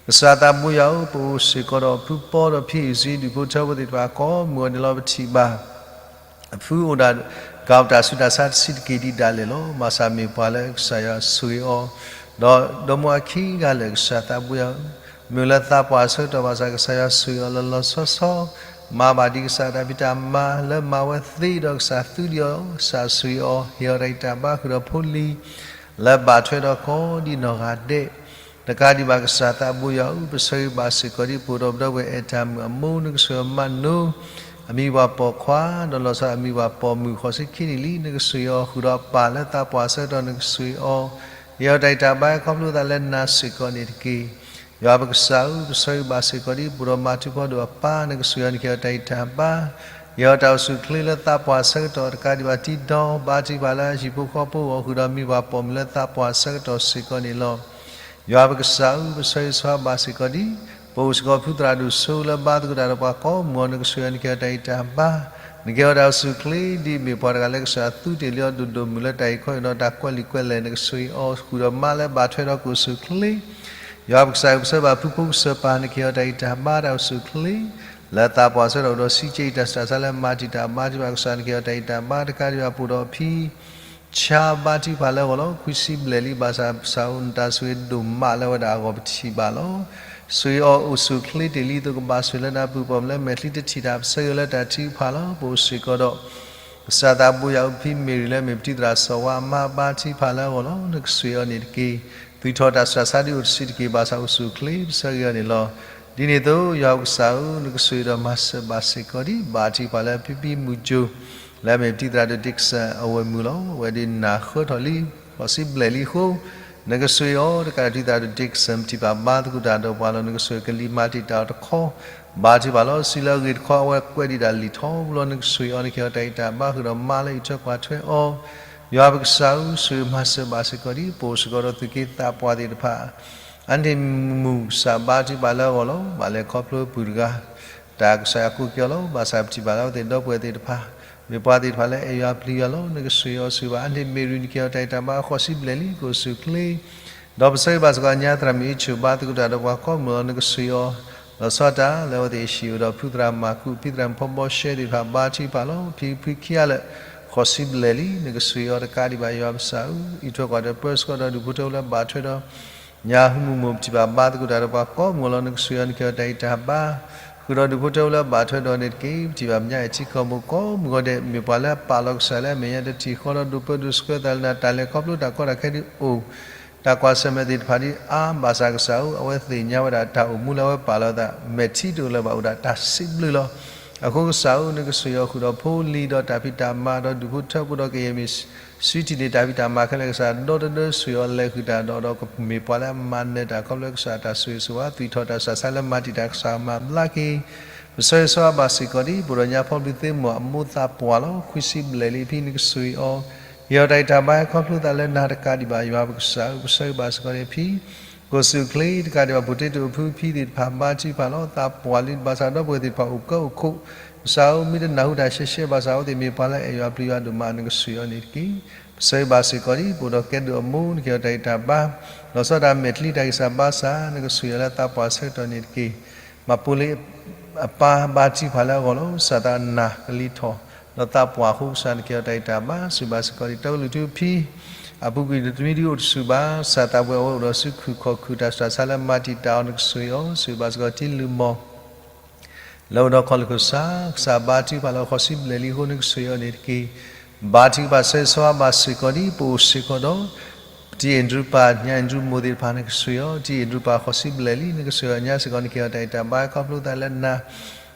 ကစၢ်သးဘိယွၤဧၢ, ပအိၣ်စ့ၢ်ကီးဒီးဖုပီဒီးဖံအံၤစံ ဒူၣ်ဖိထၢဖိသ့ၣ်တဖၣ်ကိးမုၢ်ဂီၤန့ၣ်လီၤ. ပထံၣ်ဘၣ် အဖုအိၣ်ဒၣ် ကးတၢ်ဆူးတၢ်ဆါတဆံးတက့ၢ်ဒံးဒၣ်လဲာ်လီၤ. ဘၣ်ဆၣ်မ့ၢ်ပှၤလၢကစၢ်ယွၤဆိၣ်ဂ့ၤအီၤ, ဒီးဒီမါဝၤခံဂၤလၢာ် ကစၢ်သးဘိယွၤဧၢ, မ့ၢ်လၢသးပှၢ်အဆၢကတီၢ်ဘၣ်ဆၣ် ကစၢ်ယွၤဆိၣ်ဂ့ၤအီၤလီၤလီၤဆီဆီ, မၤဘၣ်ဒံးကစၢ်တၢ်ဖံးတၢ်မၤလၢမၤဝဲသ့ဒီး ကစၢ်သူဒံးအီၤ, ကစၢ်ဆိၣ်ဂ့ၤအီၤ, ဟ့ၣ်အီၤတၢ်ဂံၢ်တၢ်ဘါ ဃုာ်ဒီးဖိလံၤ လၢဘၣ်ထွဲဒီးကိးဒံးနီၢ်ဂၤဒဲး တကးဒံးဘၣ် ကစၢ်သးဘိယွၤဧၢ, ပဆၢဂ့ၤဘၣ်စ့ၢ်ကီးဒ် ပအိၣ်ဒီးပဒီပုၢ်ဝဲၢ်အဲၣ်တၢ်မုၣ်အမိၢ် နကဆိၣ်ဂ့ၤအီၤမးနိ အမံၤပှၢ်ပိာ်ခွါ, ဒီးလီၤဆီအမံၤပှၢ်ပိာ်မုၣ် ဃိးဆံခံနံၣ်လံ, နကဆိၣ်ဂ့ၤအီၤဃုာ်ဒီးအပၢ်လၢသးပှၢ်အဆၢကတီၢ် နကဆိၣ်ဂ့ၤအီၤ, ဟ့ၣ်အီၤတၢ်ဂံၢ်တၢ်ဘါ ခီဖျိသးလၢနၤစ့ၢ်ကီးန့ၣ်တက့ၢ်. ယွၤပကစၢ်ဧၢ, ပဆၢဂ့ၤဘၣ်စ့ၢ်ကီးဒ် ပအိၣ်ဒီးမၤထူဖီဒိၣ်အပၢ် နကဆိၣ်ဂ့ၤအီၤ နကဟ့ၣ်အီၤတၢ်ဂံၢ်တၢ်ဘါ, ဟ့ၣ်အီၤတၢ်အိၣ်ဆူၣ်အိၣ်ချ့လၢသးပှၢ်အဆၢကတီၢ် တကးဒံးဘၣ် တံၤဒီးဘါထုကဖၣ်လၢဟံၣ်ဖိဃီဖိအဂီၢ် ဃုာ်ဒီးမံၤပှၢ်ပိာ်မုၣ်လၢသးပှၢ်အဆၢကတီၢ်စ့ၢ်ကီးန့ၣ်လီၤ. ယွၤပကစၢ်ဧၢ, ပဆၢဂ့ၤဆၢဝါဘၣ်စ့ၢ်ကီးဒ် ပအိၣ်စ့ၢ်ကီးဖုသရၣ်ဒိၣ်စိလၢဘါသကိးတၢ်ဒီးပှၤကိးမုၢ်ဂီၤ နကဆိၣ်ဂ့ၤအီၤ နကဟ့ၣ်အီၤတၢ်ဂံၢ်တၢ်ဘါ, နကဟ့ၣ်အီၤတၢ်အိၣ်ဆူၣ်အိၣ်ချ့ ဒ်အမ့ၢ်ပှၤတဂၤလၢကစၢ်သူတ့ၢ်လံအီၤဒိၣ်ဒိၣ်မုၢ်လၢတၢ်အံးခီအံးနီၤ တၢ်ကွဲးလံာ်ကွဲးလဲၢ် နကဆိၣ်ဂ့ၤအီၤ ဃုာ်ဒီးမါလၢဘၣ်ထွဲဒီးကအိၣ်ဆူၣ်အိၣ်ချ့ ယွၤပကစၢ်ဧၢ, ပဆၢဂ့ၤဘၣ်ဖုဖိကစၢၢ်ပၢ် နကဟ့ၣ်အီၤတၢ်ဂံၢ်တၢ်ဘါ တၢ်အိၣ်ဆူၣ်အိၣ်ချ့ လၢသးပှၢ်အဆၢကတီၢ်အိၣ်ဒီးစံးကဲးတၢ်ဆူးတၢ်ဆါလၢမၤတံာ်တာ်ဘါထုကဖၣ် ကစၢ်နကဟ့ၣ်အီၤတၢ်ဂံၢ်တၢ်ဘါ တကးဒံးဘၣ် ပအိၣ်ဒီးဖံ ဆါဘါထုကဖၣ်လၢအဂီၢ်လီၤ. ခွံဆံဘျဲၣ်လံ ဘၣ်ဆၣ် ကစၢ်အိၣ်နတၢ်ဆိၣ်ဂ့ၤဒိၣ်မးလၢအဝဲဒၣ်အဂီၢ် ပထံၣ်ဘၣ်လီၤ. ဆိၣ်ဂ့ၤအီၤအိၣ်ဆူၣ်အိၣ်ချ့တ့ၢ်လံအသိး ကဘၣ်ဆိၣ်လၢနၢ်ပူၤ ပိာ်မုၣ်လၢမဲာ်ချံတထံၣ်တၢ် ပဆၢဂ့ၤအီၤလၢတၢ်ထုကဖၣ်လီၤ. ပအိၣ်စ့ၢ်ကီးဒီး ကစၢ်သးဘိယွၤဧၢ, ဖံမ့ၢ်ရံၤလၢအမ့ၢ်ပတံၤသရၣ်စီၤဝါ အမါဘါထုကဖၣ်လၢအဂီၢ်လီၤ. နကဆိၣ်ဂ့ၤအီၤန့ၣ်တက့ၢ်. သူၣ်ထီၣ်တၢ်ဆူးတၢ်ဆါဒ်အိၣ်တဆံးတက့ၢ် ဘၣ်ဆၣ်အိၣ်ဆူၣ်အိၣ်ချ့ ပဆၢဂ့ၤအီၤန့ၣ်လီၤ. ဒ်န့ၣ်အသိး ယွၤပကစၢ်ဧၢ, နကဆိၣ်ဂ့ၤဒီးမၤစၢၤဘၣ်စ့ၢ်ကီးဒ် ဘါထုကဖၣ်လၢဖံဖံမုၢ်ကၠိ လၢအမ့ၢ်ပတံၤသရၣ်ဒိၣ် Dickson အဝဲၢ်မုၣ်လီၤ. အဝဲဒၣ်နၢ်ဃၢထီၣ်လံ ဃိးဆံဘျဲၣ်လံအဃိ နကဆိၣ်ဂ့ၤအီၤ တကးဒံး ပတံၤသရၣ်ဒိၣ် Dickson ပထံၣ်ဘၣ်ဘါသကိးတၢ်ဒီးပှၤလီၤ. နကဆိၣ်ဂ့ၤကလံၤမၤတံာ်တာ်အီၤတခီ ဘါထုကဖၣ်လီၤ. စုလၢအဂ့ၤတခီ အဝဲကွဲးဒံးဒၣ်လံာ်ထီဘိလီၤ. နကဆိၣ်ဂ့ၤအီၤ နကဟ့ၣ်အီၤတၢ်ဂံၢ်တၢ်ဘါ ဃုာ်ဒီးမါလၢအံးထွဲကွၢ်ထွဲအီၤ ယွၤပကစၢ်ဧၢ, ဆိၣ်ဂ့ၤမၤစၢၤဘၣ်စ့ၢ်ကီးဒ် ပအိၣ်စ့ၢ်ကီးဒီးသူၣ်က့သးပှၢ်သ့ၣ်တဖၣ် အါန့ၢ်မုၢ်ကစၢ်ဘါထုကဖၣ်လၢအဂီၢ်လီၤ. ဘၣ်လဲၤခီဖျိပုၢ်တဂၤ တၢ်ကစၢ်ယွၤကိးက့ၤအီၤလီၤ. ဘၣ်ဆၣ်ပထံၣ်ဘၣ်လၢအဝဲသ့ၣ်ဒီပုၢ်ဝဲၢ်သ့ၣ်တဖၣ် မ့ၢ်ပှၤသ့ၣ်တဖၣ်လၢအဲၣ်ယွၤပျံၤယွၤလီၤ. နကဆိၣ်ဂ့ၤအီၤ ဆိၣ်ဂ့ၤဘၣ် အါန့ၢ်မ့ၢ်ရံၤ နကဟ့ၣ်အီၤတၢ်ဂံၢ်တၢ်ဘါ ဃိးဆံဘျဲၣ်လံ ကအိၣ်ဆူၣ်အိၣ်ချ့ ဒီးပဆၢဂ့ၤဘၣ်စ့ၢ်ကီးညါသရၣ်မုၣ်အ့ၣ်ဆိၣ် ဘါသကိးတၢ်ဒီးပှၤကိးမုၢ်လီၤ နကဆိၣ်အီၤ လီၤဆီဒၣ်တၢ် လၢအဝဲသ့ၣ်ဟံၣ်အိၣ်ဒီးဖုသရၣ်မၤကူး ဖံသရၣ်မုၣ်ဖီဘီရှဲသ့ၣ်တဖၣ် ဘါထုကဖၣ်လီၤ. ဖံဖုခံဂၤလၢာ် ဃီၤဆံဘျဲၣ်လံ နကဆိၣ်အီၤတကးဒံးဘၣ် ယွၤပစၢ်ဧၢ, အံးထွဲကွၢ်ထွဲပၢဆှၢဒီးဒူၣ်ဖိထၢဖိလၢဘၣ်ထွဲဒီး ညါဟူမုၢ်မိၢ်ပထံၣ်ဘၣ် ဘါသကိးတၢ်ဒီးပှၤကိးမုၢ်လီၤ နကဆိၣ်အီၤ နကဟ့ၣ်အီၤတၢ်ဂံၢ်တၢ်ဘါ ဃုာ်ဒီးဒူၣ်ဖိထၢဖိလၢဘၣ်ထွဲဒီးန့ၣ်တက့ၢ်. ပထံၣ်ဘၣ်မဲာ်ညါအဲၣ်ထံကီၢ်မိၢ်ကိးမုၢ်ဂီၤဒဲး မ့ၢ်ပှၤလၢအပာ်လီၤကစၢ်လၢအမဲာ်ညါ တထံၣ်ဃီဒီးဒိးပၢဒိးဆှၢသးလၢနၤ တၢ်လဲၤခီဖျိတၢ်ကီတၢ်ခဲဒုးအိၣ် တၢ်ကွၢ်ဆၢၣ်မဲာ်သ့ၣ်တဖၣ်ဒ်အါ ဘၣ်ဆၣ်ကစၢ်ဧၢ အဝဲသ့ၣ်ညါဝဲဒၣ်တၢ်အိၣ်မူလၢအဝဲပာ်လီၤအသး မဲာ်ထံတအိၣ်လၢၤဘၣ်အိၣ်ဒၣ်တၢ်စံးဘျုးလီၤ. အဃိကစၢ်ဧၢ နကဆိၣ်ဂ့ၤအီၤဃုာ်ဒီးဖိလံၤဒီးတၢ်ဖံးတၢ်မၤဒီးဒူၣ်ဖိထၢဖိဒီးကယဲၢ်မ့ၢ် စုထံၣ်န့ၢ်တၢ်ဖံးတၢ်မၤခဲလၢာ်ကစၢ် ဒီတဒၢဆိၣ်ဂ့ၤအီၤလဲၤဃုာ်တၢ်ဒီး ဒီးကမ့ၢ်ပှၤလၢအမၤနၢၤတၢ်ခီဖျိကစၢ်တၢ်ဆိၣ်ဂ့ၤဆိၣ်ဝါ သွံၣ်ထီၣ်တၢ်ဆူးတၢ်ဆါလၢမၤတံာ်တာ် ကစၢ်မၤဘျါက့ၤ ပဆၢဂ့ၤဆၢဝါဘၣ်စ့ၢ်ကီးဒ် ပအိၣ်ဒီးညါဖီဘျုးသ့ၣ်မီၢ်အမိၢ်သးပှၢ်လီၤ. ခွံဆံဘျဲၣ်လံဖံ နကဆိၣ်ဂ့ၤအီၤ ဟ့ၣ်အီၤတၢ်ဂံၢ်တၢ်ဘါ ဟဲခီဖျိသးလၢနၤတကးဒံးဘၣ် ယွၤပကစၢ်ဧၢ, ပဆၢဂ့ၤဘၣ်စ့ၢ်ကီးန့ၣ်ဖံ ကအိၣ်ဆူၣ်အိၣ်ချ့တကးဒံးဘၣ် ဖိတ့တအိၣ်ဖုဖံသ့ၣ်တဖၣ် ဘါထုကဖၣ်လီၤ. သးပှၢ်လံ ဘၣ်ဆၣ်ဒီပုၢ်ဝဲၢ်သ့ၣ်တဖၣ်အိၣ်ကၢအိၣ်ခိၣ် ကစၢ်ဧၢ မ့ၢ်တနၢ်ဟူတၢ်ရှဲရှဲ ဘၣ်ဆၣ်အဝဲသ့ၣ်မ့ၢ်ပှၤလၢအအဲၣ်ယွၤ ပျံၤယွၤဒိၣ်မး နကဆိၣ်ဂ့ၤအီၤန့ၣ်တက့ၢ်. ပဆၢဂ့ၤဘၣ်စ့ၢ်ကီးဒ် ပအိၣ်ဒီးကဲဒိၣ်အမိၢ် နကဟ့ၣ်အီၤတၢ်ဂံၢ်တၢ်ဘါ လီၤဆီဒၣ်တၢ်မဲာ်ချံတၢ်ဂံၢ်စၢ်ဘါစၢ် နကဆိၣ်ဂ့ၤအီၤလၢသးပှၢ်ဆၢကတီၢ်န့ၣ်တက့ၢ်. မၤပူၤလ့အပၢ် ဘါထုကဖၣ်လၢအဂီၢ်လီၤ. ကစၢ်သးနၢ်ကလံၤထီၣ် ဒီးသးပှၢ်အဃိ ကစၢ်နကဟ့ၣ်အီၤတၢ်ဂံၢ်တၢ်ဘါ ဆိၣ်ဂ့ၤဘၣ်စ့ၢ်ကီးဒ် တီကလုာ်ထူဖံ အပူၤကွံာ်တမံၤဒုးအိၣ်တဆူၣ်ဘၣ် ကစၢ်သးပှၢ်အဝဲအိၣ်ဒီးစုခုၣ်ခီၣ်ခုၣ် တၢ်ဆူးတၢ်ဆါလၢမၤတံာ်တာ်အီၤ နကဆိၣ်ဂ့ၤအီၤ ဆိၣ်ဂ့ၤဘၣ်စ့ၢ်ကီးထံလုၢ်မီၢ် လၢအိၣ်ဒီးခီၣ်လ့ၣ်ခိၣ်ဆါ ကစၢ်ဘါထုကဖၣ်လၢဃီၤဆံဘျဲၣ်လံအဃိ နကဆိၣ်ဂ့ၤအီၤန့ၣ်တက့ၢ်. ဘါထုကဖၣ်ဆၢဂ့ၤဆၢဝါဘၣ်စ့ၢ်ကီးဒ် ပအိၣ်စ့ၢ်ကီးဒီး ပတံၤအဲၣ်ဒရူၣ်ပၢ် ညၣ်အဲၣ်ဒရူၣ်မိၢ်သ့ၣ်တဖၣ် နကဆိၣ်ဂ့ၤအီၤ တံၤအဲၣ်ဒရူၣ်ပၢ်ဃီၤဆံဘျဲၣ်လံ နကဆိၣ်ဂ့ၤအီၤညါစ့ၢ်ကီး နကဟ့ၣ်အီၤတၢ်ဂံၢ်တၢ်ဘါ ခီဖျိသးလၢနၤ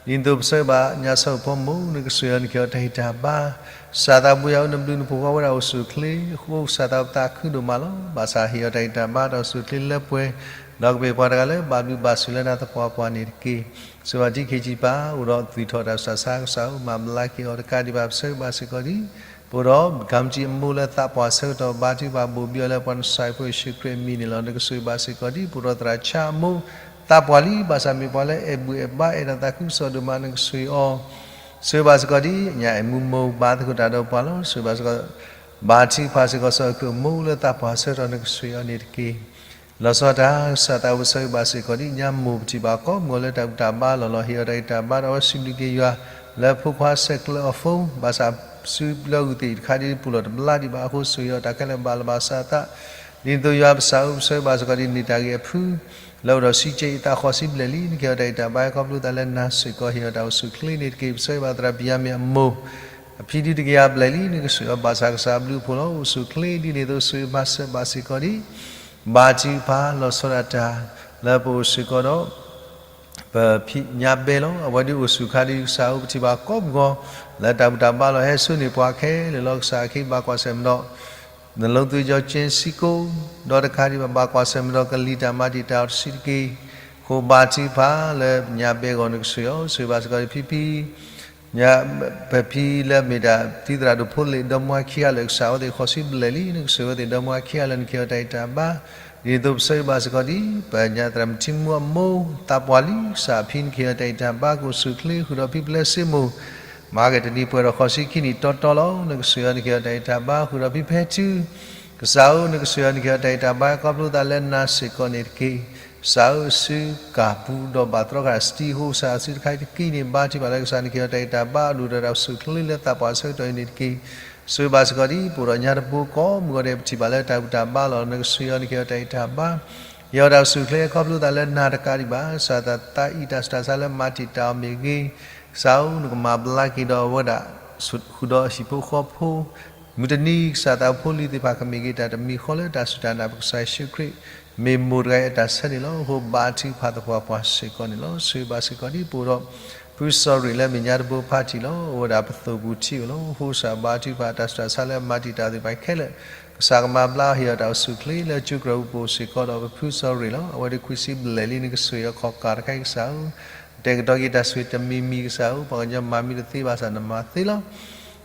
ဒ်သိးပဆၢဂ့ၤဘၣ်ညါဆၢဖိမိၢ် နကဆိၣ်ဂ့ၤအီၤ နကဟ့ၣ်အီၤတၢ်ဂံၢ်တၢ်ဘါ ကစၢ်သးပှၢ်ယွၤဧၢ နဘျုးနဖှိၣ်ဃီဝဲဒၣ်အိၣ်ဆူၣ်အိၣ်ချ့အဃိ ကစၢ်သးပသးခုဒိၣ်မးလီၤ. ဘၣ်ဆၣ်ဟ့ၣ်အီၤတၢ်ဂံၢ်တၢ်ဘါ တၢ်အိၣ်ဆူၣ်အိၣ်ချ့လၢပှဲၤ ဒီးကမ့ၢ်ပှၤတဂၤလၢဘၣ်ဘျုးဘၣ်ဆိၣ်လၢနၤသပှၢ်ပှၢ်န့ၣ်တက့ၢ်. ဆိၣ်ဂ့ၤဘၣ်ထံခ့ဆံးပၢ် အိၣ်ဒီးသွံၣ်ထီၣ်တၢ်ဆူးတၢ်ဆါ ကစၢ်ဧၢ မၤဘျါက့ၤအီၤတကးဒံးဘၣ် ပဆၢဂ့ၤဘၣ်စ့ၢ်ကီးဒ် ပအိၣ်ဒီး ကမ်ကၠံအမိၢ်လၢသးပှၢ်ဆၢကတီၢ် ဘါထုကဖၣ်ဘိၣ်ဘံအီၤလၢပှၤနဆၣ်ဖိယ့ၣ်ၡူးခရံာ်အမံၤန့ၣ်လီၤ. နကဆိၣ်ဂ့ၤဘၣ်စ့ၢ်ကီးဒ် ပအိၣ်ဒီးသရၣ်ဆါအမိၢ် သးပှၢ်လံ ဘၣ်ဆၣ်မ့ၢ်ပှၤလၢအဲၣ်ဘူၣ်အဲၣ်ဘါ အဲၣ်ဒိးသးခုကစီၣ်ဒိၣ်မး နကဆိၣ်ဂ့ၤအီၤ ဆိၣ်ဂ့ၤဘၣ်စ့ၢ်ကီးဒ် ညၣ်အဲၣ်မူမိၢ် ဘါသကိးတၢ်ဒီးပှၤလီၤ. ဆိၣ်ဂ့ၤဘၣ်စ့ၢ်ကီး ဘါထုကဖၣ်စ့ၢ်ကီးစီၤခရံာ်အမိၢ်လၢသးပှၢ်ဆၢကတီၢ် နကဆိၣ်ဂ့ၤအီၤန့ၣ်တက့ၢ်. လီၤဆီဒၣ်တၢ် ကစၢ်သးပှၢ် ပဆၢဂ့ၤဘၣ်စ့ၢ်ကီးဒ် ညါမိၢ်ပထံၣ်ဘၣ်ကိးမုၢ်ဂီၤလၢတၢ်ဘူၣ်တၢ်ဘါလီၢ်လီၢ် ဟ့ၣ်အီၤတၢ်ဂံၢ်တၢ်ဘါဒီးအဝဲစံးဘျုးက့ၤယွၤ လၢဖိခွါဆဲးကျၢအီၤဖိ ဘၣ်ဆၣ်စုပျၢၤဂုာ်သ့ၣ်တခါဒ်ပူၤလီၢ်တဘျါဒံးဘၣ်အဃိ ဆိၣ်ဂ့ၤအီၤတၢ်ခဲလၢာ်ဘၣ်လီၤဘၣ်စးအသး ဒ်သိးယွၤပစၢ်ဧၢ ပဆၢဂ့ၤဘၣ်စ့ၢ်ကီးဒ် န့ၢ်တၢ်ဂ့ၢ်အဖု လၢအိၣ်ဒီးစံကဲအံၤ သးဃီၤဆံဘျဲၣ်လံ နကဟ့ၣ်အီၤတၢ်ဂံၢ်တၢ်ဘါ ခီဖျိသးလၢနၤစ့ၢ်ကီး ဟ့ၣ်အီၤတၢ်အိၣ်ဆူၣ်အိၣ်ချ့န့ၣ်တက့ၢ်. ပဆၢဂ့ၤဘၣ်သရၣ်ပံၤယၤမ့ၢ်အမိၢ် အဖံဒုးတကယၤဘျဲၣ်လံ နကဆိၣ်ဂ့ၤအီၤ ဘၣ်ဆၣ်ကစၢ်အဘျုးအဖှိၣ်လီၤ. အိၣ်ဆူၣ်အိၣ်ချ့ဒ်န့ၣ်အသိး ဆိၣ်ဂ့ၤမၤစၢၤဘၣ်စ့ၢ်ကီးဒ် ဘါထုကဖၣ်လီၤဆီဒၣ်တၢ် လၢပအိၣ်စ့ၢ်ကီးဒီး ပဖံညါဘဲလီၤ. အဝဲဒုးအိၣ်ဆူၣ်ခါဒ်ကစၢ်ဧၢ ပထံၣ်ဘၣ်ကိးမုၢ်ဂီၤ လၢတၢ်ဘူၣ်တၢ်ဘါလီၢ်ဟဲဆူန့ၢ်ပှၤခဲလၢာ်လီၤ. ကစၢ်အခံဘၣ်ကွၢ်ဆၢၣ်မဲာ်ဒီး နလိသုးယီၤကၠ့စံကိ ဒီးတခါဒံးဘၣ် ဘၣ်ကွၢ်ဆၢၣ်မဲာ်ဒီးကလံၤတၢ်မၤတံာ်တာ်အီၤတစုတက့ၢ်. အဃိဘါထုကဖၣ်လၢပညါဘဲအဂီၢ် နကဆိၣ်ဂ့ၤအီၤ ဆိၣ်ဂ့ၤဘၣ်စ့ၢ်ကီးဒ်ဖံဖံ ညါ ပဖံလၢမ့ၢ်တၢ်ဖံသရၣ်ဒိၣ်ဖိလ့ၣ် ဒီမါဝၤခံဂၤလၢာ် ကစၢ်အဝဲသ့ၣ်ဃီၤဆံဘျဲၣ်လံ နကဆိၣ်ဂ့ၤအဝဲသ့ၣ်ဒီမါဝၤခံဂၤလၢာ် နကဟ့ၣ်အီၤတၢ်ဂံၢ်တၢ်ဘါ ဒ်သိးပဆၢဂ့ၤဘၣ်စ့ၢ်ကီးဒ် ပညါသရၣ်မုၣ်ထံမူအမိၢ် သးပှၢ်လံ ကစၢ်အဖံ နကဟ့ၣ်အီၤတၢ်ဂံၢ်တၢ်ဘါ ကအိၣ်ဆူၣ်အိၣ်ချ့ဃုာ်ဒီးဖံပျဲစ့မိၢ် မၤက့ၤတနံၤပှဲၤဒီးဃီၤဆံခံနံၣ်တီတီလီၤ. နကဆိၣ်ဂ့ၤအီၤ နကဟ့ၣ်အီၤတၢ်ဂံၢ်တၢ်ဘါ ဃုာ်ဒီးဖံဖဲထူ ကစၢ်ဧၢ နကဆိၣ်ဂ့ၤအီၤ နကဟ့ၣ်အီၤတၢ်ဂံၢ်တၢ်ဘါ ခီဖျိသးလၢနၤစ့ၢ်ကီးန့ၣ်တက့ၢ်. ကစၢ်ဧၢ စုကၤပူၤဒီးဘၣ်တြီဃာ်စတံ အဃိကစၢ်စုတခါအံၤတက့ၢ်န့ၣ် ဘါထုကဖၣ်လၢကစၢ် နကဟ့ၣ်အီၤတၢ်ဂံၢ်တၢ်ဘါ အဒိၣ်ဒီးတၢ်အိၣ်ဆူၣ်အိၣ်ချ့လၢသးပှၢ်ဆၢကတီၢ်အံၤန့ၣ်တက့ၢ်. ဆိၣ်ဂ့ၤဘၣ်စ့ၢ်ကီးဒ် ပအိၣ်ဒီးညါတဘိကိးမုၢ်ဂီၤဒဲး ပထံၣ်ဘၣ်လၢတၢ်ဘူၣ်တၢ်ဘါလီၢ် နကဆိၣ်ဂ့ၤအီၤ နကဟ့ၣ်အီၤတၢ်ဂံၢ်တၢ်ဘါ ဟ့ၣ်အီၤတၢ်အိၣ်ဆူၣ်အိၣ်ချ့ ခီဖျိသးလၢနၤတကးဒံးဘၣ် ကစၢ်သးအံၤ တၢ်ဆူးတၢ်ဆါလၢမၤတံာ်တာ်အီၤမ့ၢ်ဂ့ၤ ကစၢ်ဧၢ နကမၤဘျါက့ၤဒီးအဝဲဒၣ် ဃုာ်ဒီးဟံၣ်ဖိဃီဖိ မုၢ်တနံၤ ကစၢ်သးဖိလံၤသ့ၣ်တဖၣ် ကမ့ၢ်က့ၤတၢ်တမံၤဃီလၢတၢ်စူၢ်တၢ်နာ် ပကစၢ်ယ့ၣ်ၡူးခရံာ် မ့ၢ်မိၢ်တဂၤအတၢ်ဆၢန့ၣ်လီၤ. အဃိဘါထုကဖၣ်သပှၢ်ပှၢ်စ့ၢ်ကီးန့ၣ်လီၤ. ဆိၣ်ဂ့ၤဘၣ်စ့ၢ်ကီးဒ် ပအိၣ်ဒီး ဖုစီၤရ့ၣ်လၢမဲာ်ညါတဘိဖါတံၢ်လီၤ. အိၣ်ဝဲဒၣ်ပသိၣ်ပူၤထံအိၣ်လီၤ. အဃိကစၢ်ဘါထုကဖၣ် တၢ်ဆူးတၢ်ဆါလၢမၤတံာ်တာ်သ့ၣ်တဖၣ်ခဲလၢာ် ကစၢ်ကမၤဘျါ ဟ့ၣ်အီၤတၢ်အိၣ်ဆူၣ်အိၣ်ချ့လၢ ကၠိကရၢၢ်ပူၤစ့ၢ်ကီးဒီး ပဖုစီၤရ့ၣ်လီၤ. အဝဲဒၣ်ခွံဆံဘျဲၣ်လံ နကဆိၣ်ဂ့ၤအီၤ ခီၣ်ကၢ်တခါအံၤ ကစၢ်ဧၢ တဲာ်ကတီၤက့ၤတၢ်ဆိၣ်ဂ့ၤတမံၤမံၤ ကစၢ်ဧၢ ပှၤကညီမၤမ့ၢ်တသ့ဘၣ်ဆၣ် နမၤသ့လီၤ.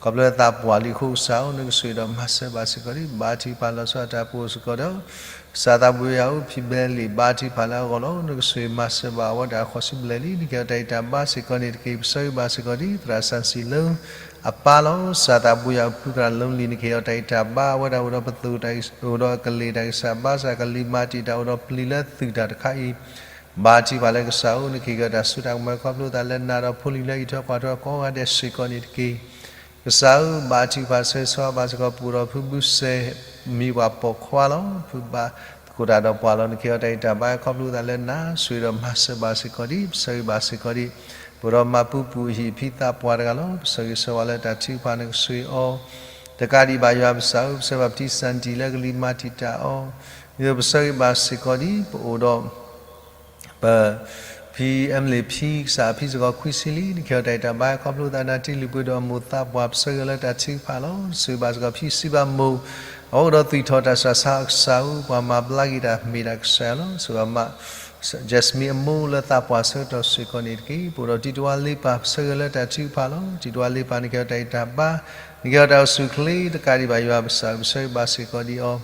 ခီဖျိလၢသးပှၢ်လံအဃိ ကစၢ်ဧၢ နကဆိၣ်ဂ့ၤဒီးမၤစၢၤဘၣ်စ့ၢ်ကီးဒ် ဘါထုကဖၣ်လီၤဆီဒၣ်တၢ် ပအိၣ်စ့ၢ်ကီးဒီး ကစၢ်သးဘိယွၤဧၢ ဖံဘဲလ့ၣ် ဘါထုကဖၣ်လၢအဂီၢ်လီၤ. နကဆိၣ်ဂ့ၤမၤစၢၤဘၣ်အဝဲဒၣ်ဃီၤဆံဘျဲၣ်လံ နကဟ့ၣ်အီၤတၢ်ဂံၢ်တၢ်ဘါစ့ၢ်ကီးန့ၣ်တက့ၢ်. ပဆၢဂ့ၤဘၣ်စ့ၢ်ကီးဒ် သရၣ်စီဆှံလၢ အပၢ်လီၤ. ကစၢ်သးဘိယွၤ ဖုသရၣ် lonely န့ၣ် ကဟ့ၣ်အီၤတၢ်ဂံၢ်တၢ်ဘါ, အဝဲဒၣ်အိၣ်ဒီးပသိၣ်တၢ်ဂ့ၢ်, အိၣ်ဒီးအကလ့ၢ်တၢ်ဂံၢ်စၢ်ဘါစၢ်, ကလံၤမၤတံာ်တာ် အိၣ်ဒီးပျံၤလၢသုးတၢ်တခါအံၤ, ဘါထုကဖၣ်လၢကစၢ်ဧၢ, နကဟ့ၣ်အီၤတၢ်စိတၢ်ကမီၤ ခီဖျိသးလၢနၤဒီးဖိလံၤလၢအအံးထွဲကွၢ်ထွဲကိးဂၤဒဲးစ့ၢ်ကီးန့ၣ်တက့ၢ်. ကစၢ်ဧၢ, ဘါထုကဖၣ်ဆၢဂ့ၤဆၢဝါဘၣ်စ့ၢ်ကီး ပအိၣ်ဒီးဖုဘုစဲး မ့ၢ်ပှၤပိာ်ခွါလီၤ. ဖုဘၣ်သကိးတၢ်ဒီးပှၤလီၤ. နကဟ့ၣ်အီၤတၢ်ဂံၢ်တၢ်ဘါ ခီဖျိသးလၢနၤ, ဆိၣ်ဂ့ၤဒီးမၤစၢၤဘၣ်စ့ၢ်ကီးဒံး, ပဆၢဂ့ၤဘၣ်စ့ၢ်ကီးဒံး. ပအိၣ်ဒီးမၤပူၤပူၤအဟံၣ်အဖံသးပှၢ်တဂၤလီၤ. ပဆၢဂ့ၤဆၢဝါလၢတၢ်ထုကဖၣ် နကဆိၣ်ဂ့ၤအီၤ တကးဒံးဘၣ် ယွၤပကစၢ်ဧၢ, ပဆၢဂ့ၤဘၣ်ပတံၤစၣ်နတံၤလၢကလံၤမၤတံာ်တာ်အီၤ, ဒ်သိးပဆၢဂ့ၤဘၣ်စ့ၢ်ကီးဒံး. ပအိၣ်ဒီး ပ ဖံ Emily ဖံ, ကစၢ်အဖံစ့ၢ်ကီးခွံဆံလံ, နကဟ့ၣ်အီၤတၢ်ဂံၢ်တၢ်ဘါ ခီဖျိသးနၤ တံၤလုၢ်ပှ့ၤဒီးအမိၢ်သးပှၢ် ပဆၢဂ့ၤအီၤလၢတၢ်ထုကဖၣ်လီၤ. ဆိၣ်ဂ့ၤဘၣ်စ့ၢ်ကီးဖံစံးဘၣ်မိၢ်, အအိၣ်ဒီးသွံၣ်ထီၣ်တၢ်စှၤဆါအကစၢ်ဧၢ, ပှၤမၤဘျါက့ၤတၢ်မ့ၢ်တၢ်ကစၢ်လီၤ. ဆိၣ်ဂ့ၤဘၣ် Jasmine အမိၢ်လၢသးပှၢ်ဆၢကတီၢ်စ့ၢ်ကီးန့ၣ်တက့ၢ်. ပအိၣ်ဒီးတံၤတဝါလ့ပၢ် ပဆၢဂ့ၤအီၤလၢတၢ်ထုကဖၣ်လီၤ. တံၤတဝါလ့ပၢ် နကဟ့ၣ်အီၤတၢ်ဂံၢ်တၢ်ဘါ, နကဟ့ၣ်အီၤတၢ်အိၣ်ဆူၣ်အိၣ်ချ့ တကးဒံးဘၣ် ယွၤပကစၢ်ဧၢ, ပဆၢဂ့ၤဘၣ်စ့ၢ်ကီးဒံးအီၤ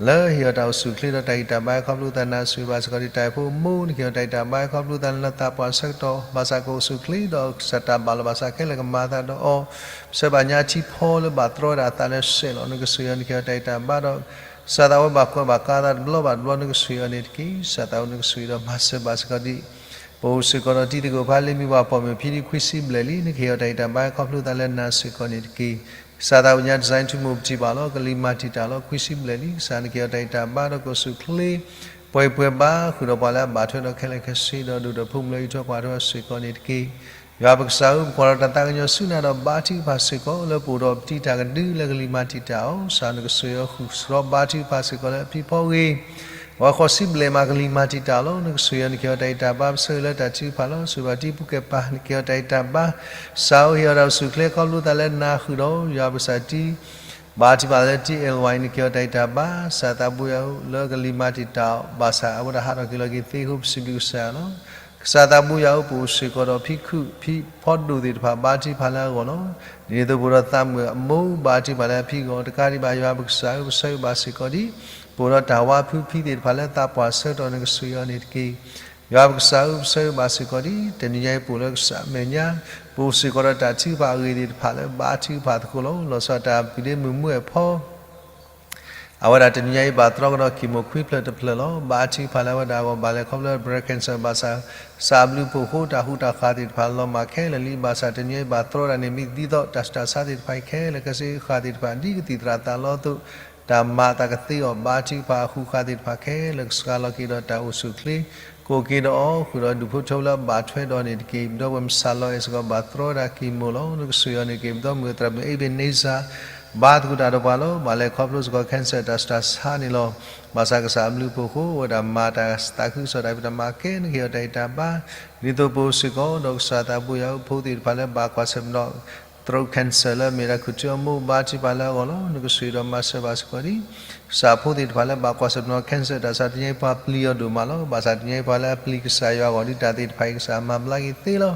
လၢဟ့ၣ်အီၤတၢ်အိၣ်ဆူၣ်အိၣ်ချ့ဒီးတၢ်ဂံၢ်တၢ်ဘါ ခီဖျိသးနၤ, ဆိၣ်ဂ့ၤဘၣ်စ့ၢ်ကီးဒံး တၢ်အိၣ်ဖှိၣ်အမိၢ်, နကဟ့ၣ်အီၤတၢ်ဂံၢ်တၢ်ဘါ ခီဖျိသးလၢနသးပှၢ်ဆၢကတီၢ် ဘၣ်ဆၣ်ကအိၣ်ဆူၣ်အိၣ်ချ့ဒီး ကစၢ်တၢ်ဘၣ်လီၤဘၣ်ဆၣ်ခဲလၢာ်ကမၤအသးဒီးအီၤ, ပဆၢဘၣ်ညါထံဖီလၢဘၣ်တြီဝဲဒၣ်အသးလၢစဲးလီၤ, နကဆိၣ်ဂ့ၤအီၤ, နကဟ့ၣ်အီၤတၢ်ဂံၢ်တၢ်ဘါဒီး ကစၢ်သးဝဲဘၣ်ကွဲးဘၣ်ကါသးတဘျီဘၣ်တဘျီ, နကဆိၣ်ဂ့ၤအီၤန့ၣ်တက့ၢ်. ကစၢ်သးဝဲ နကဆိၣ်ဂ့ၤဒီးမၤစၢၤဘၣ်စ့ၢ်ကီးဒံး. ပအိၣ်စ့ၢ်ကီးဒီးတံၤသကိးဖးလ့ မ့ၢ်ပှၤပိာ်မုၣ်ဖံဒံး ခွံဆံဘျဲၣ်လံ, နကဟ့ၣ်အီၤတၢ်ဂံၢ်တၢ်ဘါ ခီဖျိသးလၢနၤစ့ၢ်ကီးန့ၣ်တက့ၢ်. ကစၢ်သးဝဲညါ design ထူမိၢ်ပထံၣ်ဘၣ်လီၤ, ကလံၤမၤတံာ်တာ်လီၤ, ခွံဆံဘျဲၣ်လံ, ကစၢ်နကဟ့ၣ်အီၤတၢ်ဂံၢ်တၢ်ဘါဒီးကအိၣ်ဆူၣ်အိၣ်ချ့ ပှဲၤပှဲၤဘၣ် ဃုာ်ဒီးပှၤလၢအဘၣ်ထွဲဒီးခဲလၢာ်ခဲဆ့ဒီးဒိၣ်ဒီးဖိမုၣ်လၢအအံးထွဲကွၢ်ထွဲစ့ၢ်ကီးန့ၣ်တက့ၢ်. ယွၤပကစၢ်ဧၢ, ပကွၢ်ဒီးတၢ်သးကညီၤဆူနၤဒီးဘါထုကဖၣ်စ့ၢ်ကီး လၢပအိၣ်ဒီးပတံၤတၢ်ကဒုလၢကလံၤမၤတံာ်တာ်အီၤ, ကစၢ်နကဆိၣ်ဂ့ၤအီၤ ဃုာ်ဒီးဘါထုကဖၣ်စ့ၢ်ကီးလၢအဖံဖီအဂ့ၢ်, အဝဲဃိးဆံဘျဲၣ်မး ကလံၤမၤတံာ်တာ်လီၤ, နကဆိၣ်ဂ့ၤအီၤ, နကဟ့ၣ်အီၤတၢ်ဂံၢ်တၢ်ဘါ, ပဆၢဂ့ၤလၢတၢ်ထုကဖၣ်လီၤ. ဆိၣ်ဂ့ၤဘၣ်တံၤပူၤကဲပၤ နကဟ့ၣ်အီၤတၢ်ဂံၢ်တၢ်ဘါ, ကစၢ်ဧၢ, ဟ့ၣ်အီၤတၢ်အိၣ်ဆူၣ်အိၣ်ချ့ ခီဖျိသးလၢနၤဃုာ်ဒီး ယွၤပကစၢ်တံၤ ဘါထုကဖၣ်လၢတံၤ အဲၣ်ဝါအံၤ နကဟ့ၣ်အီၤတၢ်ဂံၢ်တၢ်ဘါ, ကစၢ်သးဘိယွၤဧၢ, လၢကလံၤမၤတံာ်တာ်အီၤ ဘၣ်ဆၣ်အဝဲဒၣ်ဟးထီၣ်က့ၤလီၤက့ၤသ့အဃိ ပစံးဘျုးကစၢ်ယွၤလီၤ. ကစၢ်သးဘိယွၤဧၢ, ပအိၣ်စ့ၢ်ကီးဒီးဖံခုၣ် ဖံဖီဒိၣ်သ့ၣ်တဖၣ် ဘါထုကဖၣ်လၢအဂီၢ်လီၤ. ဒ်သိးပအိၣ်ဒီးသးမုၣ်အမိၢ် ဘါထုကဖၣ်လၢအဖံအဂီၢ်, တကးဒံးဘၣ် ယွၤပကစၢ်ဧၢ, ပဆၢဂ့ၤဘၣ်စ့ၢ်ကီးဒံး, ပအိၣ်ဒီးတၢ်ဝါဖုဖံသ့ၣ်တဖၣ်လၢသးပှၢ်ဆၢကတီၢ် နကဆိၣ်ဂ့ၤအီၤန့ၣ်တက့ၢ်. ယွၤပကစၢ်ဧၢ, ပဆၢဂ့ၤဘၣ်စ့ၢ်ကီးဒံး, တနံၤညါအံၤပအိၣ်လၢကစၢ်အမဲာ်ညါ, ပအိၣ်စ့ၢ်ကီးဒီးတၢ်ထုကဖၣ်အဂ့ၢ်သ့ၣ်တဖၣ်လၢဘါထုကဖၣ်သကိးလီၤ. လီၤဆီဒၣ်တၢ်ပုၢ်ဒ့မုၣ်မုၢ်အဲၣ်ဖီ အဝဲဒၣ်တနံၤညါအံၤဘၣ်တြီကဒီး chemo ခွံဖျၢၣ်တဖျၢၣ်လီၤ. ဘါထုကဖၣ်လၢအဝဲဒၣ်အဂီၢ် ဘၣ်လဲၤခီဖျိ breast cancer ဘၣ်ဆၣ် ကစၢ်အဘျုးအဖှိၣ်အဃိ တၢ်ဟူးတၢ်ဃာ်သ့ၣ်တဖၣ်လီၤမၢ်ခဲလၢာ်လံ. ဘၣ်ဆၣ်တနံၤညါအံၤဘၣ်တြီဒၣ်န့ၣ် မ့ၢ်ဒ်သိးတၢ်ဆူးတၢ်ဆါသ့ၣ်တဖၣ်ခဲလၢာ်ခဲဆ့ ဃာ်သ့ၣ်တဖၣ် ဒ်ကသံၣ်သရၣ်သးလီအသိး တၢ်မၤအသးကသ့အီၤ ဘါထုကဖၣ်အဃုာ်ဃာ်သ့ၣ်တဖၣ်ခဲလၢာ် ကစှၤလီၤက့ၤဒီးတၢ်အိၣ်ဆူၣ်အိၣ်ချ့ ကအိၣ်က့ၤဒီးအီၤ ဃုာ်ဒီးဒူၣ်ဖိထၢဖိလၢအဘၣ်ထွဲဒီးန့ၣ်တက့ၢ်. ပဒီပုၢ်ဝဲၢ်မုၣ်စၢ်လီၤအဲၣ်စ့ၢ်ကီး ဘၣ်တြီဒၣ် chemo လီၤ. နကဆိၣ်ဂ့ၤအီၤန့ၣ်တက့ၢ်. ပဒီပုၢ်ဝဲၢ်မုၣ်သရၣ်မုၣ် Ebenezer ဘါသကိးတၢ်ဒီးပှၤလီၤ. ဘၣ်လဲၤခီဖျိစ့ၢ်ကီး cancer တၢ်ဆူးတၢ်ဆါန့ၣ်လီၤ. ဘၣ်ဆၣ်ကစၢ်အဘျုးအဖှိၣ်အဃိ အဝဲဒၣ်မၤတၢ်သးခုကစီၣ်တၢ်ဖံးတၢ်မၤခဲ နကဟ့ၣ်အီၤတၢ်ဂံၢ်တၢ်ဘါ ဒ်သိးပအိၣ်စ့ၢ်ကီးဒီးကစၢ်သးဘိယွၤဧၢ ဖိသ့ၣ်တဖၣ်လၢဘၣ်ကွၢ်ဆၢၣ်မဲာ်ဒီး throat cancer လၢအမ့ၢ်ဒၣ်ခူၣ်ထံအီမူ ဘါထုကဖၣ်လၢအဂီၢ်လီၤ. နကဆိၣ်ဂ့ၤဒီးမၤစၢၤဘၣ်စ့ၢ်ကီးဒံး ကစၢ်ဖိသ့ၣ်တဖၣ်လၢဘၣ်ကွၢ်ဆၢၣ်မဲာ်ဒီး cancer တၢ်ဆူး တနံၤညါအံၤပှၤပျံၤအီၤဒိၣ်မးလီၤ. ဘၣ်ဆၣ်တနံၤညါအံၤပှၤလၢအပျံၤကစၢ်ယွၤအဂီၢ် ဒ်တၢ်သ့ၣ်တဖၣ်အံၤ ကစၢ်မၤဘျါက့ၤသ့လီၤ.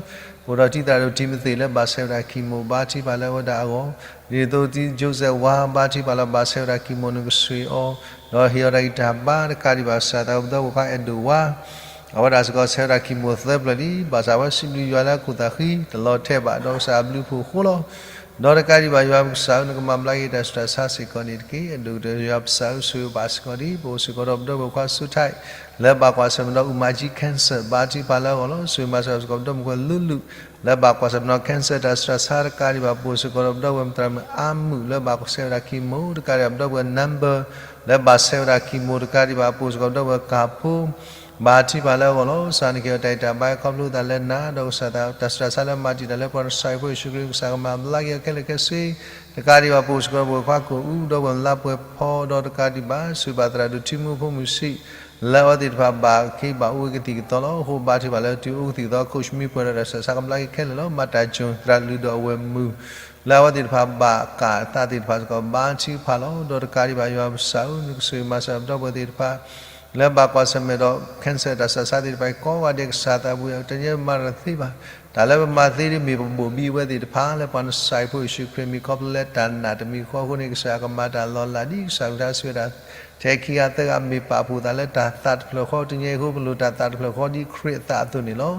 ပအိၣ်ဒီးတံၤသရၣ်ဒိၣ် Timothy လၢဘၣ်ဆှၢဝဲဒၣ် chemo ဘါထုကဖၣ်လၢအဝဲဒၣ်အဂီၢ်, ဒ်သိးတံၤ Joseph ဝါ ဘါထုကဖၣ်လၢဘၣ်ဆှၢဝဲဒၣ် chemo နကဆိၣ်ဂ့ၤအီၤ ဒီးဟ့ၣ်အီၤတၢ်ဂံၢ်တၢ်ဘါ တကးဒံးဘၣ် ကစၢ်သးဝဲပဒီပုၢ်ဝဲၢ်ခွါ အဲၣ်ဒိၣ်ဝါ အဝဲဒၣ်စ့ၢ်ကီးဆှၢဝဲဒၣ် chemo သၢဖျၢၣ်လံ. ဘၣ်ဆၣ်အဝဲစံးဘျုးယွၤလၢအခိၣ်သးဃံ တလီၤထဲဘၣ် ဒီးကစၢ်အဘျုးအဖှိၣ်အဃိလီၤ. ဒီးတကးဒံးဘၣ် ယွၤပကစၢ်ဧၢ နကမၤဘျါက့ၤတၢ်ဆူးတၢ်ဆါစ့ၢ်ကီးန့ၣ်တက့ၢ်. အဲၣ်ဒိးကတၢၢ် ယွၤပကစၢ်ဧၢ ဆိၣ်ဂ့ၤဘၣ်စ့ၢ်ကီးဒံး ပအိၣ်စ့ၢ်ကီးဒီးပဒီပုၢ်ဝဲၢ်ခွါ စူးထၢၣ် လၢဘၣ်ကွၢ်ဆၢၣ်မဲာ်ဒီး အူမၤကၠံ cancer ဘါထုကဖၣ်လၢအဂီၢ်လီၤ. ဆိၣ်ဂ့ၤမၤစၢၤဘၣ်စ့ၢ်ကီး ပဒီပုၢ်ဝဲၢ်ခွါ လူလူ လၢဘၣ်ကွၢ်ဆၢၣ်မဲာ်ဒီး cancer တၢ်ဆူးတၢ်ဆါ တကးဒံးဘၣ် ပအိၣ်စ့ၢ်ကီးဒီးပဒီပုၢ်ဝဲၢ်မုၣ်သရၣ်မုၣ်အါမုၣ် လၢဘၣ်ကွၢ်ဆၢၣ်ဝဲဒၣ် chemo တကးဒံးဘၣ် ပဒီပုၢ်ဝဲၢ် number လၢဘၣ်ဆှၢဝဲဒၣ် chemo တကးဒံးဘၣ် ပအိၣ်စ့ၢ်ကီးပဒီပုၢ်ဝဲၢ်ကၤဖိ ဘါထုကဖၣ်လၢအဂီၢ်လီၤ. ကစၢ်နကဟ့ၣ်အီၤတၢ်ဂံၢ်တၢ်ဘါ ခီဖျိသးလၢနၤ ဒီးကစၢ်သး တၢ်ဆူးတၢ်ဆါလၢမၤတံာ်တာ်လၢပှၤ ကစၢ်ယ့ၣ်ၡူးခရံာ် ကစၢ်ကမၤဘျါက့ၤအီၤခဲလၢာ်ခဲဆ့ တကးဒံးဘၣ် ပအိၣ်စ့ၢ်ကီးဒီးပဝဲၢ်ခွါကိၣ်အူ ဒီးပဝဲၢ်လါပှဲၤဖီ ဒီးတကးဒံးဘၣ် စူၢ်ဘၣ်သရၣ်ဒိၣ်ထံမူဖိမုၣ်ဆံး လၢအဝဲသ့ၣ်တဖၣ်ဘၣ်ခ့ဘၣ်အိၣ်ကသံၣ်ကသီလီၤ. အဃိဘါထုကဖၣ်လၢတုၤအိၣ်ကသံၣ်ကသီ ခိၣ်ဆမံပှဲၤဒီးတၢ်ဆူးတၢ်ဆါကဘျါက့ၤခဲလၢာ်လီၤ. မၤတၢ်ကိၣ်သရၣ်လုၢ်ဒီးအဝဲၢ်မုၣ် လၢအဝဲသ့ၣ်တဖၣ်ဘၣ်ကးအသးသ့ၣ်တဖၣ်စ့ၢ်ကီး ဘါထုကဖၣ်လီၤ. ဒီးတကးဒံးဘၣ် ယွၤပကစၢ်ဧၢ နကဆိၣ်ဂ့ၤမၤစၢၤပဒီပုၢ်ဝဲၢ်သ့ၣ်တဖၣ် လၢဘၣ်ကွၢ်ဆၢၣ်မဲာ်ဒီး cancer တၢ်ဆူးတၢ်ဆါသ့ၣ်တဖၣ် ကိးဂၤဒဲး ကစၢ်သးဘိယွၤ တနံၤညါပမၤတၢ်တသ့ဘၣ်. တၢ်လၢပမၤသ့ဒ်မ့ၢ်ပဘိၣ်ဘံအဝဲသ့ၣ်တဖၣ် လၢပှၤကစၢ်ယ့ၣ်ၡူးခရံာ် မ့ၢ်ခီဖျိလၢတၢ်နာ်တမံၤအဃိန့ၣ် ကစၢ်ကမၤတၢ်လီၤလးဒ်ကစၢ်ကထါစံးဝဲဒၣ် ထဲခံဂၤသၢဂၤမ့ၢ်ပာ်ဖှိၣ်သးလၢတၢ်သးတဖျၢၣ်ဃီ တနံၤညါအံၤအဃိ ပလိၣ်တၢ်သးတဖျၢၣ်ဃီဒ်ခရံာ်အသးအသိးန့ၣ်လီၤ.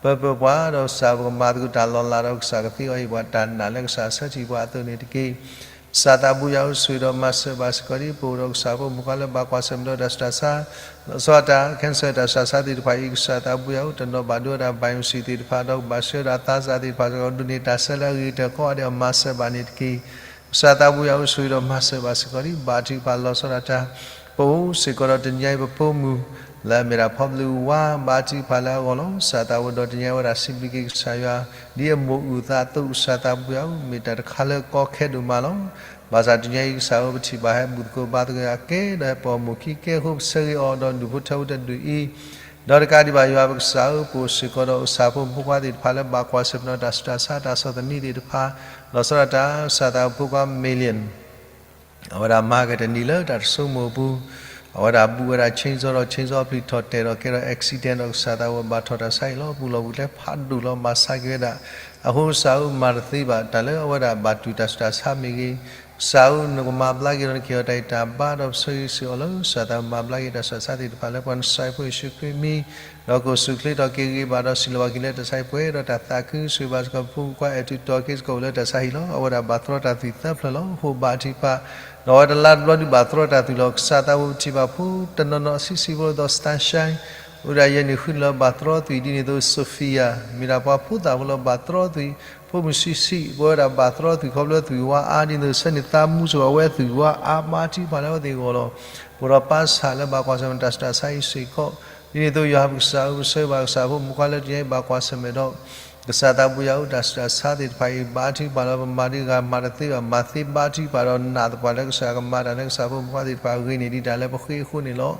ပၢပၢပှၤဒီးကစၢ် ပကမၤသကိးတၢ်လီၤလးဒီးကစၢ် ကသ့အီၤအံၤပှၤတၢ်နာ်လၢကစၢ်ဆၢထံၣ်ပှၤအသိးန့ၣ်တက့ၢ်. ကစၢ်သးဘိယွၤဧၢ ဆိၣ်ဂ့ၤဒီးမၤစၢၤဘၣ်စ့ၢ်ကီးဒံး ပအိၣ်ဒီးကစၢ်ဖိမုၣ်ခွါလၢဘၣ်ကွၢ်ဆၢၣ်မဲာ်ဒီးတၢ်ဆူးတၢ်ဆါ လီၤဆီဒၣ်တၢ် cancer တၢ်ဆူးတၢ်ဆါသ့ၣ်တဖၣ်အံၤ ကစၢ်သးဘိယွၤဧၢ တနီၤဘၣ်ဒိဝဲဒၣ် biopsy သ့ၣ်တဖၣ်ဒီးကဘၣ်ဆှၢဒၣ်သးစၢ်သ့ၣ်တဖၣ်စ့ၢ်ကီး ဒိးန့ၢ်တၢ်ဆၢလၢအဂ့ၤကတၢၢ် ကိးဂၤဒဲးအမၤစၢၤဘၣ်န့ၣ်တက့ၢ်. ကစၢ်သးဘိယွၤဧၢ ဆိၣ်ဂ့ၤဒီးမၤစၢၤဘၣ်စ့ၢ်ကီးဒံး ဘါထုကဖၣ်လီၤဆီဒၣ်တၢ် ပအိၣ်စ့ၢ်ကီးဒီးတနံၤအံၤပဖိမုၣ် လၢအမ့ၢ်ဒၣ်ဖီဘျုးဝါ ဘါထုကဖၣ်လၢအဂီၢ်လီၤ. ကစၢ်သးဘိဒီးတနံၤအံၤဝဲဒၣ်စံးဘျုးက့ၤကစၢ်ယွၤ ဒ်အမိၣ်အုၣ်သးအသိး ကစၢ်သးဘိယွၤဧၢ မ့ၢ်တၢ်တခါလၢကီခဲဒိၣ်မးလီၤ. ဘၣ်ဆၣ်တနံၤအံၤကစၢ်ဧၢ ပထံၣ်ဘၣ်ဟဲဘူၣ်သကိးဘါသကိးယွၤကဲ ဒီးဟဲပိာ်မိၣ်ခံကဲအဃိ ပဆၢဂ့ၤအီၤဒီးဒူၣ်ဖိထၢဖိတဒူၣ်အံၤ ဒီးတကးဒံးဘၣ်ယွၤပကစၢ်ဧၢ ပအိၣ်စ့ၢ်ကီးဒီးကစၢ်ဖိမုၣ်ဖိခွါသ့ၣ်တဖၣ်လၢဘၣ်ကွၢ်ဆၢၣ်မဲာ်ဒီးတၢ်ဆူးတၢ်ဆါတၢ်ဆီၣ်သနံးသ့ၣ်တဖၣ် လီၤဆီဒၣ်တၢ် ကစၢ်သးဖိခွါ Million အဝဲဒၣ်မၤကတနံၤလၢတၢ်တဆိကမိၣ်အပူၤ အဝဲဒၣ်ဘူးဝဲဒၣ် chainsaw ဒီး chainsaw အပျံၤထီၣ်တဲာ်ဒီးကဲထီၣ် accident ဒီးကစၢ်သးဘိဘၣ်ထီၣ်တၢ်ဆါဟံၣ်လီၤ. ပူၤလီၢ်ပူၤကျဲဖးဒိၣ်လီၤ ဘၣ်ဆါက့ၤဝဲဒၣ် အဃိကစၢ်ဧၢ မၤတသ့ဘၣ်တၢ်လၢအဝဲဒၣ်ဘၣ်တူၢ်တၢ်ဆူးတၢ်ဆါမ့ၢ်ဂ့ၤ ကစၢ်ဧၢ နကမၤဘျါက့ၤဒီးနကဟ့ၣ်အီၤတၢ်ဂံၢ်တၢ်ဘါဒီးပဆၢဂ့ၤဆၢဝါအီၤလၢ ကစၢ်သးဘိမၤဘျါက့ၤတၢ်ဆူးတၢ်ဆါသ့ၣ်တဖၣ်လၢပှၤနစၢ်ဖိယ့ၣ်ၡူးခရံာ်အမံၤ ဒီးကအိၣ်ဆူၣ်ချ့ထီၣ်က့ၤဂ့ၤဘၣ်ဒီးစံးလီၤဘၣ်က့ၤလၢတၢ်ဆါဟံၣ်ပှဲၤဒီးတၢ်သးခု ဆိၣ်ဂ့ၤဘၣ်စ့ၢ်ကီးဖိမုၣ်ဖိခွါအဲၣ်ထူးတီၤက့ၤစ့ၢ်ကီးအိၣ်လၢတၢ်ဆါဟံၣ်လီၤ. အဝဲဒၣ်ဘၣ်သရီတၢ်သွံၣ်သၢဖျၢၣ်လီၤ. အဃိဘါထုကဖၣ် ဒီးအဝဲတလါတဘျီဒုးဘၣ်သရီတၢ်သွံၣ်လီၤ. ကစၢ်သးဘိပထံၣ်ဘၣ်ဖိတနီၤနီၤဆံးဆံးဖိလၢ sunshine အိၣ်ဒၣ်ယဲၢ်နံၣ်ဃုနံၣ်လၢဘၣ်သရီသွံၣ်ဒ်န့ၣ်အသိး Sophia မ့ၢ်ဒၣ်ပှၤဖိသၣ်ဖိလၢဘၣ်သရီသွံၣ် ဖိမုၣ်ဆံးဆံး ပဝဲဒၣ်ဘၣ်သရီသွံၣ်ခီဖျိသွံၣ်ဝါအါဒ်န့ၣ်အသိး ဆၢန့ၢ်သးမူစ့ၢ်ကီး အဝဲသွံၣ်ဝါအါ ဘါထုကဖၣ်လၢအဝဲသ့ၣ်အဂီၢ်လီၤ. ပအိၣ်ဒီးပၢ်ဆၣ်လၢဘၣ်ကွၢ်ဆၢၣ်မဲာ်တၢ်ဆူးတၢ်ဆါအံၤစ့ၢ်ကီး ဒ်န့ၣ်အသိး ယွၤပကစၢ်ဧၢ ပဆၢဂ့ၤဘၣ်ကစၢ်ဖိမုၣ်ဖိခွါလၢတနံၤအံၤဘၣ်ကွၢ်ဆၢၣ်မဲာ်ဒီး ကစၢ်သးဘိယွၤဧၢ တၢ်ဆူးတၢ်ဆါသ့ၣ်တဖၣ်အံၤ ဘါထုကဖၣ်လၢပမၤဒံးဂၤ မၤတသ့ဘၣ် မၤသ့ဘါထုကဖၣ်ဒီးနာ်သပှၢ်လၢကစၢ်ကမၤတၢ်လၢကစၢ်ဖိမုၣ်ဖိခွါသ့ၣ်တဖၣ်အဂ့ၤန့ၣ် ဒ်တၢ်လၢပဃ့အဃိန့ၣ်လီၤ.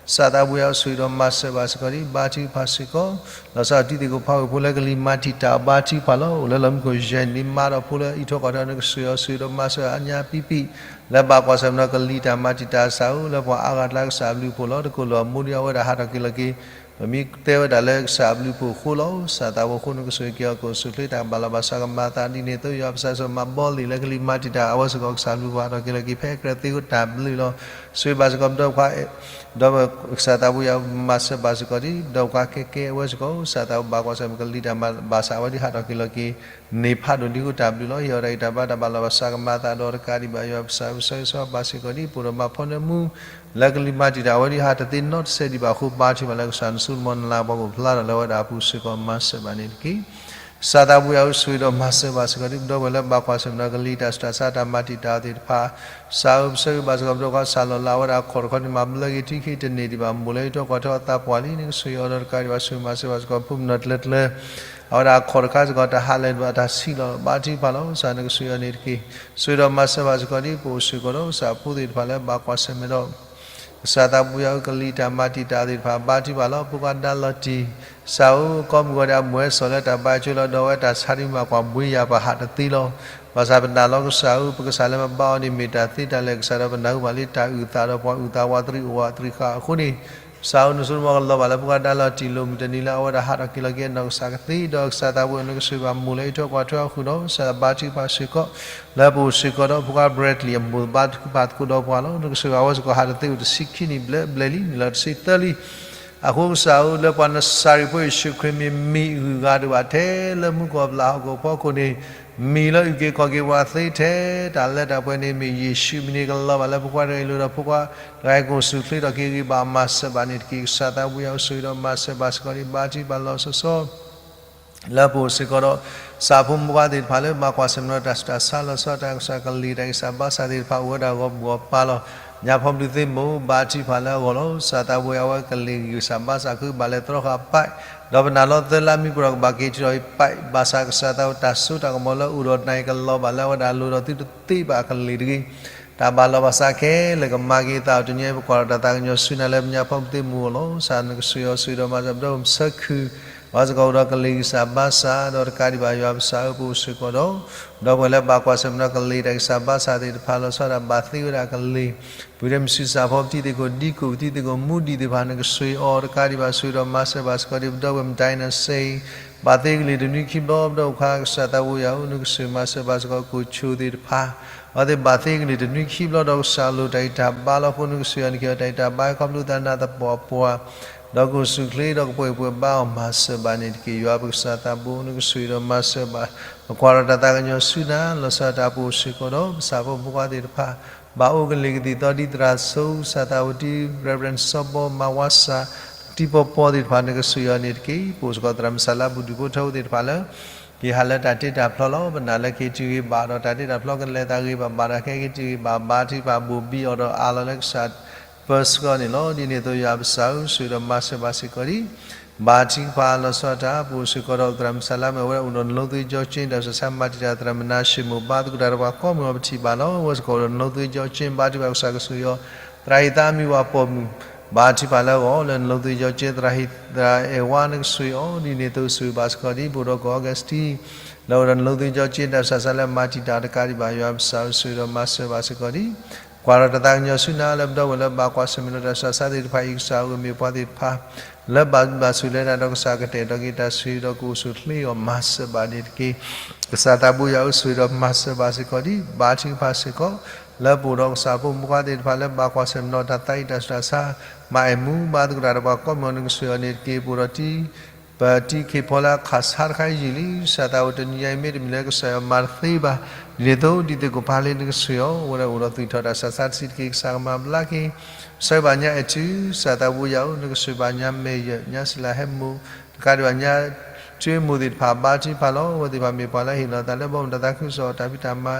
ကစၢ်သးဘိယွၤဧၢ ဆိၣ်ဂ့ၤဒီးမၤစၢၤဘၣ်စ့ၢ်ကီးဒံး ဘါထုကဖၣ်စ့ၢ်ကီး လီၤဆီဒၣ်တၢ်တံၤသကိးဖးဝ့ၢ်ဖိလၢကလံၤမၤတံာ်တာ်အီၤဘါထုကဖၣ်လီၤ. အိၣ်လၢလီၢ်မံခိၣ်ယဲၢ်နံၣ်မးဒီးဖိလၢအံးထွဲကွၢ်ထွဲ နကဆိၣ်ဂ့ၤအီၤ ဆိၣ်ဂ့ၤဒီးမၤစၢၤအညါပံပံ လၢဘၣ်ကွၢ်ဆၢၣ်မဲာ်ဒီးကလံၤတၢ်မၤတံာ်တာ်ကစၢ်ဧၢ လၢပှၤအါဂၤတၢ်လၢကစၢ်အဘျုးအဖှိၣ်လီၤ. တကိၢ်လၢအမိၢ်ဒံးအဝဲဒၣ်ဟးထီၣ်က့ၤလီၤက့ၤ ပမ့ၢ်တဲဝဲဒၣ်လၢကစၢ်အဘျုးအဖှိၣ်အဃိလီၤ. ကစၢ်သးဘိအဃိ နကဆိၣ်ဂ့ၤက့ၤအီၤ ကအိၣ်ဆူၣ်ချ့တၢ်ကဘၣ်လီၤဘၣ်စးကမၤအသးဒ်န့ၣ်အသိး ယွၤပကစၢ်ဆိၣ်မၤဘီလ့ၣ် လၢကလံၤမၤတံာ်တာ်အဝဲစ့ၢ်ကီး ကစၢ်အဘျုးအဖှိၣ်ဟးထီၣ်က့ၤလီၤက့ၤ ဖဲကြၢးသ့အဃိတၢ်ဘျုးလီၤ. ဆိၣ်ဂ့ၤဘၣ်စ့ၢ်ကီးပဒီပုၢ်ဝဲၢ် ဒီးကစၢ်သးဘိယွၤမၤစၢၤဘၣ်စ့ၢ်ကီးဒံး ပဒီပုၢ်ဝဲၢ်ခဲကဲအဝဲစ့ၢ်ကီး ကစၢ်သးဘိဘၣ်ကွၢ်ဆၢၣ်မဲာ်ကလံၤတၢ်မၤဘၣ်ဆး အဝဲဒၣ်ဟးထီၣ်က့ၤလီၤက့ၤ န့ၢ်ဖးဒိၣ်ဒ်အဃိတၢ်ဘျုးလီၤ. ဟ့ၣ်အီၤတၢ်ဂံၢ်တၢ်ဘါတၢ်ဘၣ်လီၤဘၣ်စးကမၤအသးဒီးတကးဒံးဘၣ် ယွၤပကစၢ်ပဆၢဂ့ၤဆၢဝါဘၣ်စ့ၢ်ကီးဒံး ပအိၣ်ဒီးမၤဖီနၢမူ လၢကလံၤမၤတံာ်တာ် အဝဲဒၣ်ဟးတသ့နီတစဲးဒံးဘၣ်အဃိ ဘါထုကဖၣ်လၢကစၢ်နစိကမီၤနလၤကပီၤကအိၣ်ဖျါထီၣ်လၢအဝဲဒၣ်အပူၤစ့ၢ်ကီး မၤစၢၤဘၣ်န့ၣ်တက့ၢ်. ကစၢ်သးဘိယွၤဧၢ ဆိၣ်ဂ့ၤဒီးမၤစၢၤဘၣ်စ့ၢ်ကီးဒံး ပဒီပုၢ်ဝဲၢ်လၢဘၣ်ကွၢ်ဆၢၣ်မဲာ်ဒီးကလံၤတၢ်ဆူးတၢ်ဆါတၢ်မၤတံာ်တာ်အီၤသ့ၣ်တဖၣ် ကစၢ်ဧၢ ပဆၢဂ့ၤဘၣ်စ့ၢ်ကီး ပဒီပုၢ်ဝဲၢ်ခွါစၢ်လီၤလး အဝဲဒၣ်အခီၣ်တခီန့ၣ် မၤဘျါက့ၤထံခံတန့ၢ်ဒံးဘၣ် မိၢ်လၢအံးထွဲကွၢ်ထွဲအသးပှၢ်လံ နကဆိၣ်ဂ့ၤအီၤဒီးတကးဒံးဘၣ် ဆိၣ်ဂ့ၤမၤစၢၤဘၣ်စ့ၢ်ကီးဖိမုၣ်နီၢ်ကျၢၤကျၢၤ အဝဲဒၣ်အခီၣ်တခါစ့ၢ်ကီး တၢ်ဟးလၢာ်ဒံးဘၣ်တၢ်ဆံးလီၤ ဘါထုကဖၣ်လီၤ ကစၢ်နကဆိၣ်ဂ့ၤအီၤန့ၣ်တက့ၢ်. ဆိၣ်ဂ့ၤဒီးမၤစၢၤဘၣ်စ့ၢ်ကီးဒံး ပအိၣ်စ့ၢ်ကီးဒီးကစၢ်ဖိသ့ၣ်တဖၣ်လၢဘၣ်ကွၢ်ဆၢၣ်မဲာ်ဒီး ကစၢ်သးဘိယွၤဧၢ ကလံၤတၢ်မၤတံာ်တာ်သ့ၣ်တဖၣ် ဘါထုကဖၣ်လီၤ. ဖိခွါဒါလီၤတံၢ် ကစၢ်ဧၢ ကိးမုၢ်ဂီၤဒဲး အမိၢ်ဟဲစိာ်လၢတၢ်ဘါအံၤဆိလီၤ ဒီးအဝဲတၢ်ဆါတမံၤမးကွၢ်ဘှံးယၤပဟးတသ့လီၤ. ဘၣ်ဆၣ်ပနာ်လီၤကစၢ်ဧၢ ပကစၢ်လၢပဘါအီၤန့ၣ် မ့ၢ်တၢ်သ့တၢ်လၢာ်ကစၢ်ဒီး ပနၢ်ဟူဘၣ်လံတၢ်အုၣ်သးဒီးပှၤအုၣ်သးဝးတရံးအိၣ်ဝးတရံးဃာ်အဃိန့ၣ် ကစၢ်ဧၢ နစိကမီၤကလီၤဘၣ်လၢဖိခွါဒါလီၤတံၢ်လိာ်မုၢ်တနံၤလၢအဝဲဒၣ်ဟးထီၣ်က့ၤလီၤက့ၤ အနီၢ်ကစၢ်ကသ့ဒီးကစၢ်သးဘိယွၤ နကဆိၣ်ဂ့ၤဘၣ်မိၢ်လၢအံးထွဲကွၢ်ထွဲအီၤဃုာ်ဒီး ကစၢ်ဘါထုကဖၣ်စ့ၢ်ကီး လၢပအိၣ်စ့ၢ်ကီးဒီးဖိခွါ Bradley အမိၢ်ဘါထုကဖၣ်သကိးဒီးပှၤလီၤ. နကဆိၣ်ဂ့ၤဘၣ်အဝဲစ့ၢ်ကီးဟးတသ့အိၣ်တဆံခံနံၣ်ဘျဲၣ်ဘျဲၣ်လံ နံၣ်လီၤတဆံသၢလံ အဃိကစၢ်ဧၢ လၢပှၤနစၤရံးဖိယ့ၣ်ၡူးခရံာ်မံၤ မံၤအဂုၤအဂၤဒံးဘၣ်ထဲလၢမူခိၣ်အပျၢ်ဟီၣ်ခိၣ်ဖီခိၣ်န့ၣ် မံၤလၢအုၣ်က့ၤခီၣ်က့ၤပှၤသ့ထဲတၢ်လၢတၢ်ပှဲၤန့ၣ် မ့ၢ်ယ့ၣ်ၡူးမံၤန့ၣ် ကလီၤဘၣ်လၢဖိခွါတဂၤအံၤအလိၤဒီးဖိခွါတဂၤအံၤကအိၣ်ဆူၣ်ချ့ထီၣ်က့ၤဂ့ၤဘၣ်မၤစၢၤဘၣ်န့ၣ်တက့ၢ်. ကစၢ်သးဘိယွၤဧၢ ဆိၣ်ဂ့ၤဒီးမၤစၢၤဘၣ်စ့ၢ်ကီးဒံး ဘါထုကဖၣ်လီၤဆီဆီ လၢပအိၣ်စ့ၢ်ကီးဒီး ကစၢ်ဖိမုၣ်ဖိခွါသ့ၣ်တဖၣ်လၢဘၣ်ကွၢ်ဆၢၣ်မဲာ်ဒီးတၢ်ဆူးတၢ်ဆါလီၤဆီဒၣ်တၢ် ကစၢ်ကလံၤတၢ်ဂံၢ်စၢ်ဘါစၢ်သ့ၣ်တဖၣ်အိၣ်ဝဲဒၣ်ဂီၢ်ဘူးဂီၢ်ပၤလီၤ. ညါဖီဘျုးသ့ၣ်မုၢ် ဘါထုကဖၣ်လၢအဂီၢ်လီၤ. ကစၢ်သးဘိယွၤဧၢ ကလံၤဂံၢ်စၢ်ဘါစၢ်ကဘၣ်လဲၤတြီဃာ်ပၢၢ် ဒီးပနာ်လီၤသၢလါမံၤပူၤဒီးကဘၣ်က့ၤထံၣ်ထီၣ်ပၢၢ် ဘၣ်ဆၣ်ကစၢ်သးဘိတၢ်စိတၢ်ကမီၤလၢအိၣ်ဒီးနၤအံၤ ကလီၤဘၣ်လၢအဝဲဒၣ်အလိၤဒီးသုတသ့ဘၣ်ကလံၤတဂ့ၤ တၢ်ဘၣ်လီၤဘၣ်စးခဲလၢာ်ကမၤက့ၤအသး တနံၤအံၤ ပကွၢ်ဒီးတၢ်သးကညီၤဆူနၤလၢညါဖီဘျုးသ့ၣ်မုၢ်အအိၣ်လီၤ. ကစၢ်နကဆိၣ်ဂ့ၤအီၤ ဆိၣ်ဂ့ၤဒီးမၤစၢၤ ပဒီပုၢ်ဝဲၢ်မုၣ်ဆၢခုၣ် ဘၣ်စ့ၢ်ကီးအိၣ်ဒီးကလံၤဂံၢ်စၢ်ဘါစၢ် ဒီးတကးဒံးဘၣ်ယွၤပကစၢ်ဧၢ ပအိၣ်စ့ၢ်ကီးဒီး ဒီပုၢ်ဝဲၢ်လၢဘၣ်ကွၢ်ဆၢၣ်မဲာ်ဒီးကလံၤတၢ်ဂံၢ်စၢ်ဘါစၢ်သ့ၣ်တဖၣ်လီၤဆီဒၣ်ဘၣ်သ့ဝဲဒၣ်ကလံၤ ပှၤတမုၢ်ဆံးစၢ်ဖိ ပထံသကိး ဒံကိၣ် ပထံသကိး မူဒံးသ့ၣ်တဖၣ် နကဆိၣ်ဂ့ၤအီၤ တကးဒံးဘၣ်ဆိၣ်ဂ့ၤဒီးမၤစၢၤဘၣ်စ့ၢ်ကီးဒံး ပဒီပုၢ်ဝဲၢ် မတၤနၤစ့ၢ် ဘၣ်သ့ကလံၤတနွံခံဘျီ ပဒီပုၢ်ဝဲၢ်ခွါ ကစၢ်သးဘိယွၤဧၢ နကဆိၣ်ဂ့ၤမၤစၢၤဘၣ်စ့ၢ်ကီး ကိၣ်ဆိၣ်သ့ၣ်တဖၣ် အဝဲသ့ၣ်ဘၣ်သ့ကလံၤတနွံခံဘျီဒီးကစၢ်လိၤတၢ်ဂံၢ်တၢ်ဘါလီၤအဃိ နကဆိၣ်ဂ့ၤအီၤ နကဟ့ၣ်အီၤတၢ်ဂံၢ်တၢ်ဘါ ခီဖျိသးနၢ်သပှၢ်ပှၢ် ဒီးကအိၣ်ဆူၣ်ချ့ဒီးကပှဲၤပှဲၤဘါအီၤမၤစၢၤဘၣ်န့ၣ်တက့ၢ်. ယွၤပကစၢ်သးဘိနကဆိၣ်ဂ့ၤဒီးမၤစၢၤဘၣ်, ပကွၢ်ဒီးတၢ်သးကညီၤဆူနၤ လီၤဆီဒၣ်တၢ် ပအိၣ်စ့ၢ်ကီးဒီးပဆၣ်ဖိမုၣ်ခွါသ့ၣ်တဖၣ် ဘၣ်အိၣ်ကလံၤကသံၣ်သီဒ်သရၣ်စိ ကစၢ်သးဝံၣ်တံ Reverend စီၤဘီ မၤဝါစၢ် တံၤပီပီသ့ၣ်တဖၣ် နကဆိၣ်ဂ့ၤအီၤန့ၣ်တက့ၢ်. ပအိၣ်စ့ၢ်ကီးသရၣ်မုၣ်စၢ်လါပူၤ ဒူၣ်ဖိထၢဖိသ့ၣ်တဖၣ်လၢ ကဟးလၢတၢ်တ့တၢ်ဖျီလီၤ. ပနာ်လၢက့ၤတုၤဂ့ၤဘၣ်ဒီးတၢ်တ့တၢ်ဖျီ ကလဲၤသးဂ့ၤဘၣ်ဘၣ်ဒီး ခဲက့ၤတုၤဂ့ၤဘၣ် ဘါထုကဖၣ်ဘိၣ်ဘံအီၤဒီးအးလီၤလၢကစၢ်ပၢၤစ့ၢ်ကီးန့ၣ်လီၤ. ဒ်န့ၣ်အသိးယွၤပစၢ်ဧၢ ဆိၣ်ဂ့ၤဒီးမၤစၢၤဘၣ်စ့ၢ်ကီးဒံး ဘါထုကဖၣ်လီၤဆီဒၣ်တၢ် ပအိၣ်စ့ၢ်ကီးဒီးသရၣ်မုၣ်စၢ်လါမ့ၢ် အဝဲဒၣ်အိၣ်ဒီးနလိသံကၠီကၠ့ တၢ်ဆူးတၢ်ဆါ မၤတံာ်တာ်သရၣ်မုၣ်နါၡ့ၣ်မိၣ် ဘါသကိးတၢ်ဒီးပှၤကိးမုၢ်အီၤ ပထံၣ်ဘၣ်လီၤ. အဝဲစ့ၢ်ကီးအိၣ်ဒီးနလိသံကၠီကၠ့ ဘါထုကဖၣ်ကစၢ်ကဆိၣ်ဂ့ၤအီၤ သရၣ်ဟံၣ်သးမံဝၤပိာ်မုၣ် ဘါထုကဖၣ်လၢအဂီၢ် လၢနလိသံကၠီကၠ့ သရၣ်ဟံၣ်သရၣ်အဲၣ်ဝါ နကဆိၣ်ဂ့ၤအီၤ ဒ်န့ၣ်အသိးဆိၣ်ဂ့ၤဘၣ်စ့ၢ်ကီးဒံး ပအိၣ်ဒီးကီၢ် Augustine လၢအိၣ်ဒီးနလိသံကၠီကၠ့ တၢ်ဆူးတၢ်ဆါလၢမၤတံာ်တာ်တကးဒံးဘၣ် ယွၤပစၢ်ဧၢ ဆိၣ်ဂ့ၤဒီးမၤစၢၤဘၣ်စ့ၢ်ကီးဒံး ကွၢ်ဒီးတၢ်သးကညီၤဆူနၤလၢပဒီပုၢ်ဝဲၢ်လၢဘၣ်ကွၢ်ဆၢၣ်မဲာ်ဒီးတၢ်ဆူးတၢ်ဆါသ့ၣ်တဖၣ်အံၤ ကစၢ်ဧၢမ့ၢ်ပှၤသ့ၣ်တဖၣ် လၢဘၣ်ဘၣ်ဆိၣ်လၢတၢ်ဒီးကစၢ်ကတဲာ်ကတီၤက့ၤတၢ်ဆိၣ်ဂ့ၤဒီးကအိၣ်ဆူၣ်ချ့အီၤမၤစၢၤဘၣ်န့ၣ်တက့ၢ်. ကစၢ်သးဘိယွၤဧၢ ဆိၣ်ဂ့ၤဒီးမၤစၢၤဘၣ်စ့ၢ်ကီးဒံး ဘါထုကဖၣ်စ့ၢ်ကီး လၢပအိၣ်ဒီးကစၢ်ဖိမုၣ်ခွါသ့ၣ်တဖၣ်လၢဘၣ်ကွၢ်ဆၢၣ်မဲာ်ဒီးတၢ်သးအံၤတၢ်ဆူးတၢ်ဆါ မၤအဲၣ်မူဘါသကိးတၢ်ဒီးပှၤကိးမုၢ်အီၤ နကဆိၣ်ဂ့ၤအီၤန့ၣ်တက့ၢ်. ပအိၣ်ဒီးတံၤ ပတံၤခ့ၣ်ဖီလၢအခးဆါတခါအံၤယံာ်လံ ကစၢ်သးဘိတနံၤညါအံၤ မ့တမ့ၢ်လၢကစၢ်ယွၤမၤတသ့ဘၣ် ဒ်န့ၣ်အသိး ဒ်သိးကပၤလၢနကဆိၣ်ဂ့ၤအီၤ အဝဲဒၣ်အိၣ်ဒီးသွံၣ်ထီၣ်တၢ်ဆူးတၢ်ဆါတဆံးတက့ၢ်. ကစၢ်ကမၤဘျါက့ၤ ဆၢဘၣ်ညါအဲၣ်ထူ ကစၢ်သးဘိယွၤဧၢ နကဆိၣ်ဂ့ၤဘၣ်ညါမဲာ်ယဲၢ် ညါစလၢဟဲမိၢ် တကးဒံးဘၣ်ညါ ထူမိၢ်သ့ၣ်တဖၣ် ဘါထုကဖၣ်လီၤ. အဝဲသ့ၣ်တဖၣ်မ့ၢ်ပှၤလၢဟ့ၣ်လီၤသးလၢဘီမုၢ်တၢ်သးခုကစီၣ်တၢ်ဖံးတၢ်မၤ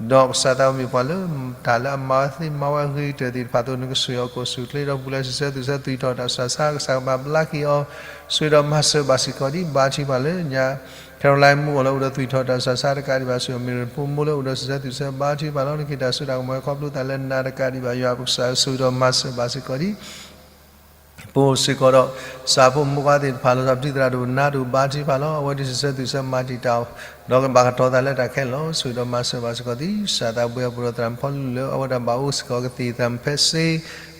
ဒီးကစၢ်သးဘိမ့ၢ်ပှၤလၢတၢ်လၢအမၤဝဲသ့မၤဝဲအဂ့ၤကတၢၢ်သ့ၣ်တဖၣ်အသိး နကဆိၣ်ဂ့ၤအီၤ ကအိၣ်ဆူၣ်ချ့ဒီးပူၤလၢစံးဆၢသူၣ်ဆၢသွံၣ်ထီၣ်တၢ်ဆူးတၢ်ဆါ ကစၢ်ကမၤဘျါက့ၤအီၤ ဆိၣ်ဂ့ၤဒီးမၤစၢၤဘၣ်စ့ၢ်ကီးဒံး ဘါထုကဖၣ်လၢညါ Caroline မူအီၤလၢအိၣ်ဒီးသွံၣ်ထီၣ်တၢ်ဆူးတၢ်ဆါတကးဒံးဘၣ် ဆိၣ်ဂ့ၤအီၤ မ့ၢ်ရဖိမိၢ်လၢအိၣ်ဒီးစံးဆၢသူၣ်ဆၢ ဘါထုကဖၣ်လီၤ. နကဟ့ၣ်တၢ်စိတၢ်ကမီၤခီဖျိသးလၢနၤတကးဒံးဘၣ် ယွၤပကစၢ်ဧၢ ဆိၣ်ဂ့ၤဒီးမၤစၢၤဘၣ်စ့ၢ်ကီးဒံး ပအိၣ်စ့ၢ်ကီးဒီး ကစၢ်ဖိမုၣ်ခွါသ့ၣ်တဖၣ်လၢ ပတံၤသရၣ်ဒိၣ်နါဒိၣ် ဘါထုကဖၣ်လီၤ. အဝဲသ့ၣ်စံးဆၢသူၣ်ဆၢမၤတံာ်တာ်အီၤ ဒီးကဘၣ်ကတီၤသးလၢတၢ်ခဲလၢာ်လီၤ. ဆိၣ်ဂ့ၤဒီးမၤစၢၤဘၣ်စ့ၢ်ကီးဒံး ကစၢ်သးဘိယွၤပအိၣ်ဒီးသရၣ်မုၣ်ဖီလူလၢ အဝဲဒၣ်ဘၣ်အိၣ်စ့ၢ်ကီးကသံၣ်သရၣ်မုၣ်ဖဲစ့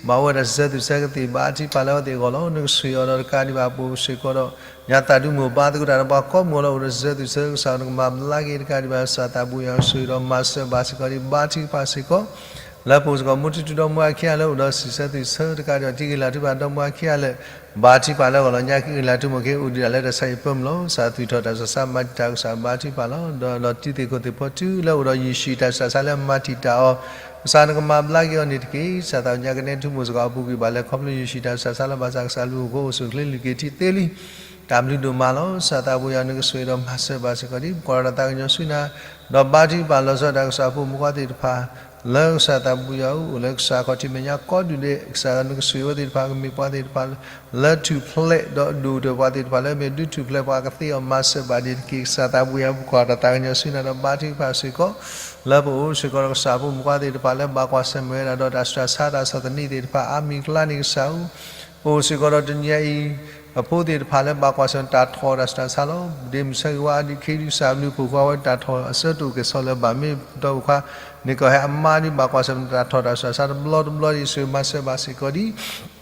ဘၣ်အိၣ်ဝဲဒၣ်စံးဆၢသူၣ်ဆၢကသံၣ် ဘါထုကဖၣ်လၢအဝဲသ့ၣ်အဂီၢ်လီၤ. နကဆိၣ်ဂ့ၤအီၤဒီးတကးဒံးဘၣ် ပအိၣ်စ့ၢ်ကီးဒီး ညါသးဒူမိၢ် ဘါသကိးတၢ်ဒီးပှၤကိးမုၢ်အီၤလၢအိၣ်ဒီးစံးဆၢသူၣ်ဆၢ ကစၢ်ဧၢ နကမၤဘျါက့ၤတကးဒံးဘၣ် ကစၢ်သးဘိယွၤ ဆိၣ်ဂ့ၤဒီးမၤစၢၤဘၣ်စ့ၢ်ကီးဒံး ဘါထုကဖၣ်စ့ၢ်ကီး လၢပအိၣ်စ့ၢ်ကီး မူထူထူဒီမါဝၤခံဂၤလၢအိၣ်ဒီးစံးဆၢသူၣ်ဆၢတကးဒံးဘၣ် တံၤဂ့ၤလၤထူပၤဒီမါဝၤခံဂၤလၢ ဘါထုကဖၣ်လၢအဂီၢ်လီၤ. ညါက့ၤဂ့ၤလၤထူမ့ၢ်က့ၤ အိၣ်ဒံးဒၣ်လၢတၢ်ဆါဟံၣ်ပၢမုၢ်လီၤ. ကစၢ်သွံၣ်ထီၣ်တၢ်ဆူးတၢ်ဆါမၤတံာ်တာ် ကစၢ်ဘါထုကဖၣ်လီၤ. ဒီးလီၤတံၤသ့ၣ်ခိၣ်သ့ၣ်ဖီထူလၢအိၣ်ဒီးယ့ၣ်ၡူးတၢ်ဆူးတၢ်ဆါလၢမၤတံာ်တာ်အီၤ ကစၢ်နကမၤဘျါက့ၤအီၤန့ၣ်တက့ၢ်. ကစၢ်သးဘိယွၤ ကနဲထူမိၢ်စ့ၢ်ကီးအပူၤကွံာ်ဘၣ်လၢ ခီဖျိယ့ၣ်ၡူးတၢ်ဆူးတၢ်ဆါလၢဘၣ်ဆၣ် ကစၢ်လူၤဟီၣ်ခိၣ်အိၣ်ဆူၣ်ချ့လုၢ်က့ၤထံသ့လံ တၢ်ဘျုးဒိၣ်မးလီၤ. ကစၢ်သးဘိယွၤ နကဆိၣ်ဂ့ၤဒီးမၤစၢၤဘၣ်စ့ၢ်ကီးဒံး ပကွၢ်ဒီးတၢ်သးကညီၤဆူနၤ ဒီးဘါထုကဖၣ်လီၤဆီဒၣ်တၢ် ကစၢ်ဖိမုၣ်ခွါသ့ၣ်တဖၣ် လၢကစၢ်သးဘိယွၤဧၢ အိၣ်လၢကစၢ်ခီၣ်ထံးမဲာ်ညါကိးဒူၣ်ဒဲး ကစၢ်နကဆိၣ်ဂ့ၤအဝဲသ့ၣ်တဖၣ် ကမ့ၢ်ပှၤသ့ၣ်တဖၣ် လၢထူၣ်ဖျဲးဒီးဒိၣ်ကတၢၢ်ပှၤသ့ၣ်တဖၣ်လၢ မ့ၢ်ဒုးထူၣ်ဖျဲးပှၤကသ့အီၤ မၤစၢၤဘၣ်န့ၣ်တက့ၢ်. ကစၢ်သးဘိယွၤ ပကွၢ်ဒီးတၢ်သးကညီၤဆူနၤဒီးဘါထုကဖၣ်စ့ၢ်ကီး လၢပအိၣ်စ့ၢ်ကီးဒီးကစၢ်ဖိမုၣ်ခွါသ့ၣ်တဖၣ်လၢဘၣ်ကွၢ်ဆၢၣ်မဲာ်ဝဲဒၣ်ဒီးတၢ်ဆူးတၢ်ဆါတၢ်ဆီၣ်သနံးသ့ၣ်တဖၣ် အါမံၤကျါန့ၣ် ကစၢ်ဧၢ ပအိၣ်စ့ၢ်ကီးဒီးတနံၤညါအံၤ အဖိသ့ၣ်တဖၣ်လၢဘၣ်ကွၢ်ဆၢၣ်မဲာ်တၢ်ထီၣ်တၢ်ဆူးတၢ်ဆါလီၤ. ဒ့မုၣ်ဆၢဂ့ၤဝါအဒံးခ့ဒံး ကစၢ်ဘျုးဖှိၣ်ဃီဝဲတၢ်ထီၣ်အဆၢတအိၣ်ကဲၣ်ဆိးလၢၤဘၣ် မ့ၢ်ဒီပုၢ်ဝဲၢ်ခွါန့ၣ်ကီး ဟဲအမါဒံး ဘၣ်ကွၢ်ဆၢၣ်မဲာ်တၢ်ထီၣ်တၢ်ဆူးတၢ်ဆါတဘျီတဘျီဒံး ဆိၣ်ဂ့ၤမၤစၢၤဘၣ်စ့ၢ်ကီးဒံး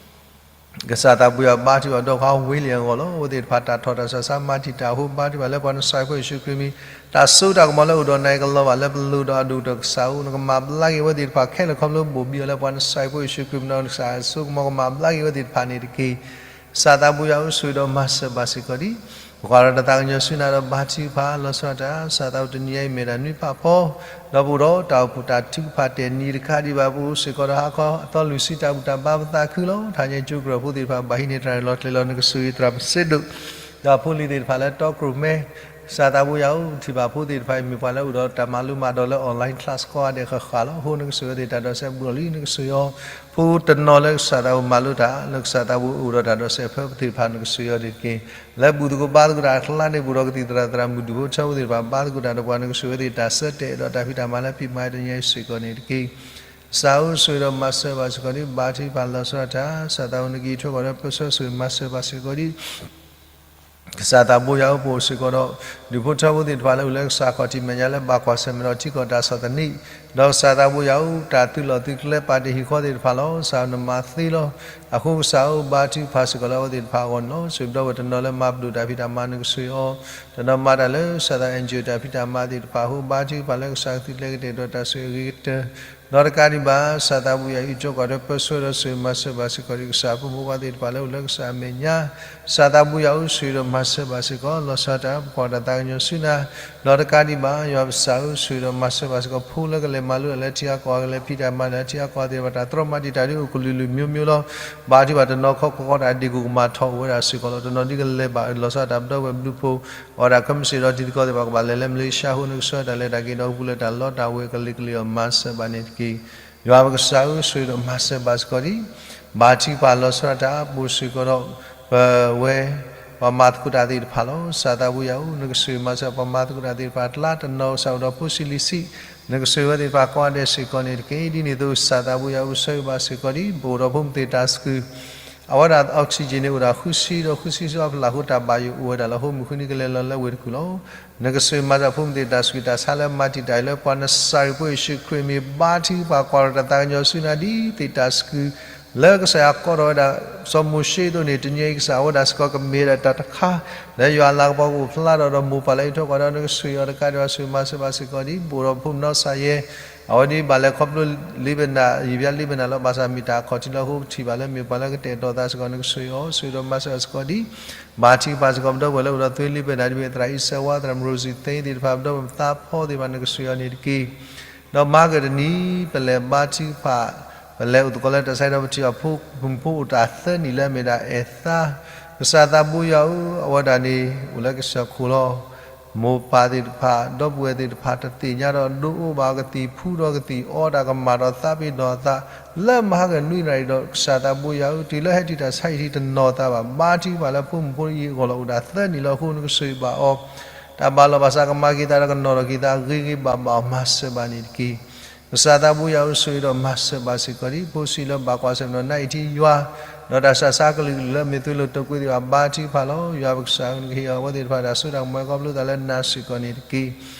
ကစၢ်သးဘိယွၤ ဘါထုကဖၣ်ဒီး ခီဝ့လံအဂီၢ်လီၤ. အဝဲသ့ၣ်တဖၣ်တၢ်ထီၣ်တၢ်ဆူးတၢ်ဆါမၤတံာ်တာ်အဃိ ဘါထုကဖၣ်လၢပှၤနဆှၢဖိယ့ၣ်ၡူးခရံာ်မံၤ တၢ်စိတၢ်ကမီၤလၢအိၣ်ဒီးနၤအံၤကလီၤဘၣ်လၢပလိၤဒီးအဒိၣ်ကတၢၢ် ကစၢ်ဧၢ နကမၤဘျါက့ၤအဝဲသ့ၣ်တဖၣ်ခဲလၢာ်ခီဖျိဘိၣ်ဘံအီၤလၢပှၤနဆှၢဖိယ့ၣ်ၡူးခရံာ်မံၤ ကစၢ်အစိကမီၤကမၤဘျါက့ၤအဝဲသ့ၣ်တဖၣ်န့ၣ်တက့ၢ်. ကစၢ်သးဘိယွၤဧၢ ဆိၣ်ဂ့ၤဒီးမၤစၢၤဘၣ်စ့ၢ်ကီးဒံး ပကွၢ်ဒီးတၢ်သးကညီၤဆူနၤဒီးဘါထုကဖၣ် လီၤဆီဒၣ်တၢ် ကစၢ်သးဘိတနံၤညါအံၤ မ့ၢ်ဒၣ်နွံဖးဖီ ဒီးပအိၣ်ဒီးတၢ်အိၣ်ဖှိၣ်တၢ်ထုကဖၣ်တဲာ်နံၤတခါဒံးဘၣ် ပအိၣ်စ့ၢ်ကီးဒီးဟါခီအသီလွံၢ်ဆံ တၢ်ဘူၣ်တၢ်ဘါပသးခုလီၤ. ထါညါကၠိကရၢၢ်ဖိသ့ၣ်တဖၣ် ဘၣ်ဟံးန့ၢ်တၢ်ရဲၣ်လီၤကျဲၤလီၤ နကဆိၣ်ဂ့ၤသရၣ်ပစ့ဒိၣ် ဒီးအဖိလံၤသ့ၣ်တဖၣ်လၢတီကရိၣ်မဲ ကစၢ်သးဘိယွၤဧၢ ပထံၣ်ဘၣ်ဖိသ့ၣ်တဖၣ်အံၤ မ့ၢ်ပှၤလၢအိၣ်ဒီးတၢ်မၤလိမၤဒိးလၢ online class ကိးဂၤဒဲးဃၣ်ဃၣ်လီၤ. အဃိနကဆိၣ်ဂ့ၤအဝဲသ့ၣ်တၢ်ဒိးစဲးဘူးအီၤလံ နကဆိၣ်ဂ့ၤအီၤ ဖိတနီၤလၢကစၢ်သးဘိမၤလိတၢ် လၢကစၢ်သးဘိအိၣ်ဒီးတၢ်ဒိးစဲးဖဲပသ့ၣ်တဖၣ် နကဆိၣ်ဂ့ၤအီၤန့ၣ်တက့ၢ်. လၢဘူၣ်သကိးဘါသကိးတၢ်အကျါန့ၣ် ပအိၣ်ဒီးကသံၣ်သရၣ်သရၣ်မုၣ်ဒူၣ်ဖိထၢဖိသ့ၣ်တဖၣ် ဘါသကိးတၢ်ဒီးပှၤ နကဆိၣ်ဂ့ၤအဝဲသ့ၣ်တၢ်ဆၢတဲာ်ဒီးတၢ်ဖံးတၢ်မၤလၢပံးမၤတနံၤညါအံၤစ့ၢ်ကီးန့ၣ်တက့ၢ်. ကစၢ်ဧၢ ဆိၣ်ဂ့ၤဒီးမၤစၢၤဘၣ်စ့ၢ်ကီးဒံး ဘါထုကဖၣ်လီၤဆီဒၣ်တၢ် ကစၢ်သးဘိ နကဂံၢ်ထွဲကွၢ်ထွဲ ပၢဆှၢဆိၣ်ဂ့ၤမၤစၢၤဘၣ်စ့ၢ်ကီးဒံး ကစၢ်သးဘိယွၤဧၢ ပအိၣ်စ့ၢ်ကီးဒီး ဒူၣ်ဖိထၢဖိသ့ၣ်တဖၣ်လၢအိၣ်လၢကစၢ်ခီၣ်ထံးမဲာ်ညါလၢဘၣ်ကွၢ်ဆၢၣ်မဲာ်ဒီးထံကီၢ်တၢ်ဆီၣ်သနံး, ဒီးကစၢ်သးဘိယွၤဧၢ တၢ်သုးလီၢ်သုးကျဲပာ်တ့ၢ်ဟံၣ်ဃီသ့ၣ်တဖၣ်လီၤ. ကစၢ်နမၤသ့လီၤ. အဃိကစၢ်ဧၢ ဘါထုကဖၣ်စ့ၢ်ကီးလၢအဝဲသ့ၣ်တဖၣ်အဂီၢ်န့ၣ်လီၤ. ဆိၣ်ဂ့ၤပဒီပုၢ်ဝဲၢ်တနီၤလၢမၤပဒိၣ်တၢ်ဖံးတၢ်မၤ နကဆိၣ်ဂ့ၤအီၤ, တနီၤမၤတၢ်လၢကစၢ်သး NGO တၢ်ဖံးတၢ်မၤသ့ၣ်တဖၣ်အဃိ ဘါထုကဖၣ်လၢကစၢ်ကသုးကျဲကတဲာ်ဒီးတၢ်ဆိၣ်ဂ့ၤအဂ့ၤကတၢၢ် ဒီးတကးဒံးဘၣ် ကစၢ်သးဘိယွၤအံးထွဲကွၢ်ထွဲပၢဆှၢဒီးဆိၣ်ဂ့ၤမၤစၢၤဘၣ်စ့ၢ်ကီးဒံး ကစၢ်ဖိမုၣ်ဖိခွါသ့ၣ်တဖၣ်လၢအိၣ်လၢကစၢ်အမဲာ်ညါ, ကစၢ်သးဘိယွၤဆိၣ်ဂ့ၤဒီးမၤစၢၤဘၣ်စ့ၢ်ကီး လီၤဆီဒၣ်တၢ် ပကွၢ်တၢ်သးကညီၤဆူနၤ, ဒီးတကးဒံးဘၣ် ယွၤပကစၢ်ဧၢ ဆိၣ်ဂ့ၤဒီးမၤစၢၤဘၣ်စ့ၢ်ကီး ဖိလၢကလဲၤမၤလိတၢ်လၢထံအကီၢ် ကလဲၤဖံးတၢ်မၤတၢ်လၢထံအကီၢ်သ့ၣ်တဖၣ် တၢ်တြီမၤတံာ်တာ်ဒ်အိၣ်ကလုာ်လုာ်မျိုးမျိုးလီၤ. ဘါထုကဖၣ်တနီၤခီကီကီတၢ်ဒ့ၣ်ကူၣ်ကမၣ်ထီၣ်အိၣ်ဝဲဒၣ်စ့ၢ်ကီးလီၤ. တနီၤဒ်ကလဲၤဘၣ်လီၤဆီဒၣ်တၢ် ပဒီပုၢ်ဝဲၢ်ဘျုးဖှိၣ် အဝဲဒၣ်ခဲမုၢ်ဆ့ၣ်ဒီးတံၤသကိးသ့ၣ်တဖၣ်ကဘၣ်လဲၤလၢမလ့ၡါအဃိ နကဆှၢတၢ်လဲၤတၢ်က့ၤဒီးပူၤလၢတၢ်လီတၢ်ဝ့ၤကလံၤကလံၤအီၤ မၤစၢၤဘၣ်န့ၣ်တက့ၢ်. ယွၤပကစၢ်ဧၢ ဆိၣ်ဂ့ၤဒီးမၤစၢၤဘၣ်စ့ၢ်ကီးဒံး ဘါထုကဖၣ်လီၤဆီဒၣ်တၢ် ပအိၣ်စ့ၢ်ကီးဒီး ပဝဲ ပှၤမၤသကိးတၢ်သ့ၣ်တဖၣ်လီၤ. ကစၢ်သးဘိယွၤဧၢ နကဆိၣ်ဂ့ၤမၤစၢၤပှၤမၤသကိးတၢ်သ့ၣ်တဖၣ် တလါတနီၤ ကစၢ်အိၣ်ဒီးဖိဆံးလံၤဆံး နကဆိၣ်ဂ့ၤဝဲသ့ၣ်တဖၣ်ကိးဂၤဒဲးစ့ၢ်ကီးန့ၣ်တက့ၢ်. ဒ်န့ၣ်အသိး ကစၢ်သးဘိယွၤဧၢ ပဆၢဂ့ၤဘၣ်စ့ၢ်ကီးဒံး ပအိၣ်ဒီးဖိမုၣ်သ့ၣ်တၢ်စကူ အဝဲဒၣ် oxygen န့ၣ်အိၣ်ဒၣ်ဃုဆံဒီးဃုဆံဆံအဖျၢၣ်အဃိ တၢ်ဘၣ်ယိၣ်အိၣ်ဝဲဒၣ်လၢ အဃိမုၢ်ဃုနံၤကလဲၤလီၤလၢဝ့ၢ်တကူၣ်လီၤ. နကဆိၣ်ဂ့ၤမၤစၢၤဖိမုၣ်သ့ၣ်တၢ်စကူ တၢ်ဆါလၢမၤတံာ်တာ်အံၤလၢပှၤနစၢ်ရ့ၣ်ဖိယ့ၣ်ၡူးခရံာ်အမံၤ ဘါထုကဖၣ်ကွၢ်ထီၣ်တၢ်သးကညီၤဆူနၤဒ်သ့ၣ်တၢ်စကူ လၢကစၢ်ယွၤကိးထီၣ်ဝဲဒၣ် စီၤမိၤၡ့အသိးန့ၣ် တနံၤအံၤကစၢ်အဝဲဒၣ်စ့ၢ်ကီးကမ့ၢ်ဝဲဒၣ်တၢ်တခါ လၢယွၤအလၤကပီၤကအိၣ်ဖျါထီၣ်ဒီး မိၢ်ပၢ်လၢအံးထွဲကွၢ်ဒီး နကဆိၣ်ဂ့ၤအီၤတကးဒံးဘၣ် ဆိၣ်ဂ့ၤမၤစၢၤဘၣ်စ့ၢ်ကီးဒံး ပအိၣ်ဒီးဖိမုၣ်နီၢ်စၢ်ယဲ အဝဲဒ်ဘၣ်လဲၤခီဖျိလံဘနၣ် ယံာ်ဘျါလံဘနၣ်လၢ ဘၣ်ဆၣ်မ့ၢ်တၢ်အခီၣ်ထံးလၢအဃိ ပထံၣ်ဘၣ်လၢမ့ၢ်ပှၤလၢကတဲာ်ကတီၤသးစ့ၢ်ကီး နကဆိၣ်ဂ့ၤအီၤ ဆိၣ်ဂ့ၤဒီးမၤစၢၤဘၣ်စ့ၢ်ကီးဒံး ဘါထုကဖၣ်စ့ၢ်ကီးပဒီပုၢ်ဝဲၢ်လၢအိၣ်ဒီးသွ့လံဘနၣ် ဒ်မ့ၢ်သရၣ်အံၤစဲဝါ သရၣ်မရိစံသ့သ့ၣ်တဖၣ် ပဒီပုၢ်ဝဲၢ်သးဖီသ့ၣ်တဖၣ် နကဆိၣ်ဂ့ၤအီၤန့ၣ်တက့ၢ်. ဒီးမၤကတနံၤ ပလဲၤဘါထုကဖၣ် ပလဲၤအိၣ်သကိးလၢတၢ်ဆါဒီးပထံၣ်အီၤဖိမုၣ်ဖိအိၣ်တၢ်သၢနံၣ်လၢအမ့ၢ်ဒၣ်အဲၣ်သါ ကစၢ်သးဘိယွၤဧၢ အဝဲဒၣ်န့ၣ် အိၣ်လၢကစၢၢ်ခိၣ်လီၤ. မိၢ်ပၢ်သ့ၣ်တဖၣ် ဒီပုၢ်ဝဲၢ်သ့ၣ်တဖၣ် တသ့ၣ်ညါဒီးဒိအိၣ်ဘၣ်အီၤ ကသံၣ်ဖူဒီးကသံၣ်အီတၢ်ကမၣ်ဒီးသးပ့ၤနီၣ်အသး လၢမဟါကနွံနၣ်ရံၣ်ဒီး ကစၢ်သးဘိယွၤဧၢ တုၤလၢဟဲတုၤတၢ်ဆါအံၤထံးတနီၤသးဘၣ် ဘါထုကဖၣ်လၢဖိမုၣ်ဖိအံၤအဂီၢ်လီၤ အိၣ်ဒၣ်သၢနံၣ်လီၤအဃိ နကဆိၣ်ဂ့ၤဘၣ်အီၤ တၢ်ဘၣ်လီၤဘၣ်စးကမၤက့ၤသးဒီးကနီၤထီၣ်က့ၤသး ဂ့ၤဂ့ၤဘၣ်ဘၣ်အီၤ မၤစၢၤဘၣ်န့ၣ်တက့ၢ်. ကစၢ်သးဘိယွၤဧၢ ဆိၣ်ဂ့ၤဒီးမၤစၢၤဘၣ်စ့ၢ်ကီးဒံး ဖိဆံးလၢဘၣ်ကွၢ်ဆၢၣ်မဲာ်နီၢ်နါအံၤထံယွၤ ဒီးတၢ်ဆှၣ်ဆါကလုာ်ကလုာ်လၢမ့ၢ်သွ့လိာ်တိာ်ကွံာ်သ့ၣ်တဖၣ် ဘါထုကဖၣ်လီၤ. ယွၤပကစၢ်ဧၢ နကဟ့ၣ်အီၤအဝဲသ့ၣ်တဖၣ်တၢ်စိတၢ်ကမီၤခီဖျိသးလၢနၤစ့ၢ်ကီးန့ၣ်တက့ၢ်.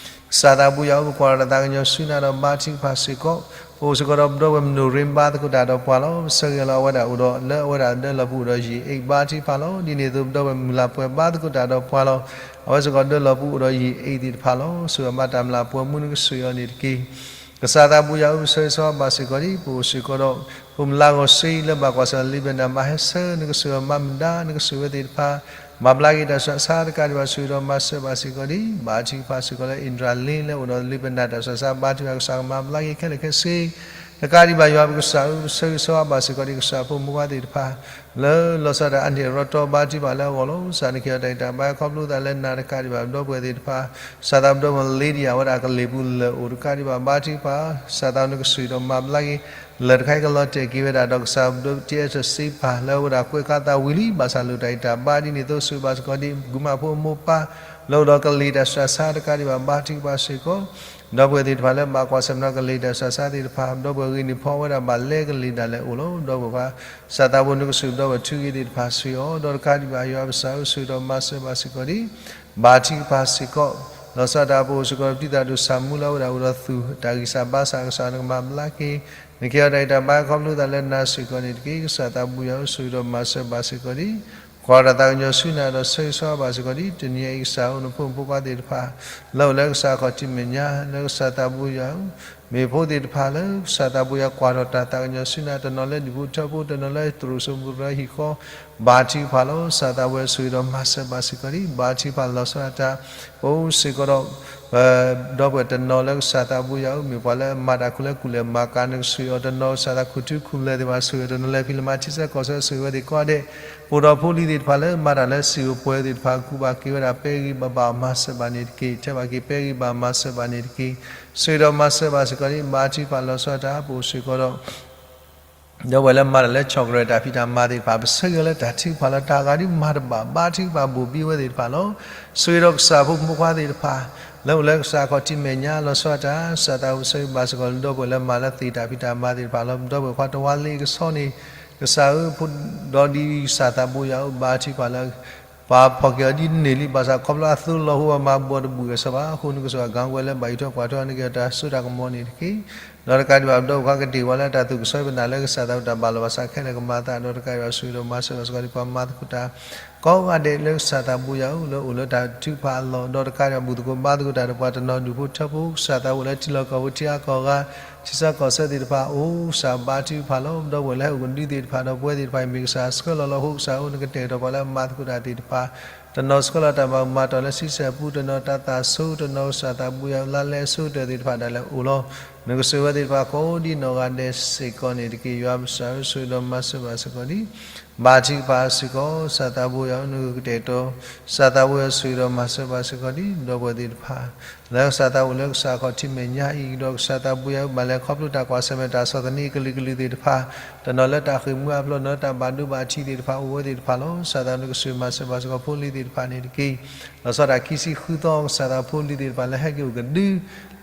ကစၢ်သးဘိယွၤဧၢ ပကွၢ်ထီၣ်တၢ်သးကညီၤဆူနၤဒီးဘါထုကဖၣ်စ့ၢ်ကီး ပအိၣ်စ့ၢ်ကီးဒီးပဒီပုၢ်ဝဲၢ်မနိၣ်ရ့ဘါသကိးတၢ်ဒီးပှၤလီၤ. ပဆၢဂ့ၤလီၤအဝဲဒၣ်အိၣ်ဒီး လၢအဝဲဒၣ်ဒၢလီၤပူၤအိၣ်ဒီးယံာ်အ့ၣ် ဘါထုကဖၣ်လီၤ. ဒ်န့ၣ်အသိး ပဒီပုၢ်ဝဲၢ်မုၢ်လၢ်ပှဲၤဘါသကိးတၢ်ဒီးပှၤလီၤ. အဝဲစ့ၢ်ကီးဒၢလီၤပူၤအိၣ်ဒီးယံာ်အ့ၣ်သ့ၣ်တဖၣ်လီၤ. ဆိၣ်ဂ့ၤအမါတၢ်မျၢ်ပှဲၤမူ နကဆိၣ်ဂ့ၤအီၤန့ၣ်တက့ၢ်. ကစၢ်သးဘိယွၤဧၢ ပဆၢဂ့ၤဆၢဝါဘၣ်စ့ၢ်ကီးဒံး ပအိၣ်စ့ၢ်ကီးဒီး ပမုၢ်လၢ်ဂီၤစ့လၢဘၣ်ကွၢ်ဆၢၣ်မဲာ်လံဘဲနၢ် မၤဟဲဆၢ နကဆိၣ်ဂ့ၤအမါမုၢ်ဒါ နကဆိၣ်ဂ့ၤဝဲသ့ၣ်တဖၣ် မၤဘျါက့ၤတၢ်ဆှၣ်ဆါတကးဒံးဘၣ် ဆိၣ်ဂ့ၤဒီးမၤစၢၤဘၣ်စ့ၢ်ကီးဒံး ဘါထုကဖၣ်စ့ၢ်ကီးလၢ အ့ဒြၣ်လ့ လၢအိၣ်ဒီးလံဘဲနၢ်တၢ်ဆှၣ်ဆါ ဘါထုကဖၣ်ကစၢ်ကမၤဘျါက့ၤခဲလၢာ်ခဲဆ့ တကးဒံးဘၣ် ယွၤပကစၢ်ဧၢ ပဆၢဂ့ၤဆၢဝါဘၣ်စ့ၢ်ကီးဒံး ကစၢ်ဖိမုၣ်ဖိခွါသ့ၣ်တဖၣ် လၢလီၤဆီဒၣ်တၢ်အါန့ၢ်အရီတီ ဘါထုကဖၣ်လၢအဂီၢ်လီၤ. ကစၢ်နကဟ့ၣ်အီၤတၢ်ဂံၢ်တၢ်ဘါခီဖျိသးလၢနၤတကးဒံးဘၣ် ပဒီပုၢ်ဝဲၢ်သ့ၣ်တဖၣ် ကစၢ်သးပဒီပုၢ်ဝဲၢ်လ့ဒံယၤ အဝဲဒၣ်ကလံၤပူၤလၢာ်အိၣ်တကးဒံးဘၣ် ဘါထုကဖၣ် ကစၢ်သးနကဆှၢဒီးမၤဘျါက့ၤ လၢတခါအံၤကလီၤတဲာ်က့ၤဝဲဒၣ်ဒီး ကစၢ်ပဒီပုၢ်ဝဲၢ်တံၢ်အဲၣ်စ့ပၢ် လၢအဝဲဒၣ်ကွဲးခါသးဝံၤလံ ဘၣ်ဆၣ်လိၣ်တၢ်ဂံၢ်တၢ်ဘါဒ်န့ၣ်အသိး ဆိၣ်ဂ့ၤဘၣ်စ့ၢ်ကီးဒံး ကုၢ်မးဖိအမိၢ်ပၢ် လၢအိၣ်ဒီးကလံၤတၢ်ဆှၣ်ဆါတကးဒံးဘၣ် ဘါထုကဖၣ်စ့ၢ်ကီး ဒီပုၢ်ဝဲၢ်သ့ၣ်တဖၣ်လၢဘၣ်ကွၢ်ဆၢၣ်မဲာ်နီၢ်ကလံၤတၢ်ဆှၣ်ဆါသ့ၣ်တဖၣ် ဒီပုၢ်ဝဲၢ်ဂ့ၤန့ၢ်ဖီဝဲဒၣ်ဘၣ်လဲကလံၤဒၣ်လဲာ်အိၣ်လီၤ. ဒီပုၢ်ဝဲၢ်ခွါ ကစၢ်သးဖိနကဆှၢဒီပုၢ်ဝဲၢ်ထုကဖၣ်သ့ၣ်တဖၣ်ဆိၣ်ဂ့ၤအီၤ ဒီးတကးဒံးဘၣ် ယွၤပကစၢ်ဧၢ ဆိၣ်ဂ့ၤဒီးမၤစၢၤဘၣ်စ့ၢ်ကီးဒံး ဘါထုကဖၣ်စ့ၢ်ကီး လီၤဆီဒၣ်တၢ် ပအိၣ်စ့ၢ်ကီးဒီးပတံၤသးဒိၣ်ဆၣ်မူလၢအဝဲဒၣ်အိၣ်ဒီးသူၣ်တၢ်ဂံၢ်စၢ်ဘါစၢ် ကစၢ်နကမၤဘျါက့ၤ နကဟ့ၣ်အီၤတၢ်ဂံၢ်တၢ်ဘါခီဖျိသးလၢနၤစ့ၢ်ကီးန့ၣ်တက့ၢ်. ကစၢ်သးဘိယွၤဧၢ ဆိၣ်ဂ့ၤဒီးမၤစၢၤဘၣ်စ့ၢ်ကီးဒံး ကွၢ်ထီၣ်တၢ်သးကညီၤဆူနၤဒီးဆၢဂ့ၤဆၢဝါဘၣ်စ့ၢ်ကီးဒံး တနံၤအံၤကစၢ်ဧၢ နဖိမုၣ်ဖိခွါသ့ၣ်တဖၣ် လၢအိၣ်လၢကစၢ်အခီၣ်ထံးမဲာ်ညါ လၢကစၢ်သးဘိယွၤဧၢ မ့ၢ်ဖိသ့ၣ်တဖၣ်လၢ ကစၢ်သးဘိယွၤကွၢ်ထီၣ်တၢ်သးကညီၤဆူနၤ တနီၤလၢဒူၣ်ဖိထၢဖိ တနီၤလၢတရူးစိမိၢ်ရၢဟံၣ်ဃီ ဘါထုကဖၣ်လီၤ. ကစၢ်သးဘိယွၤဆိၣ်ဂ့ၤဒီးမၤစၢၤဘၣ်စ့ၢ်ကီးဒံး ဘါထုကဖၣ်လီၤဆီဒၣ်တၢ် ပအိၣ်စ့ၢ်ကီးဒီး ပဒီပုၢ်ဝဲၢ်တနီၤလၢကစၢ်သးဘိယွၤဧၢ မ့ၢ်ပှၤလၢအမၤတၢ်ခူၣ်လၢကူၣ်လဲၤမၤကၤ နကဆိၣ်ဂ့ၤအီၤတနီၤ ကစၢ်သးခူၣ်ထူခူၣ်လဲၤသ့ၣ်တဖၣ်ဆိၣ်ဂ့ၤအီၤတနီၤ လဲၤဖံးလဲၤမၤထံဆၢကီၢ်ဆၢဆိၣ်ဂ့ၤဝဲသ့ၣ်ကိးဂၤဒဲး ပအိၣ်ဒီးဖိလံၤသ့ၣ်တဖၣ်လၢမၤတၢ်လၢစံာ်ဧိၤပှဲၤဧိၤသ့ၣ်တဖၣ် ကူၣ်ဘၣ်က့ၤဝဲဒၣ် ပဲဂံၢ်ဘၣ်ဘၣ်မၤစၢၤဘၣ်န့ၣ်တက့ၢ်. ထဲဘၣ်က့ၤပဲဂံၢ်ဘၣ်မၤစၢၤဘၣ်န့ၣ်တက့ၢ်. ဆိၣ်ဂ့ၤဒီးမၤစၢၤဘၣ်စ့ၢ်ကီးဒံး ဘါထုကဖၣ်လီၤဆီဒၣ်တၢ် ပအိၣ်စ့ၢ်ကီးဒီး ဒီပုၢ်ဝဲၢ်လၢမၤတၢ်လၢ chocolate တၢ်ဖံးတၢ်မၤသ့ၣ်တဖၣ် ပဆၢဂ့ၤလၢတၢ်ထုကဖၣ်လၢတၢ်ဂၤဒ်မၤတဘၣ် ဘါထုကဖၣ်ဘိၣ်ဘံဝဲသ့ၣ်တဖၣ်လီၤ. ဆိၣ်ဂ့ၤဒီးကစၢ်ဖိမုၣ်ဖိခွါသ့ၣ်တဖၣ် လၢအိၣ်လၢကစၢ်အခီၣ်ထံးမဲာ်ညါလီၤဆီဒၣ်တၢ် ကစၢ်သးဘိဆိၣ်ဂ့ၤဘၣ်စ့ၢ်ကီး ဒီပုၢ်ဝဲၢ်လၢမၤလၢသ့ၣ်တၢ်ဖံးတၢ်မၤသ့ၣ်တဖၣ်လီၤ. ဒီပုၢ်ဝဲၢ်ခွါတဝါလ့ကဆီန့ၣ် ကစၢ်ဧၢ ဖိဒီးဒ်ကစၢ်သးဘိယွၤဧၢ ဘါထုကဖၣ်လၢ ပှၤဖီၣ်က့ၤအီၤဒ်န့ၣ်လံ ဘၣ်ဆၣ်ခီဖျိအသိလီၤဟိအမၤဘှီတဘူၣ်ဂဲၤဆၢဘၣ် အဃိနကစၢ်ဂၤဝဲလၢဘၣ်အံးထွဲကွၢ်ထွဲအီၤ နကဟ့ၣ်အီၤတၢ်စိတၢ်ကမီၤန့ၣ်တက့ၢ်. ဒီးတကးဒံးဘၣ် ပဒီပုၢ်ဝဲၢ်ခွါကတ့ၢ်ဝဲလၢတၢ်သူၣ်ကစီၣ်ပနၢ်လၢကစၢ်သးဝံၣ်တၢ်ဘၣ်လီၤဘၣ်ဆၣ်ခဲလၢာ်ကမၤသး ဒီးတကးဒံးဘၣ်ဆိၣ်ဂ့ၤဒီးမၤစၢၤဘၣ်စ့ၢ်ကီးဒံး ပှၤမၤသကိးတၢ် ကိးဂၤဒဲးလၢကစၢ်သးဘိယွၤဧၢ လၢအိၣ်လၢတၢ်ထုကဖၣ်အလီၢ် ဒီးတကးဒံးဘၣ် ဘူၣ်သကိးဘါသကိးတၢ်ဒီးပှၤတနီၤ ဒူၣ်ဖိထၢဖိ ကစၢ်သးအိၣ်လၢထံလီၢ်ကီၢ်ပူၤ ထံဂၤကီၢ်ဂၤ ဆံးစၢ်ကီၢ်ဆၢသ့ၣ်တဖၣ် အိၣ်ကစၢ်ဘါထုကဖၣ်လီၤ. ဒီပုၢ်ဝဲၢ်လၢဟဲအိၣ်ကဒုသ့ၣ်တဖၣ်ဒီးပဝဲသ့ၣ်တဖၣ်အံၤ မ့ၢ်ကစၢ်ဆှၢလီၤလီၤ အဃိကစၢ်ဧၢ နကတဲာ်ကတီၤပှၤလၢအမၤသကိးတၢ်သ့ၣ်တဖၣ် တနီၤဆှၢလီၤတၢ်မၤမၤတီၢ်လၢဆံဆဲၣ်ပူၤ တနီၤတၢ်သၣ်ဆိ တနီၤကစၢ်သးဘိယွၤလါလဲဆိကတၢၢ်သ့ၣ်တဖၣ်ဒၣ်လဲာ်အိၣ်လီၤ. နကဆိၣ်ဂ့ၤဝဲသ့ၣ်တဖၣ်ကိးဒ်နီၢ်ဂၤဒဲးစ့ၢ်ကီးန့ၣ်တက့ၢ်. ယွၤပကစၢ်ဧၢ ဆိၣ်ဂ့ၤဒီးမၤစၢၤဘၣ်စ့ၢ်ကီးဒံး ဘါထုကဖၣ်စ့ၢ်ကီး ကစၢ်သးဘိယွၤဧၢ နကကတဲာ်ကတီၤ ကစၢ်သးဘိယွၤဆိၣ်ဂ့ၤဒီးမၤစၢၤဘၣ်စ့ၢ်ကီးဒံး ဒီပုၢ်ဝဲၢ်သ့ၣ်တဖၣ် လၢကစၢ်သးအိၣ်လၢကစၢ်အခီၣ်ထံးမဲာ်ညါအံၤဒီး ကစၢ်သးဘိယွၤဧၢ ဘၣ်လဲၤခီဖျိတၢ်ကွၢ်ဆၢၣ်မဲာ်တၢ်ဆီၣ်သနံးအကလုာ်ကလုာ်သ့ၣ်တဖၣ် တနီၤလၢတၢ်ဃ့ၢ်မှံဟးဖျိး တနီၤလၢတၢ်ဘၣ်ဒိဘၣ်ထံးသ့ၣ်တဖၣ် အိၣ်ဝဲသ့ၣ်တဖၣ်လီၤ. ကစၢ်သးနကဆိၣ်ဂ့ၤမၤစၢၤဘၣ်စ့ၢ်ကီးဖိလံၤသ့ၣ်တဖၣ်န့ၣ်တက့ၢ်. လီၤဆီဒၣ်တၢ်ခံဆံဃုသီကစၢ်သးဖိလံၤသ့ၣ်တဖၣ်လၢဟဲက့ၤအိၣ်ကဒု လီ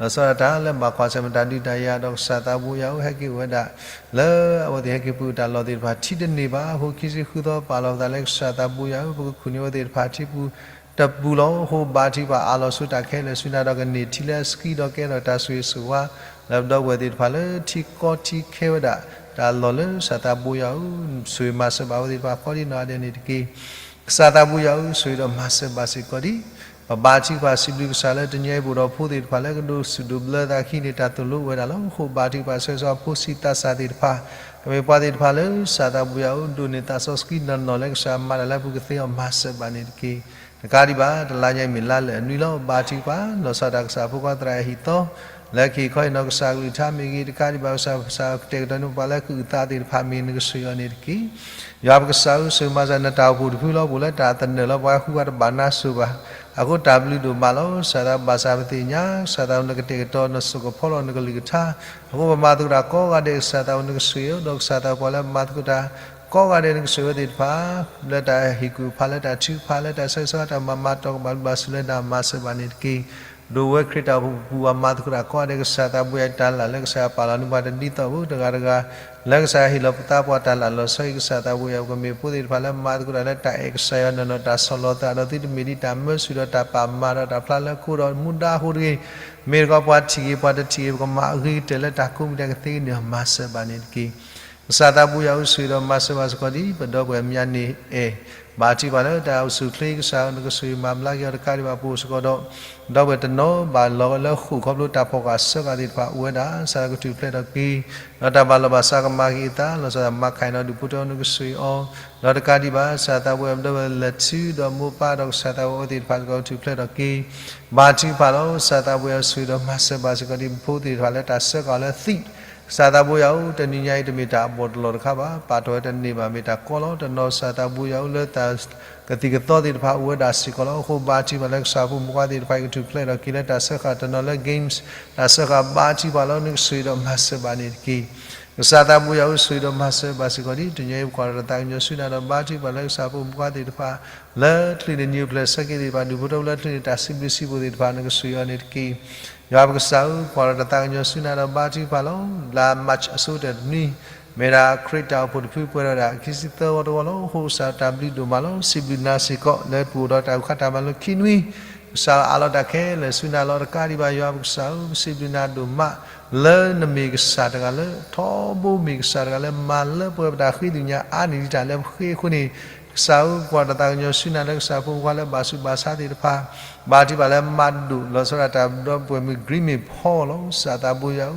ၤဆီဒၣ်တၢ်လၢဘၣ်ကွၢ်ဆၢၣ်မဲာ်တၢ်ဒုးတၢ်ယၤဒီးကစၢ်သးဘိယွၤဧၢ ဟဲက့ၤအိၣ်ဝဲဒၣ် လၢအဝဲသ့ၣ်ဟဲက့ၤပူၤတၢ်လီၢ်သ့ၣ်တဖၣ် ထံတန့ၢ်ဘၣ်အဃိ ခံဆံဃုသီပာ်လီၤပသးလၢကစၢ်သးဘိယွၤဧၢ ပကခုၣ်န့ၢ်ဝဲသ့ၣ်တဖၣ်ထံပူၤတပူၤလီၤ. အဃိဘါထုကဖၣ်အးလီၤဆူတၢ်ခဲလၢာ်ဆူနၤဒီးကန့ၢ်ထံလၢအဆှံဒီးကဲထီၣ်တၢ်ဆိၣ်ဂ့ၤဆိၣ်ဝါ လၢပဒီပုၢ်ဝဲၢ်သ့ၣ်တဖၣ်လၢထံကီထံခဲဝဲဒၣ် တၢ်လီၢ်လၢကစၢ်သးဘိယွၤဧၢ ဆိၣ်ဂ့ၤမၤစၢၤဘၣ်ဝဲသ့ၣ်တဖၣ်ကိးဒ်နီၢ်ဂၤဒဲးန့ၣ်တက့ၢ်. ကစၢ်သးဘိယွၤဧၢ ဆိၣ်ဂ့ၤဒီးမၤစၢၤဘၣ်စ့ၢ်ကီးဒံး ပဘါထုကဖၣ်စံးဘျုးကစၢ်လၢတနံၤအံၤပအိၣ်ဒီးဖိသ့ၣ်တဖၣ်လၢကဒိးစူၣ်ဒိးဘျၢသးအခံန့ၣ် တၢ်သိၣ်လိဝဲဒၣ်လီၤ. အဃိဘါထုကဖၣ်ဆၢဂ့ၤဆၢဝါဖိဆံးသးစၢ်သ့ၣ်တဖၣ် ကမ့ၢ်ပှၤသ့ၣ်တဖၣ်လၢကစၢ်သးဘိယွၤဧၢ ဒိးန့ၢ်သးစီဆှံနီၢ်နီၢ်လၢကစၢ်မၤတၢ်လၢအပူၤကသ့အီၤ မၤစၢၤဘၣ်န့ၣ်တက့ၢ်. တကးဒံးဘၣ် တလါညါအံၤမ့ၢ်လါလၢာ်အနွံလီၤ. ဘါထုကဖၣ် လီၤဆီဒၣ်တၢ်ကစၢ်ဖိခွါသရၣ်အဟံၣ်သီ လၢကဟ့ၣ်ခီဟ့ၣ်နီၤကစၢ်ကလုၢ်ကထါမ့ၢ်ဂ့ၤ တကးဒံးဘၣ် ကစၢ်ကတဲာ်ကတီၤန့ၢ်ပှၤလၢကအုၣ်သးသ့ၣ်တဖၣ် မ့ၢ်နကဆိၣ်ဂ့ၤအီၤန့ၣ်တက့ၢ်. ယွၤပကစၢ်ဧၢ ဆိၣ်ဂ့ၤမၤစၢၤနတၢ်အိၣ်ဖှိၣ်တဖုလီၤ. ပအိၣ်လၢတၢ်သနၢၣ်လီၤ ပှၤဃုပှၤတဘၣ်နါစိၤဘၣ်. အဃိတၢ်ဘျုးဒိၣ်မးလီၤ. ကစၢ်သးဘၣ်ဆၣ်ပသ့ၣ်ညါ ကစၢ်သးဧၢ နကတဲာ်ကတီၤ နစိာ်ကဖီလီၤနကလုၢ်ကထါ အဃိပမၤသကိးတၢ်ကိးဂၤဒဲး ကစၢ်သးဧၢ နကဆိၣ်ဂ့ၤအီၤ ဒီးကစၢ်သးပှၤလၢမၤသကိးတၢ် ကိးဂၤဒဲးနကဆိၣ်ဂ့ၤဝဲသ့ၣ်တဖၣ် လၢတၢ်ဟ့ၣ်ကူၣ်ဖး လၢတၢ်ထုကဖၣ် လၢတၢ်ဆၢဂ့ၤဆၢဝါ တၢ်မၤမၤတီၢ်ကဘၣ်ဘျုးဘၣ်ဆိၣ်လၢနၤ မၤစၢၤဘၣ်န့ၣ်တက့ၢ်. ဒိးဝဲခရံာ်တၢ်အိၣ်ဖှိၣ်ပူၤ ပှၤမၤသကိးတၢ်ကိးဂၤဒဲး ကစၢ်သးဘိယွၤတၢ်လၢ်လၢကစၢ်ယွၤပာ်လီၤန့ၢ်ပှၤတဒ်သိးပူၤ တဂၤတဂၤ လၢကစၢ်ယွၤဟ့ၣ်လီၤပသးပှၤတၢ်လၢ်လီၤဆီအံၤ ကစၢ်သးဘိယွၤ ပကမ့ၢ်ဖိသ့ၣ်တဖၣ်လၢမၤသကိးတၢ်လၢတၢ်အဲၣ်ကစၢ်ယွၤနီၢ်နီၢ် တၢ်ဆီၣ်လီၤသးဒီးသုတမ့ၢ်ဒ်တၢ်မၢဆူၣ်ဒီးတၢ်ပာ်မၤဒီးတၢ်ဖျါလၢခိၣ်ဒီး မူဒါအဃိတဂ့ၤ, မ့ၢ်တခီပှၤထံၣ်ဂ့ၤ ပှၤတထံၣ်ဂ့ၤ ပကမၤအဂ့ၤကတၢၢ်လၢတၢ်ကိးမံၤဒဲးကသ့ကန့ၢ်အီၤ မၤစၢၤဘၣ်န့ၣ်တက့ၢ်. ကစၢ်သးဘိယွၤဧၢ ဆိၣ်ဂ့ၤဒီးမၤစၢၤဘၣ်စ့ၢ်ကီးဒ် ပဒီပုၢ်ဝဲၢ်မၠါန့ၣ်အဲၣ် ဘၣ်ထံၣ်ပှၤလၢတၢ်အိၣ်ဆူၣ်အိၣ်ချ့ ကစၢ်ဧၢ နကဆိၣ်ဂ့ၤမၤဘျါက့ၤအီၤ တကးဒံးဘၣ် ပအိၣ်စ့ၢ်ကီးဒီး ဒီပုၢ်ဝဲၢ်တနီၤဘၣ်လီၤဝဲလၢဃိာ်ခီဖျိတၢ်ဖီၣ်ဃာ်စၢဃာ်သ့ၣ်တဖၣ်အိၣ်ဝဲဒၣ် ကစၢ်ကထုးဖျဲးထီၣ်က့ၤ ဒီးတၢ်ဘၣ်လီၤဘၣ်စးကမၤက့ၤအသး လီၤဆီဒၣ်တၢ်မၤခးအီၤဒီးဒူၣ်ဖိထၢဖိ နကဆိၣ်ဂ့ၤအီၤ ဒီးတကးဒံးဘၣ် ကစၢ်သးဘိယွၤ ပဒီပုၢ်ဝဲၢ်လဲၤထုဒီးမိၢ်ပၢ်ဒီးကစၢ်သးဘိယွၤအိၣ်သ့ၣ်တဖၣ်စ့ၢ်ကီး ကထုးဖျဲးထီၣ်က့ၤ ဘါထုကဖၣ်လီၤ. ကစၢ်သးဘိယွၤ ဆိၣ်ဂ့ၤဒီးမၤစၢၤဘၣ်စ့ၢ်ကီးဒ်ဖိသ့ၣ်တဖၣ်လၢတၢ်ဆၢဃာ်လၢသံး ကစၢ်သးဘိယွၤဧၢ တနံၤညါအံၤတမ့ၢ်တၢ်အဘီၣ်တလီၢ်တခါဘၣ် ပာ်ထီၣ်ဝဲတန့ၢ်ဘၣ် မ့ၢ်တၢ်ကီလီၤ. တနီၤကစၢ်သးဘိယွၤဧၢ လၢတၢ်ကသံၣ်ကသီသ့ၣ်တဖၣ်အိၣ်ဝဲဒၣ်စ့ၢ်ကီးလီၤ. အဃိဘါထုကဖၣ်လၢကစၢ်ဖိမုၣ်ဖိခွါသ့ၣ်တဖၣ်အံၤ ကထုးဖျဲးထီၣ်က့ၤလၢတၢ်ဆၢဃာ်တနီၤလၢ games တၢ်ဆၢဃာ် ဘါထုကဖၣ်လီၤ. နကဆိၣ်ဂ့ၤဒီးမၤစၢၤဘၣ်န့ၣ်တက့ၢ်. ကစၢ်သးဘိယွၤဧၢ ဆိၣ်ဂ့ၤဒီးမၤစၢၤဘၣ်စ့ၢ်ကီးဒ် တနံၤညါအံၤပကွၢ်ထီၣ်တၢ်သးကညီၤဆူနၤဒီး ဘါထုကဖၣ်လၢကစၢ်ဖိမုၣ်ဖိခွါသ့ၣ်တဖၣ် လၢချုးန့ၣ် နံၣ်အိၣ်ဖျဲၣ်ဆၢက့ၤသ့ၣ်တဖၣ် ဒူၣ်ဖိထၢဖိလၢချုးန့ၣ် တၢ်စံးဘျုးစံးဖှိၣ်သ့ၣ်တဖၣ် နကဆိၣ်ဂ့ၤအီၤန့ၣ်တက့ၢ်. ယွၤပကစၢ်ဧၢ ကွၢ်ထီၣ်တၢ်သးကညီၤဆူနၤဒီး ဘါထုကဖၣ်လီၤ. လါ March အဆိကတၢၢ်တနွံ မ့ၢ်ဒၣ်ခရံာ်တၢ်အိၣ်ဖှိၣ်တဖုပှဲၤထီၣ်ဒၣ်ခံဆံသၢဝီတဝီလီၤ. အဃိကစၢ်တၢ်ဘျုးဒိၣ်မးလီၤ. စံးဘျုးနၤစ့ၢ်ကီး လၢပအိၣ်ဒီးတၢ်အုၣ်ခါတၢ်မၤလိခံနွံ ကစၢ်အးလီၤတၢ်ခဲလၢာ်ဆူနၤလီၤ. တကးဒံးဘၣ် ယွၤပကစၢ်ဧၢ ပစံးဘျုးနၤဒိၣ်မး လၢနမ့ၢ်ကစၢ်တဂၤလၢ ထီဘိမ့ၢ်ကစၢ်တဂၤလၢ မၤလၢပှဲၤပတၢ်ဃ့သ့ၣ်ညါအါန့ၢ်ဒံးတၢ်လၢပဃ့အဃိန့ၣ် ကစၢ်ဧၢ ပကွၢ်ထီၣ်တၢ်သးကညီၤဆူနၤလၢကစၢ်ဖိမုၣ်ဖိခွါလၢဘၣ်ဆူးဘၣ်ဆါသ့ၣ်တဖၣ် ဘါထုကဖၣ်လၢမၤဒိၣ်လီၤဆီဒၣ်တၢ်ဒီပုၢ်ဝဲၢ်မုၣ် Green မ့ၢ်ဖီလီၤ. ကစၢ်သးဘိယွၤဧၢ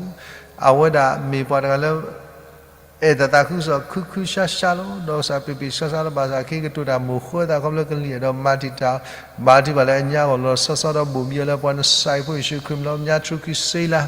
အဝဲဒၣ်မ့ၢ်ပှၤတဂၤလၢ အဲၣ်တၢ်သးခုကစီၣ်ခုခုဆါဆါလီၤ. ဒီးကစၢ်ပ့ၤပ့ၤဆါဆါလီၤ. ဘၣ်ဆၣ်က့ၤကတိၤတၢ်မိၣ်ဃၢသးခီဖျိလၢကလံၤအဲၣ်ဒီးမၤတံာ်တာ် ဘါထုကဖၣ်လၢအညါဂီၢ်လီၤဆီဆီဒီး ဘိၣ်ဘံအီၤလၢပှၤနစၢ်အံၤဖိယ့ၣ်ၡူးခရံာ်မံၤလီၤ. ပညါထြူခရံာ်စ့လး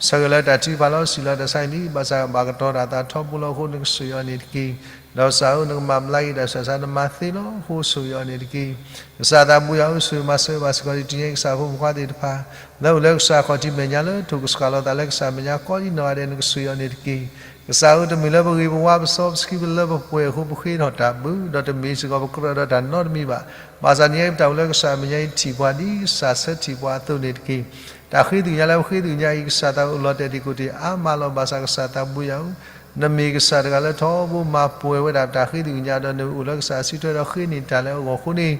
ဆၢဂ့ၤလၢတၢ်ထုကဖၣ်လီၤ. စံးလီၤတၢ်ဆါအံၤလံ ဘၣ်ဆၣ်ဘၣ်ကတီၤတၢ်သးထီဘိလီၤ. အဃိနကဆိၣ်ဂ့ၤအီၤန့ၣ်တက့ၢ်. ဒီးကစၢ်ဧၢ နကမၤဘျါက့ၤတၢ်ဆူးတၢ်ဆါ နမၤသ့လီၤ. အဃိဆိၣ်ဂ့ၤအီၤန့ၣ်တက့ၢ်. ကစၢ်သးဘိယွၤဧၢ ဆိၣ်ဂ့ၤမၤစၢၤဘၣ်စ့ၢ်ကီး တနံၤညါအံၤ ကစၢ်ဖိမုၣ်ဖိခွါသ့ၣ်တဖၣ် လၢအိၣ်လၢကစၢ်ခီၣ်ထံးမဲာ်ညါလၢ ထိၣ်ကစှၤလီၤသးလၢကစၢ်မဲာ်ညါကိးဒ်နီၢ်ဂၤဒဲး နကဆိၣ်ဂ့ၤအီၤန့ၣ်တက့ၢ်. ကစၢ်ဧၢ တမ့ၢ်လၢပဂ့ၤပဝါပစီပဆှံပလၢပပှဲၤအဃိ ပဃ့ထီၣ်တၢ်ဘၣ် ဒီးတမ့ၢ်စ့ၢ်ကီးပကြၢးဒီးတၢ်နီတမံၤဘၣ်. ဘၣ်ဆၣ်တနံၤညါအံၤ ပတၢ်အိၣ်လၢကစၢ်မဲာ်ညါအံၤ ထံၣ်ပှၤဒ်ကစၢ်ဆၢထံၣ်ပှၤအသိးန့ၣ်တက့ၢ်. တၢ်ဃ့သ့ၣ်ညါလၢပဃ့သ့ၣ်ညါအံၤ ကစၢ်သးအိၣ်လီၤတဲာ်ဒံးကိးတ့ၢ်အါမးလီၤ. ဘၣ်ဆၣ်ကစၢ်သးဘိယွၤဧၢ နမ့ၢ်ကစၢ်တဂၤလၢထီဘိမၤပှဲၤဝဲဒၣ်တၢ်ဃ့သ့ၣ်ညါ ဒီးနအိၣ်လၢကစၢ်စုထွဲဒီးဃ့န့ၢ်တၢ်လၢအဂီၢ်အဃိန့ၣ်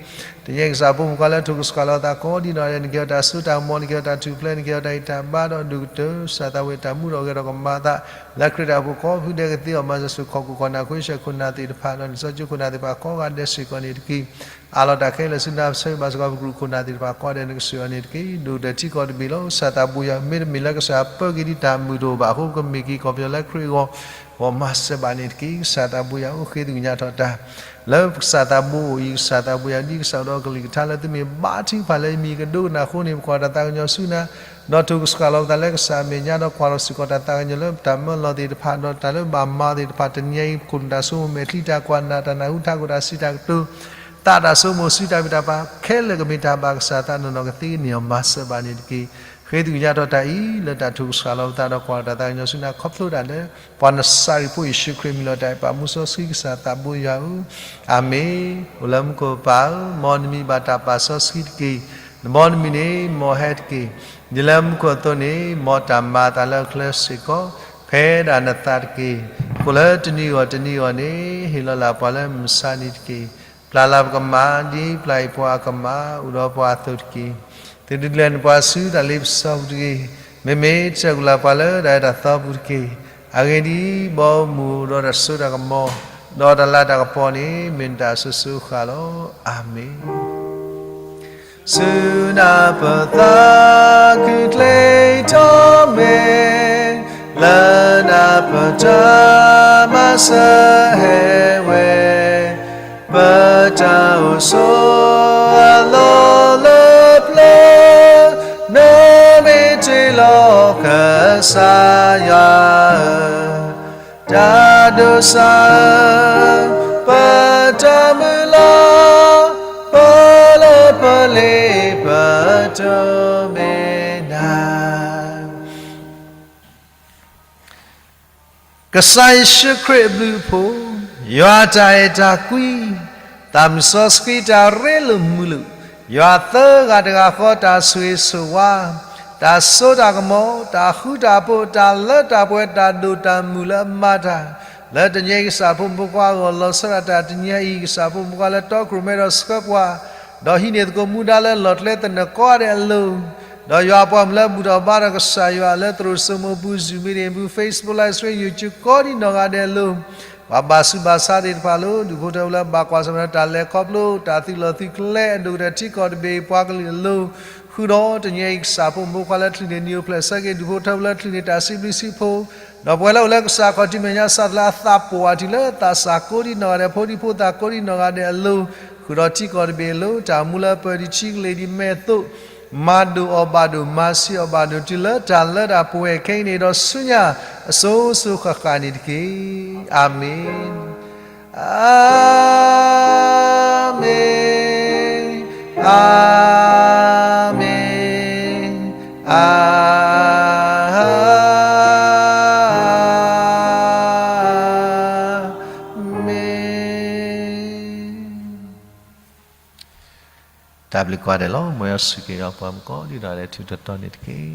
တနံၤအံၤကစၢ်ဖိမုၣ်ခွါလၢထိၣ်ကစှၤလီၤသးကိးဒံးနီၢ်ဂၤဒဲး နကဟ့ၣ်အီၤတၢ်စိတၢ်ကမီၤ နကဟ့ၣ်အီၤတၢ်ထူၣ်ဖျဲး နကဟ့ၣ်အီၤတၢ်အံၣ်တၢ်ဘါဒီးဒိၣ်ကတၢၢ် ကစၢ်သးဘိယွၤတၢ်မူဒီးဂဲၤဒီးကမၤအသး လၢခရံာ်တၢ်အိၣ်ဖှိၣ်ကိးဖုဒဲးကသ့အီၤ မၤစၢၤဆိၣ်ခီၣ်ခိၣ်ကီၢ်နၢ်ခိၣ် ယဲၢ်ဆၢခိၣ်နၢ်သ့ၣ်တဖၣ် ဒီးနစီကၠိခိၣ်နၢ်သ့ၣ်တဖၣ်ကိးဂၤဒဲးစ့ၢ်ကီးန့ၣ်တက့ၢ်. အးလီၤတၢ်ခဲလၢာ်ဆူနၤ ဆၢဂ့ၤဘၣ်စ့ၢ်ကီးပကရူၢ်ခိၣ်နၢ်သ့ၣ်တဖၣ်ကိးဂၤဒဲး နကဆှၢအီၤန့ၣ်တက့ၢ်. ဒိၣ်ကတၢၢ်ထံကီၢ်တဘ့ၣ်လီၤ. ကစၢ်သးဘိယွၤ မ့တမ့ၢ်လၢကစၢ်ပၢက့ၤဒံးတၢ်မုာ်တအိၣ်ဘၣ်အဃိ ပကမ့ၢ်က့ၤကီၢ်ပယီၤလၢခရံာ်အဂီၢ် ဂီၢ်မၤစၢၤဘၣ်န့ၣ်တက့ၢ်. ကစၢ်သးဘိယွၤအိၣ်ဃ့သကညးထီၣ်တၢ် လၢကစၢ်သးဘိအိၣ်အံၤ ကစၢ်သးဘိယွၤဒ်ကစၢ်အိၣ်ဒီးကလုၢ်ကထါလၢသုမ့ၢ်ဘါထုကဖၣ်လၢယမံၤကဒိကနၣ်အဃိန့ၣ် ပကွၢ်တၢ်သးကညီၤဆူနၤ ဒီးထိၣ်ကစှၤလီၤပသးလၢကစၢ်အမဲာ်ညါ ဒီးကွၢ်လီၤစ့ၢ်ကီးတၢ်သးကညီၤလၢပတၢ်မၢလီၤသ့ၣ်တဖၣ် ဒီးတၢ်လၢဘၣ်မၤသ့ၣ်တဖၣ် တနံၤအံၤ ခိၣ်နူာ်တၢ်ဆိကမိၣ်မဲာ်ချံ တၢ်ကွၢ်နၢ် တၢ်နၢ်ဟူထးခိၣ် တၢ်စံးတၢ်ကတိၤ သးတၢ်ဆိကမိၣ် စုတၢ်ဘံၣ်တၢ်ဘၣ် ခဲလၢာ်ကမ့ၢ်တၢ်ဘၣ်ကစၢ်သးနီၢ်နီၢ်ကသ့န့ၣ် အီၤမၤစၢၤဘၣ်န့ၣ်တက့ၢ်. ဃ့သကညးထီၣ်တၢ်အံၤ လၢတၢ်ထိၣ်ကစှၤလီၤပသးဒီးကွၢ်လီၤတၢ်သးကညီၤဆူနၤ ခီဖျိတၢ်လၢ ပှၤနစၤရ့းဖိယ့ၣ်ၡူးခရံာ်မံၤလီၤတၢ်အဲၣ်ပာ်မူစီဆှံကစၢ်သးဘိယွၤဧၢ, အၤမ့ၣ်. အိၣ်လၢမူခိၣ်ပၢ်ဧၢ, မ်နမံၤဘၣ်တၢ်ပာ်စီဆှံတက့ၢ်. နဘီနမုၢ်န့ၣ် မ်ဟဲတက့ၢ်. ဒ်လၢမူခိၣ်အသိးန့ၣ် မ်တၢ်မၤအသးလၢအချၢစ့ၢ်ကီး ဖဲဒၣ်နသးတက့ၢ်. အဃိလၢတနံၤအဂီၢ်တနံၤအဂီၢ်န့ၣ် ဟ့ၣ်လီၤလၢ်ပှၤလၢမုၢ်မဆါနံၤတက့ၢ်. ပျၢ်လၢ်ပကမၤ ဒ်ပျၢ်အံၤပှၤအကမၤ အိၣ်ဒီးပှၤအသိးတက့ၢ်. သုတဒုးလဲၤနပှၤဆူတၢ်လ့ပစီပူၤတဂ့ၤ. မ့မ့ၢ်တၢ်ကူၣ်လၢ်ပှၤလၢတၢ်အဲၣ်တၢ်သီပူၤတက့ၢ်. အဂ့ၢ်ဒ်အံၤ, ဘီမုၢ်အိၣ်ဒီးတၢ်စိတၢ်ကမီၤ, ဒီးတၢ်လၤတၢ်ကပီၤန့ၣ် မ့ၢ်နတၢ်အစိၤစိၤအဃၣ်လီၤ. အၤမ့ၣ်. ဆူနၤပသးခုကျ့ထီၣ်မဲာ်, လၢနၤပတၢ်မၤစၢၤဟဲဝဲ, ပတၢ်အိၣ်ဆိးအလီၢ်လၢပျၢၤ, နီၢ်မ့ၢ်တ့ၢ်လီၤကစၢ်ယွၤဧၢ, တၢ်ဒိးစၢ်ဧၢ, ပတၢ်မုၢ်လၢ်, ပလၢပလ့ပတိၢ်မ့ၢ်နၤ ကစၢ်ယ့ၣ်ၡူးခရံာ်အဘျုးအဖှိၣ်, ယွၤတၢ်အဲၣ်တၢ်ကွံ, သးစီဆှံတၢ်ရ့လိာ်မုာ်လိာ်, ယွၤသၢဂၤတဂၤဃီတၢ်ဆိၣ်ဂ့ၤဆိၣ်ဝါ, တၢ်စိတၢ်ကမီၤ, တၢ်ဃူတၢ်ဖိး, တၢ်လၢတၢ်ပှဲၤ, တၢ်ဒိၣ်တၢ်မုၢ်လၢအမၤတၢ်, လၢတနံၤအံၤကစၢ်ဖိမုၣ်ဖိခွါအဂီၢ် လီၤဆီဒၣ်တၢ်တနံၤအံၤ ကစၢ်ဖိမုၣ်ဖိခွါလၢတီခိၣ်ရိၣ်မဲဒီးဆှၢပှၤ ဒီးဟံးန့ၢ်သကိးမူဒါလၢလီၢ်ကျဲသနၢၣ်ကိးဂၤဒဲးအလိၤ, ဒီးယွၤအပှၤမုၣ်လၢဘူၣ်ထီၣ်ဘါထီၣ်ကစၢ်ယွၤလၢသရိာ်စိမိၤပူၤ Zoom meeting ပူၤ Facebook Live Stream YouTube ကိးဒံးနီၢ်ဂၤဒဲးအလိၤ, ပှၤဘၣ်ဆူးဘၣ်ဆါသ့ၣ်တဖၣ်အလိၤ, ဒူၣ်ဖိထၢဖိလၢဘၣ်ကွၢ်ဆၢၣ်မဲာ်ဒီးတၢ်လဲၤခီဖျိ တၢ်သုးလီၢ်သုးကျဲအဒိၣ်ကတၢၢ်ထံကီၢ်တဘ့ၣ်အံၤပှၤကလုာ်အလိၤ, ဃုာ်ဒီးတနံၤအံၤကစၢ်ဖိမုၣ်ဖိခွါလၢ ချုးန့ၢ်နံၣ်အိၣ်ဖျဲၣ်ဆၢက့ၤ ဒူၣ်ဖိထၢဖိလၢချုးန့ၢ်တၢ်စံးဘျုးစံးဖှိၣ်, ဒီးပဝဲလၢအိၣ်လၢကစၢ်ခီၣ်ထံးမဲာ်ညါ စးထီၣ်လၢအသးပှၢ်တုၤလၢသးစၢ်ကိးဒံးနီၢ်ဂၤဒဲး ဖိဒံဖိသၣ်ကိးဒံးနီၢ်ဂၤဒဲးအလိၤ, ဃုာ်ဒီးထံကီၢ်တဘ့ၣ်အလိၤ တၢ်မူလၢပၢၤဒံးထံကလ့ၢ်ဒံးမဲာ်သိး, မၤဒိၣ်အီၣ်ဘၣ်ဒိၣ် မၤဆံးအီၣ်ဘၣ်ဒိၣ် တုၤလၢတၢ်လၢတၢ်ပှဲၤခဲအံၤန့ၣ် ဒီးဆူညါအစိၤစိၤဃၣ်ဃၣ်န့ၣ်တက့ၢ်. အၤမ့ၣ်, အၤမ့ၣ်, အၤမ့ၣ်, အၤမ့ၣ်. တၢ်ဘျုးကိးဂၤဒဲးလီၤ. မ်ယွၤဆိၣ်ဂ့ၤဒီးပှၤမုၣ်ကိးဒံးနီၢ်ဂၤဒဲး ထူးထူးတီၤတီၤန့ၣ်တက့ၢ်.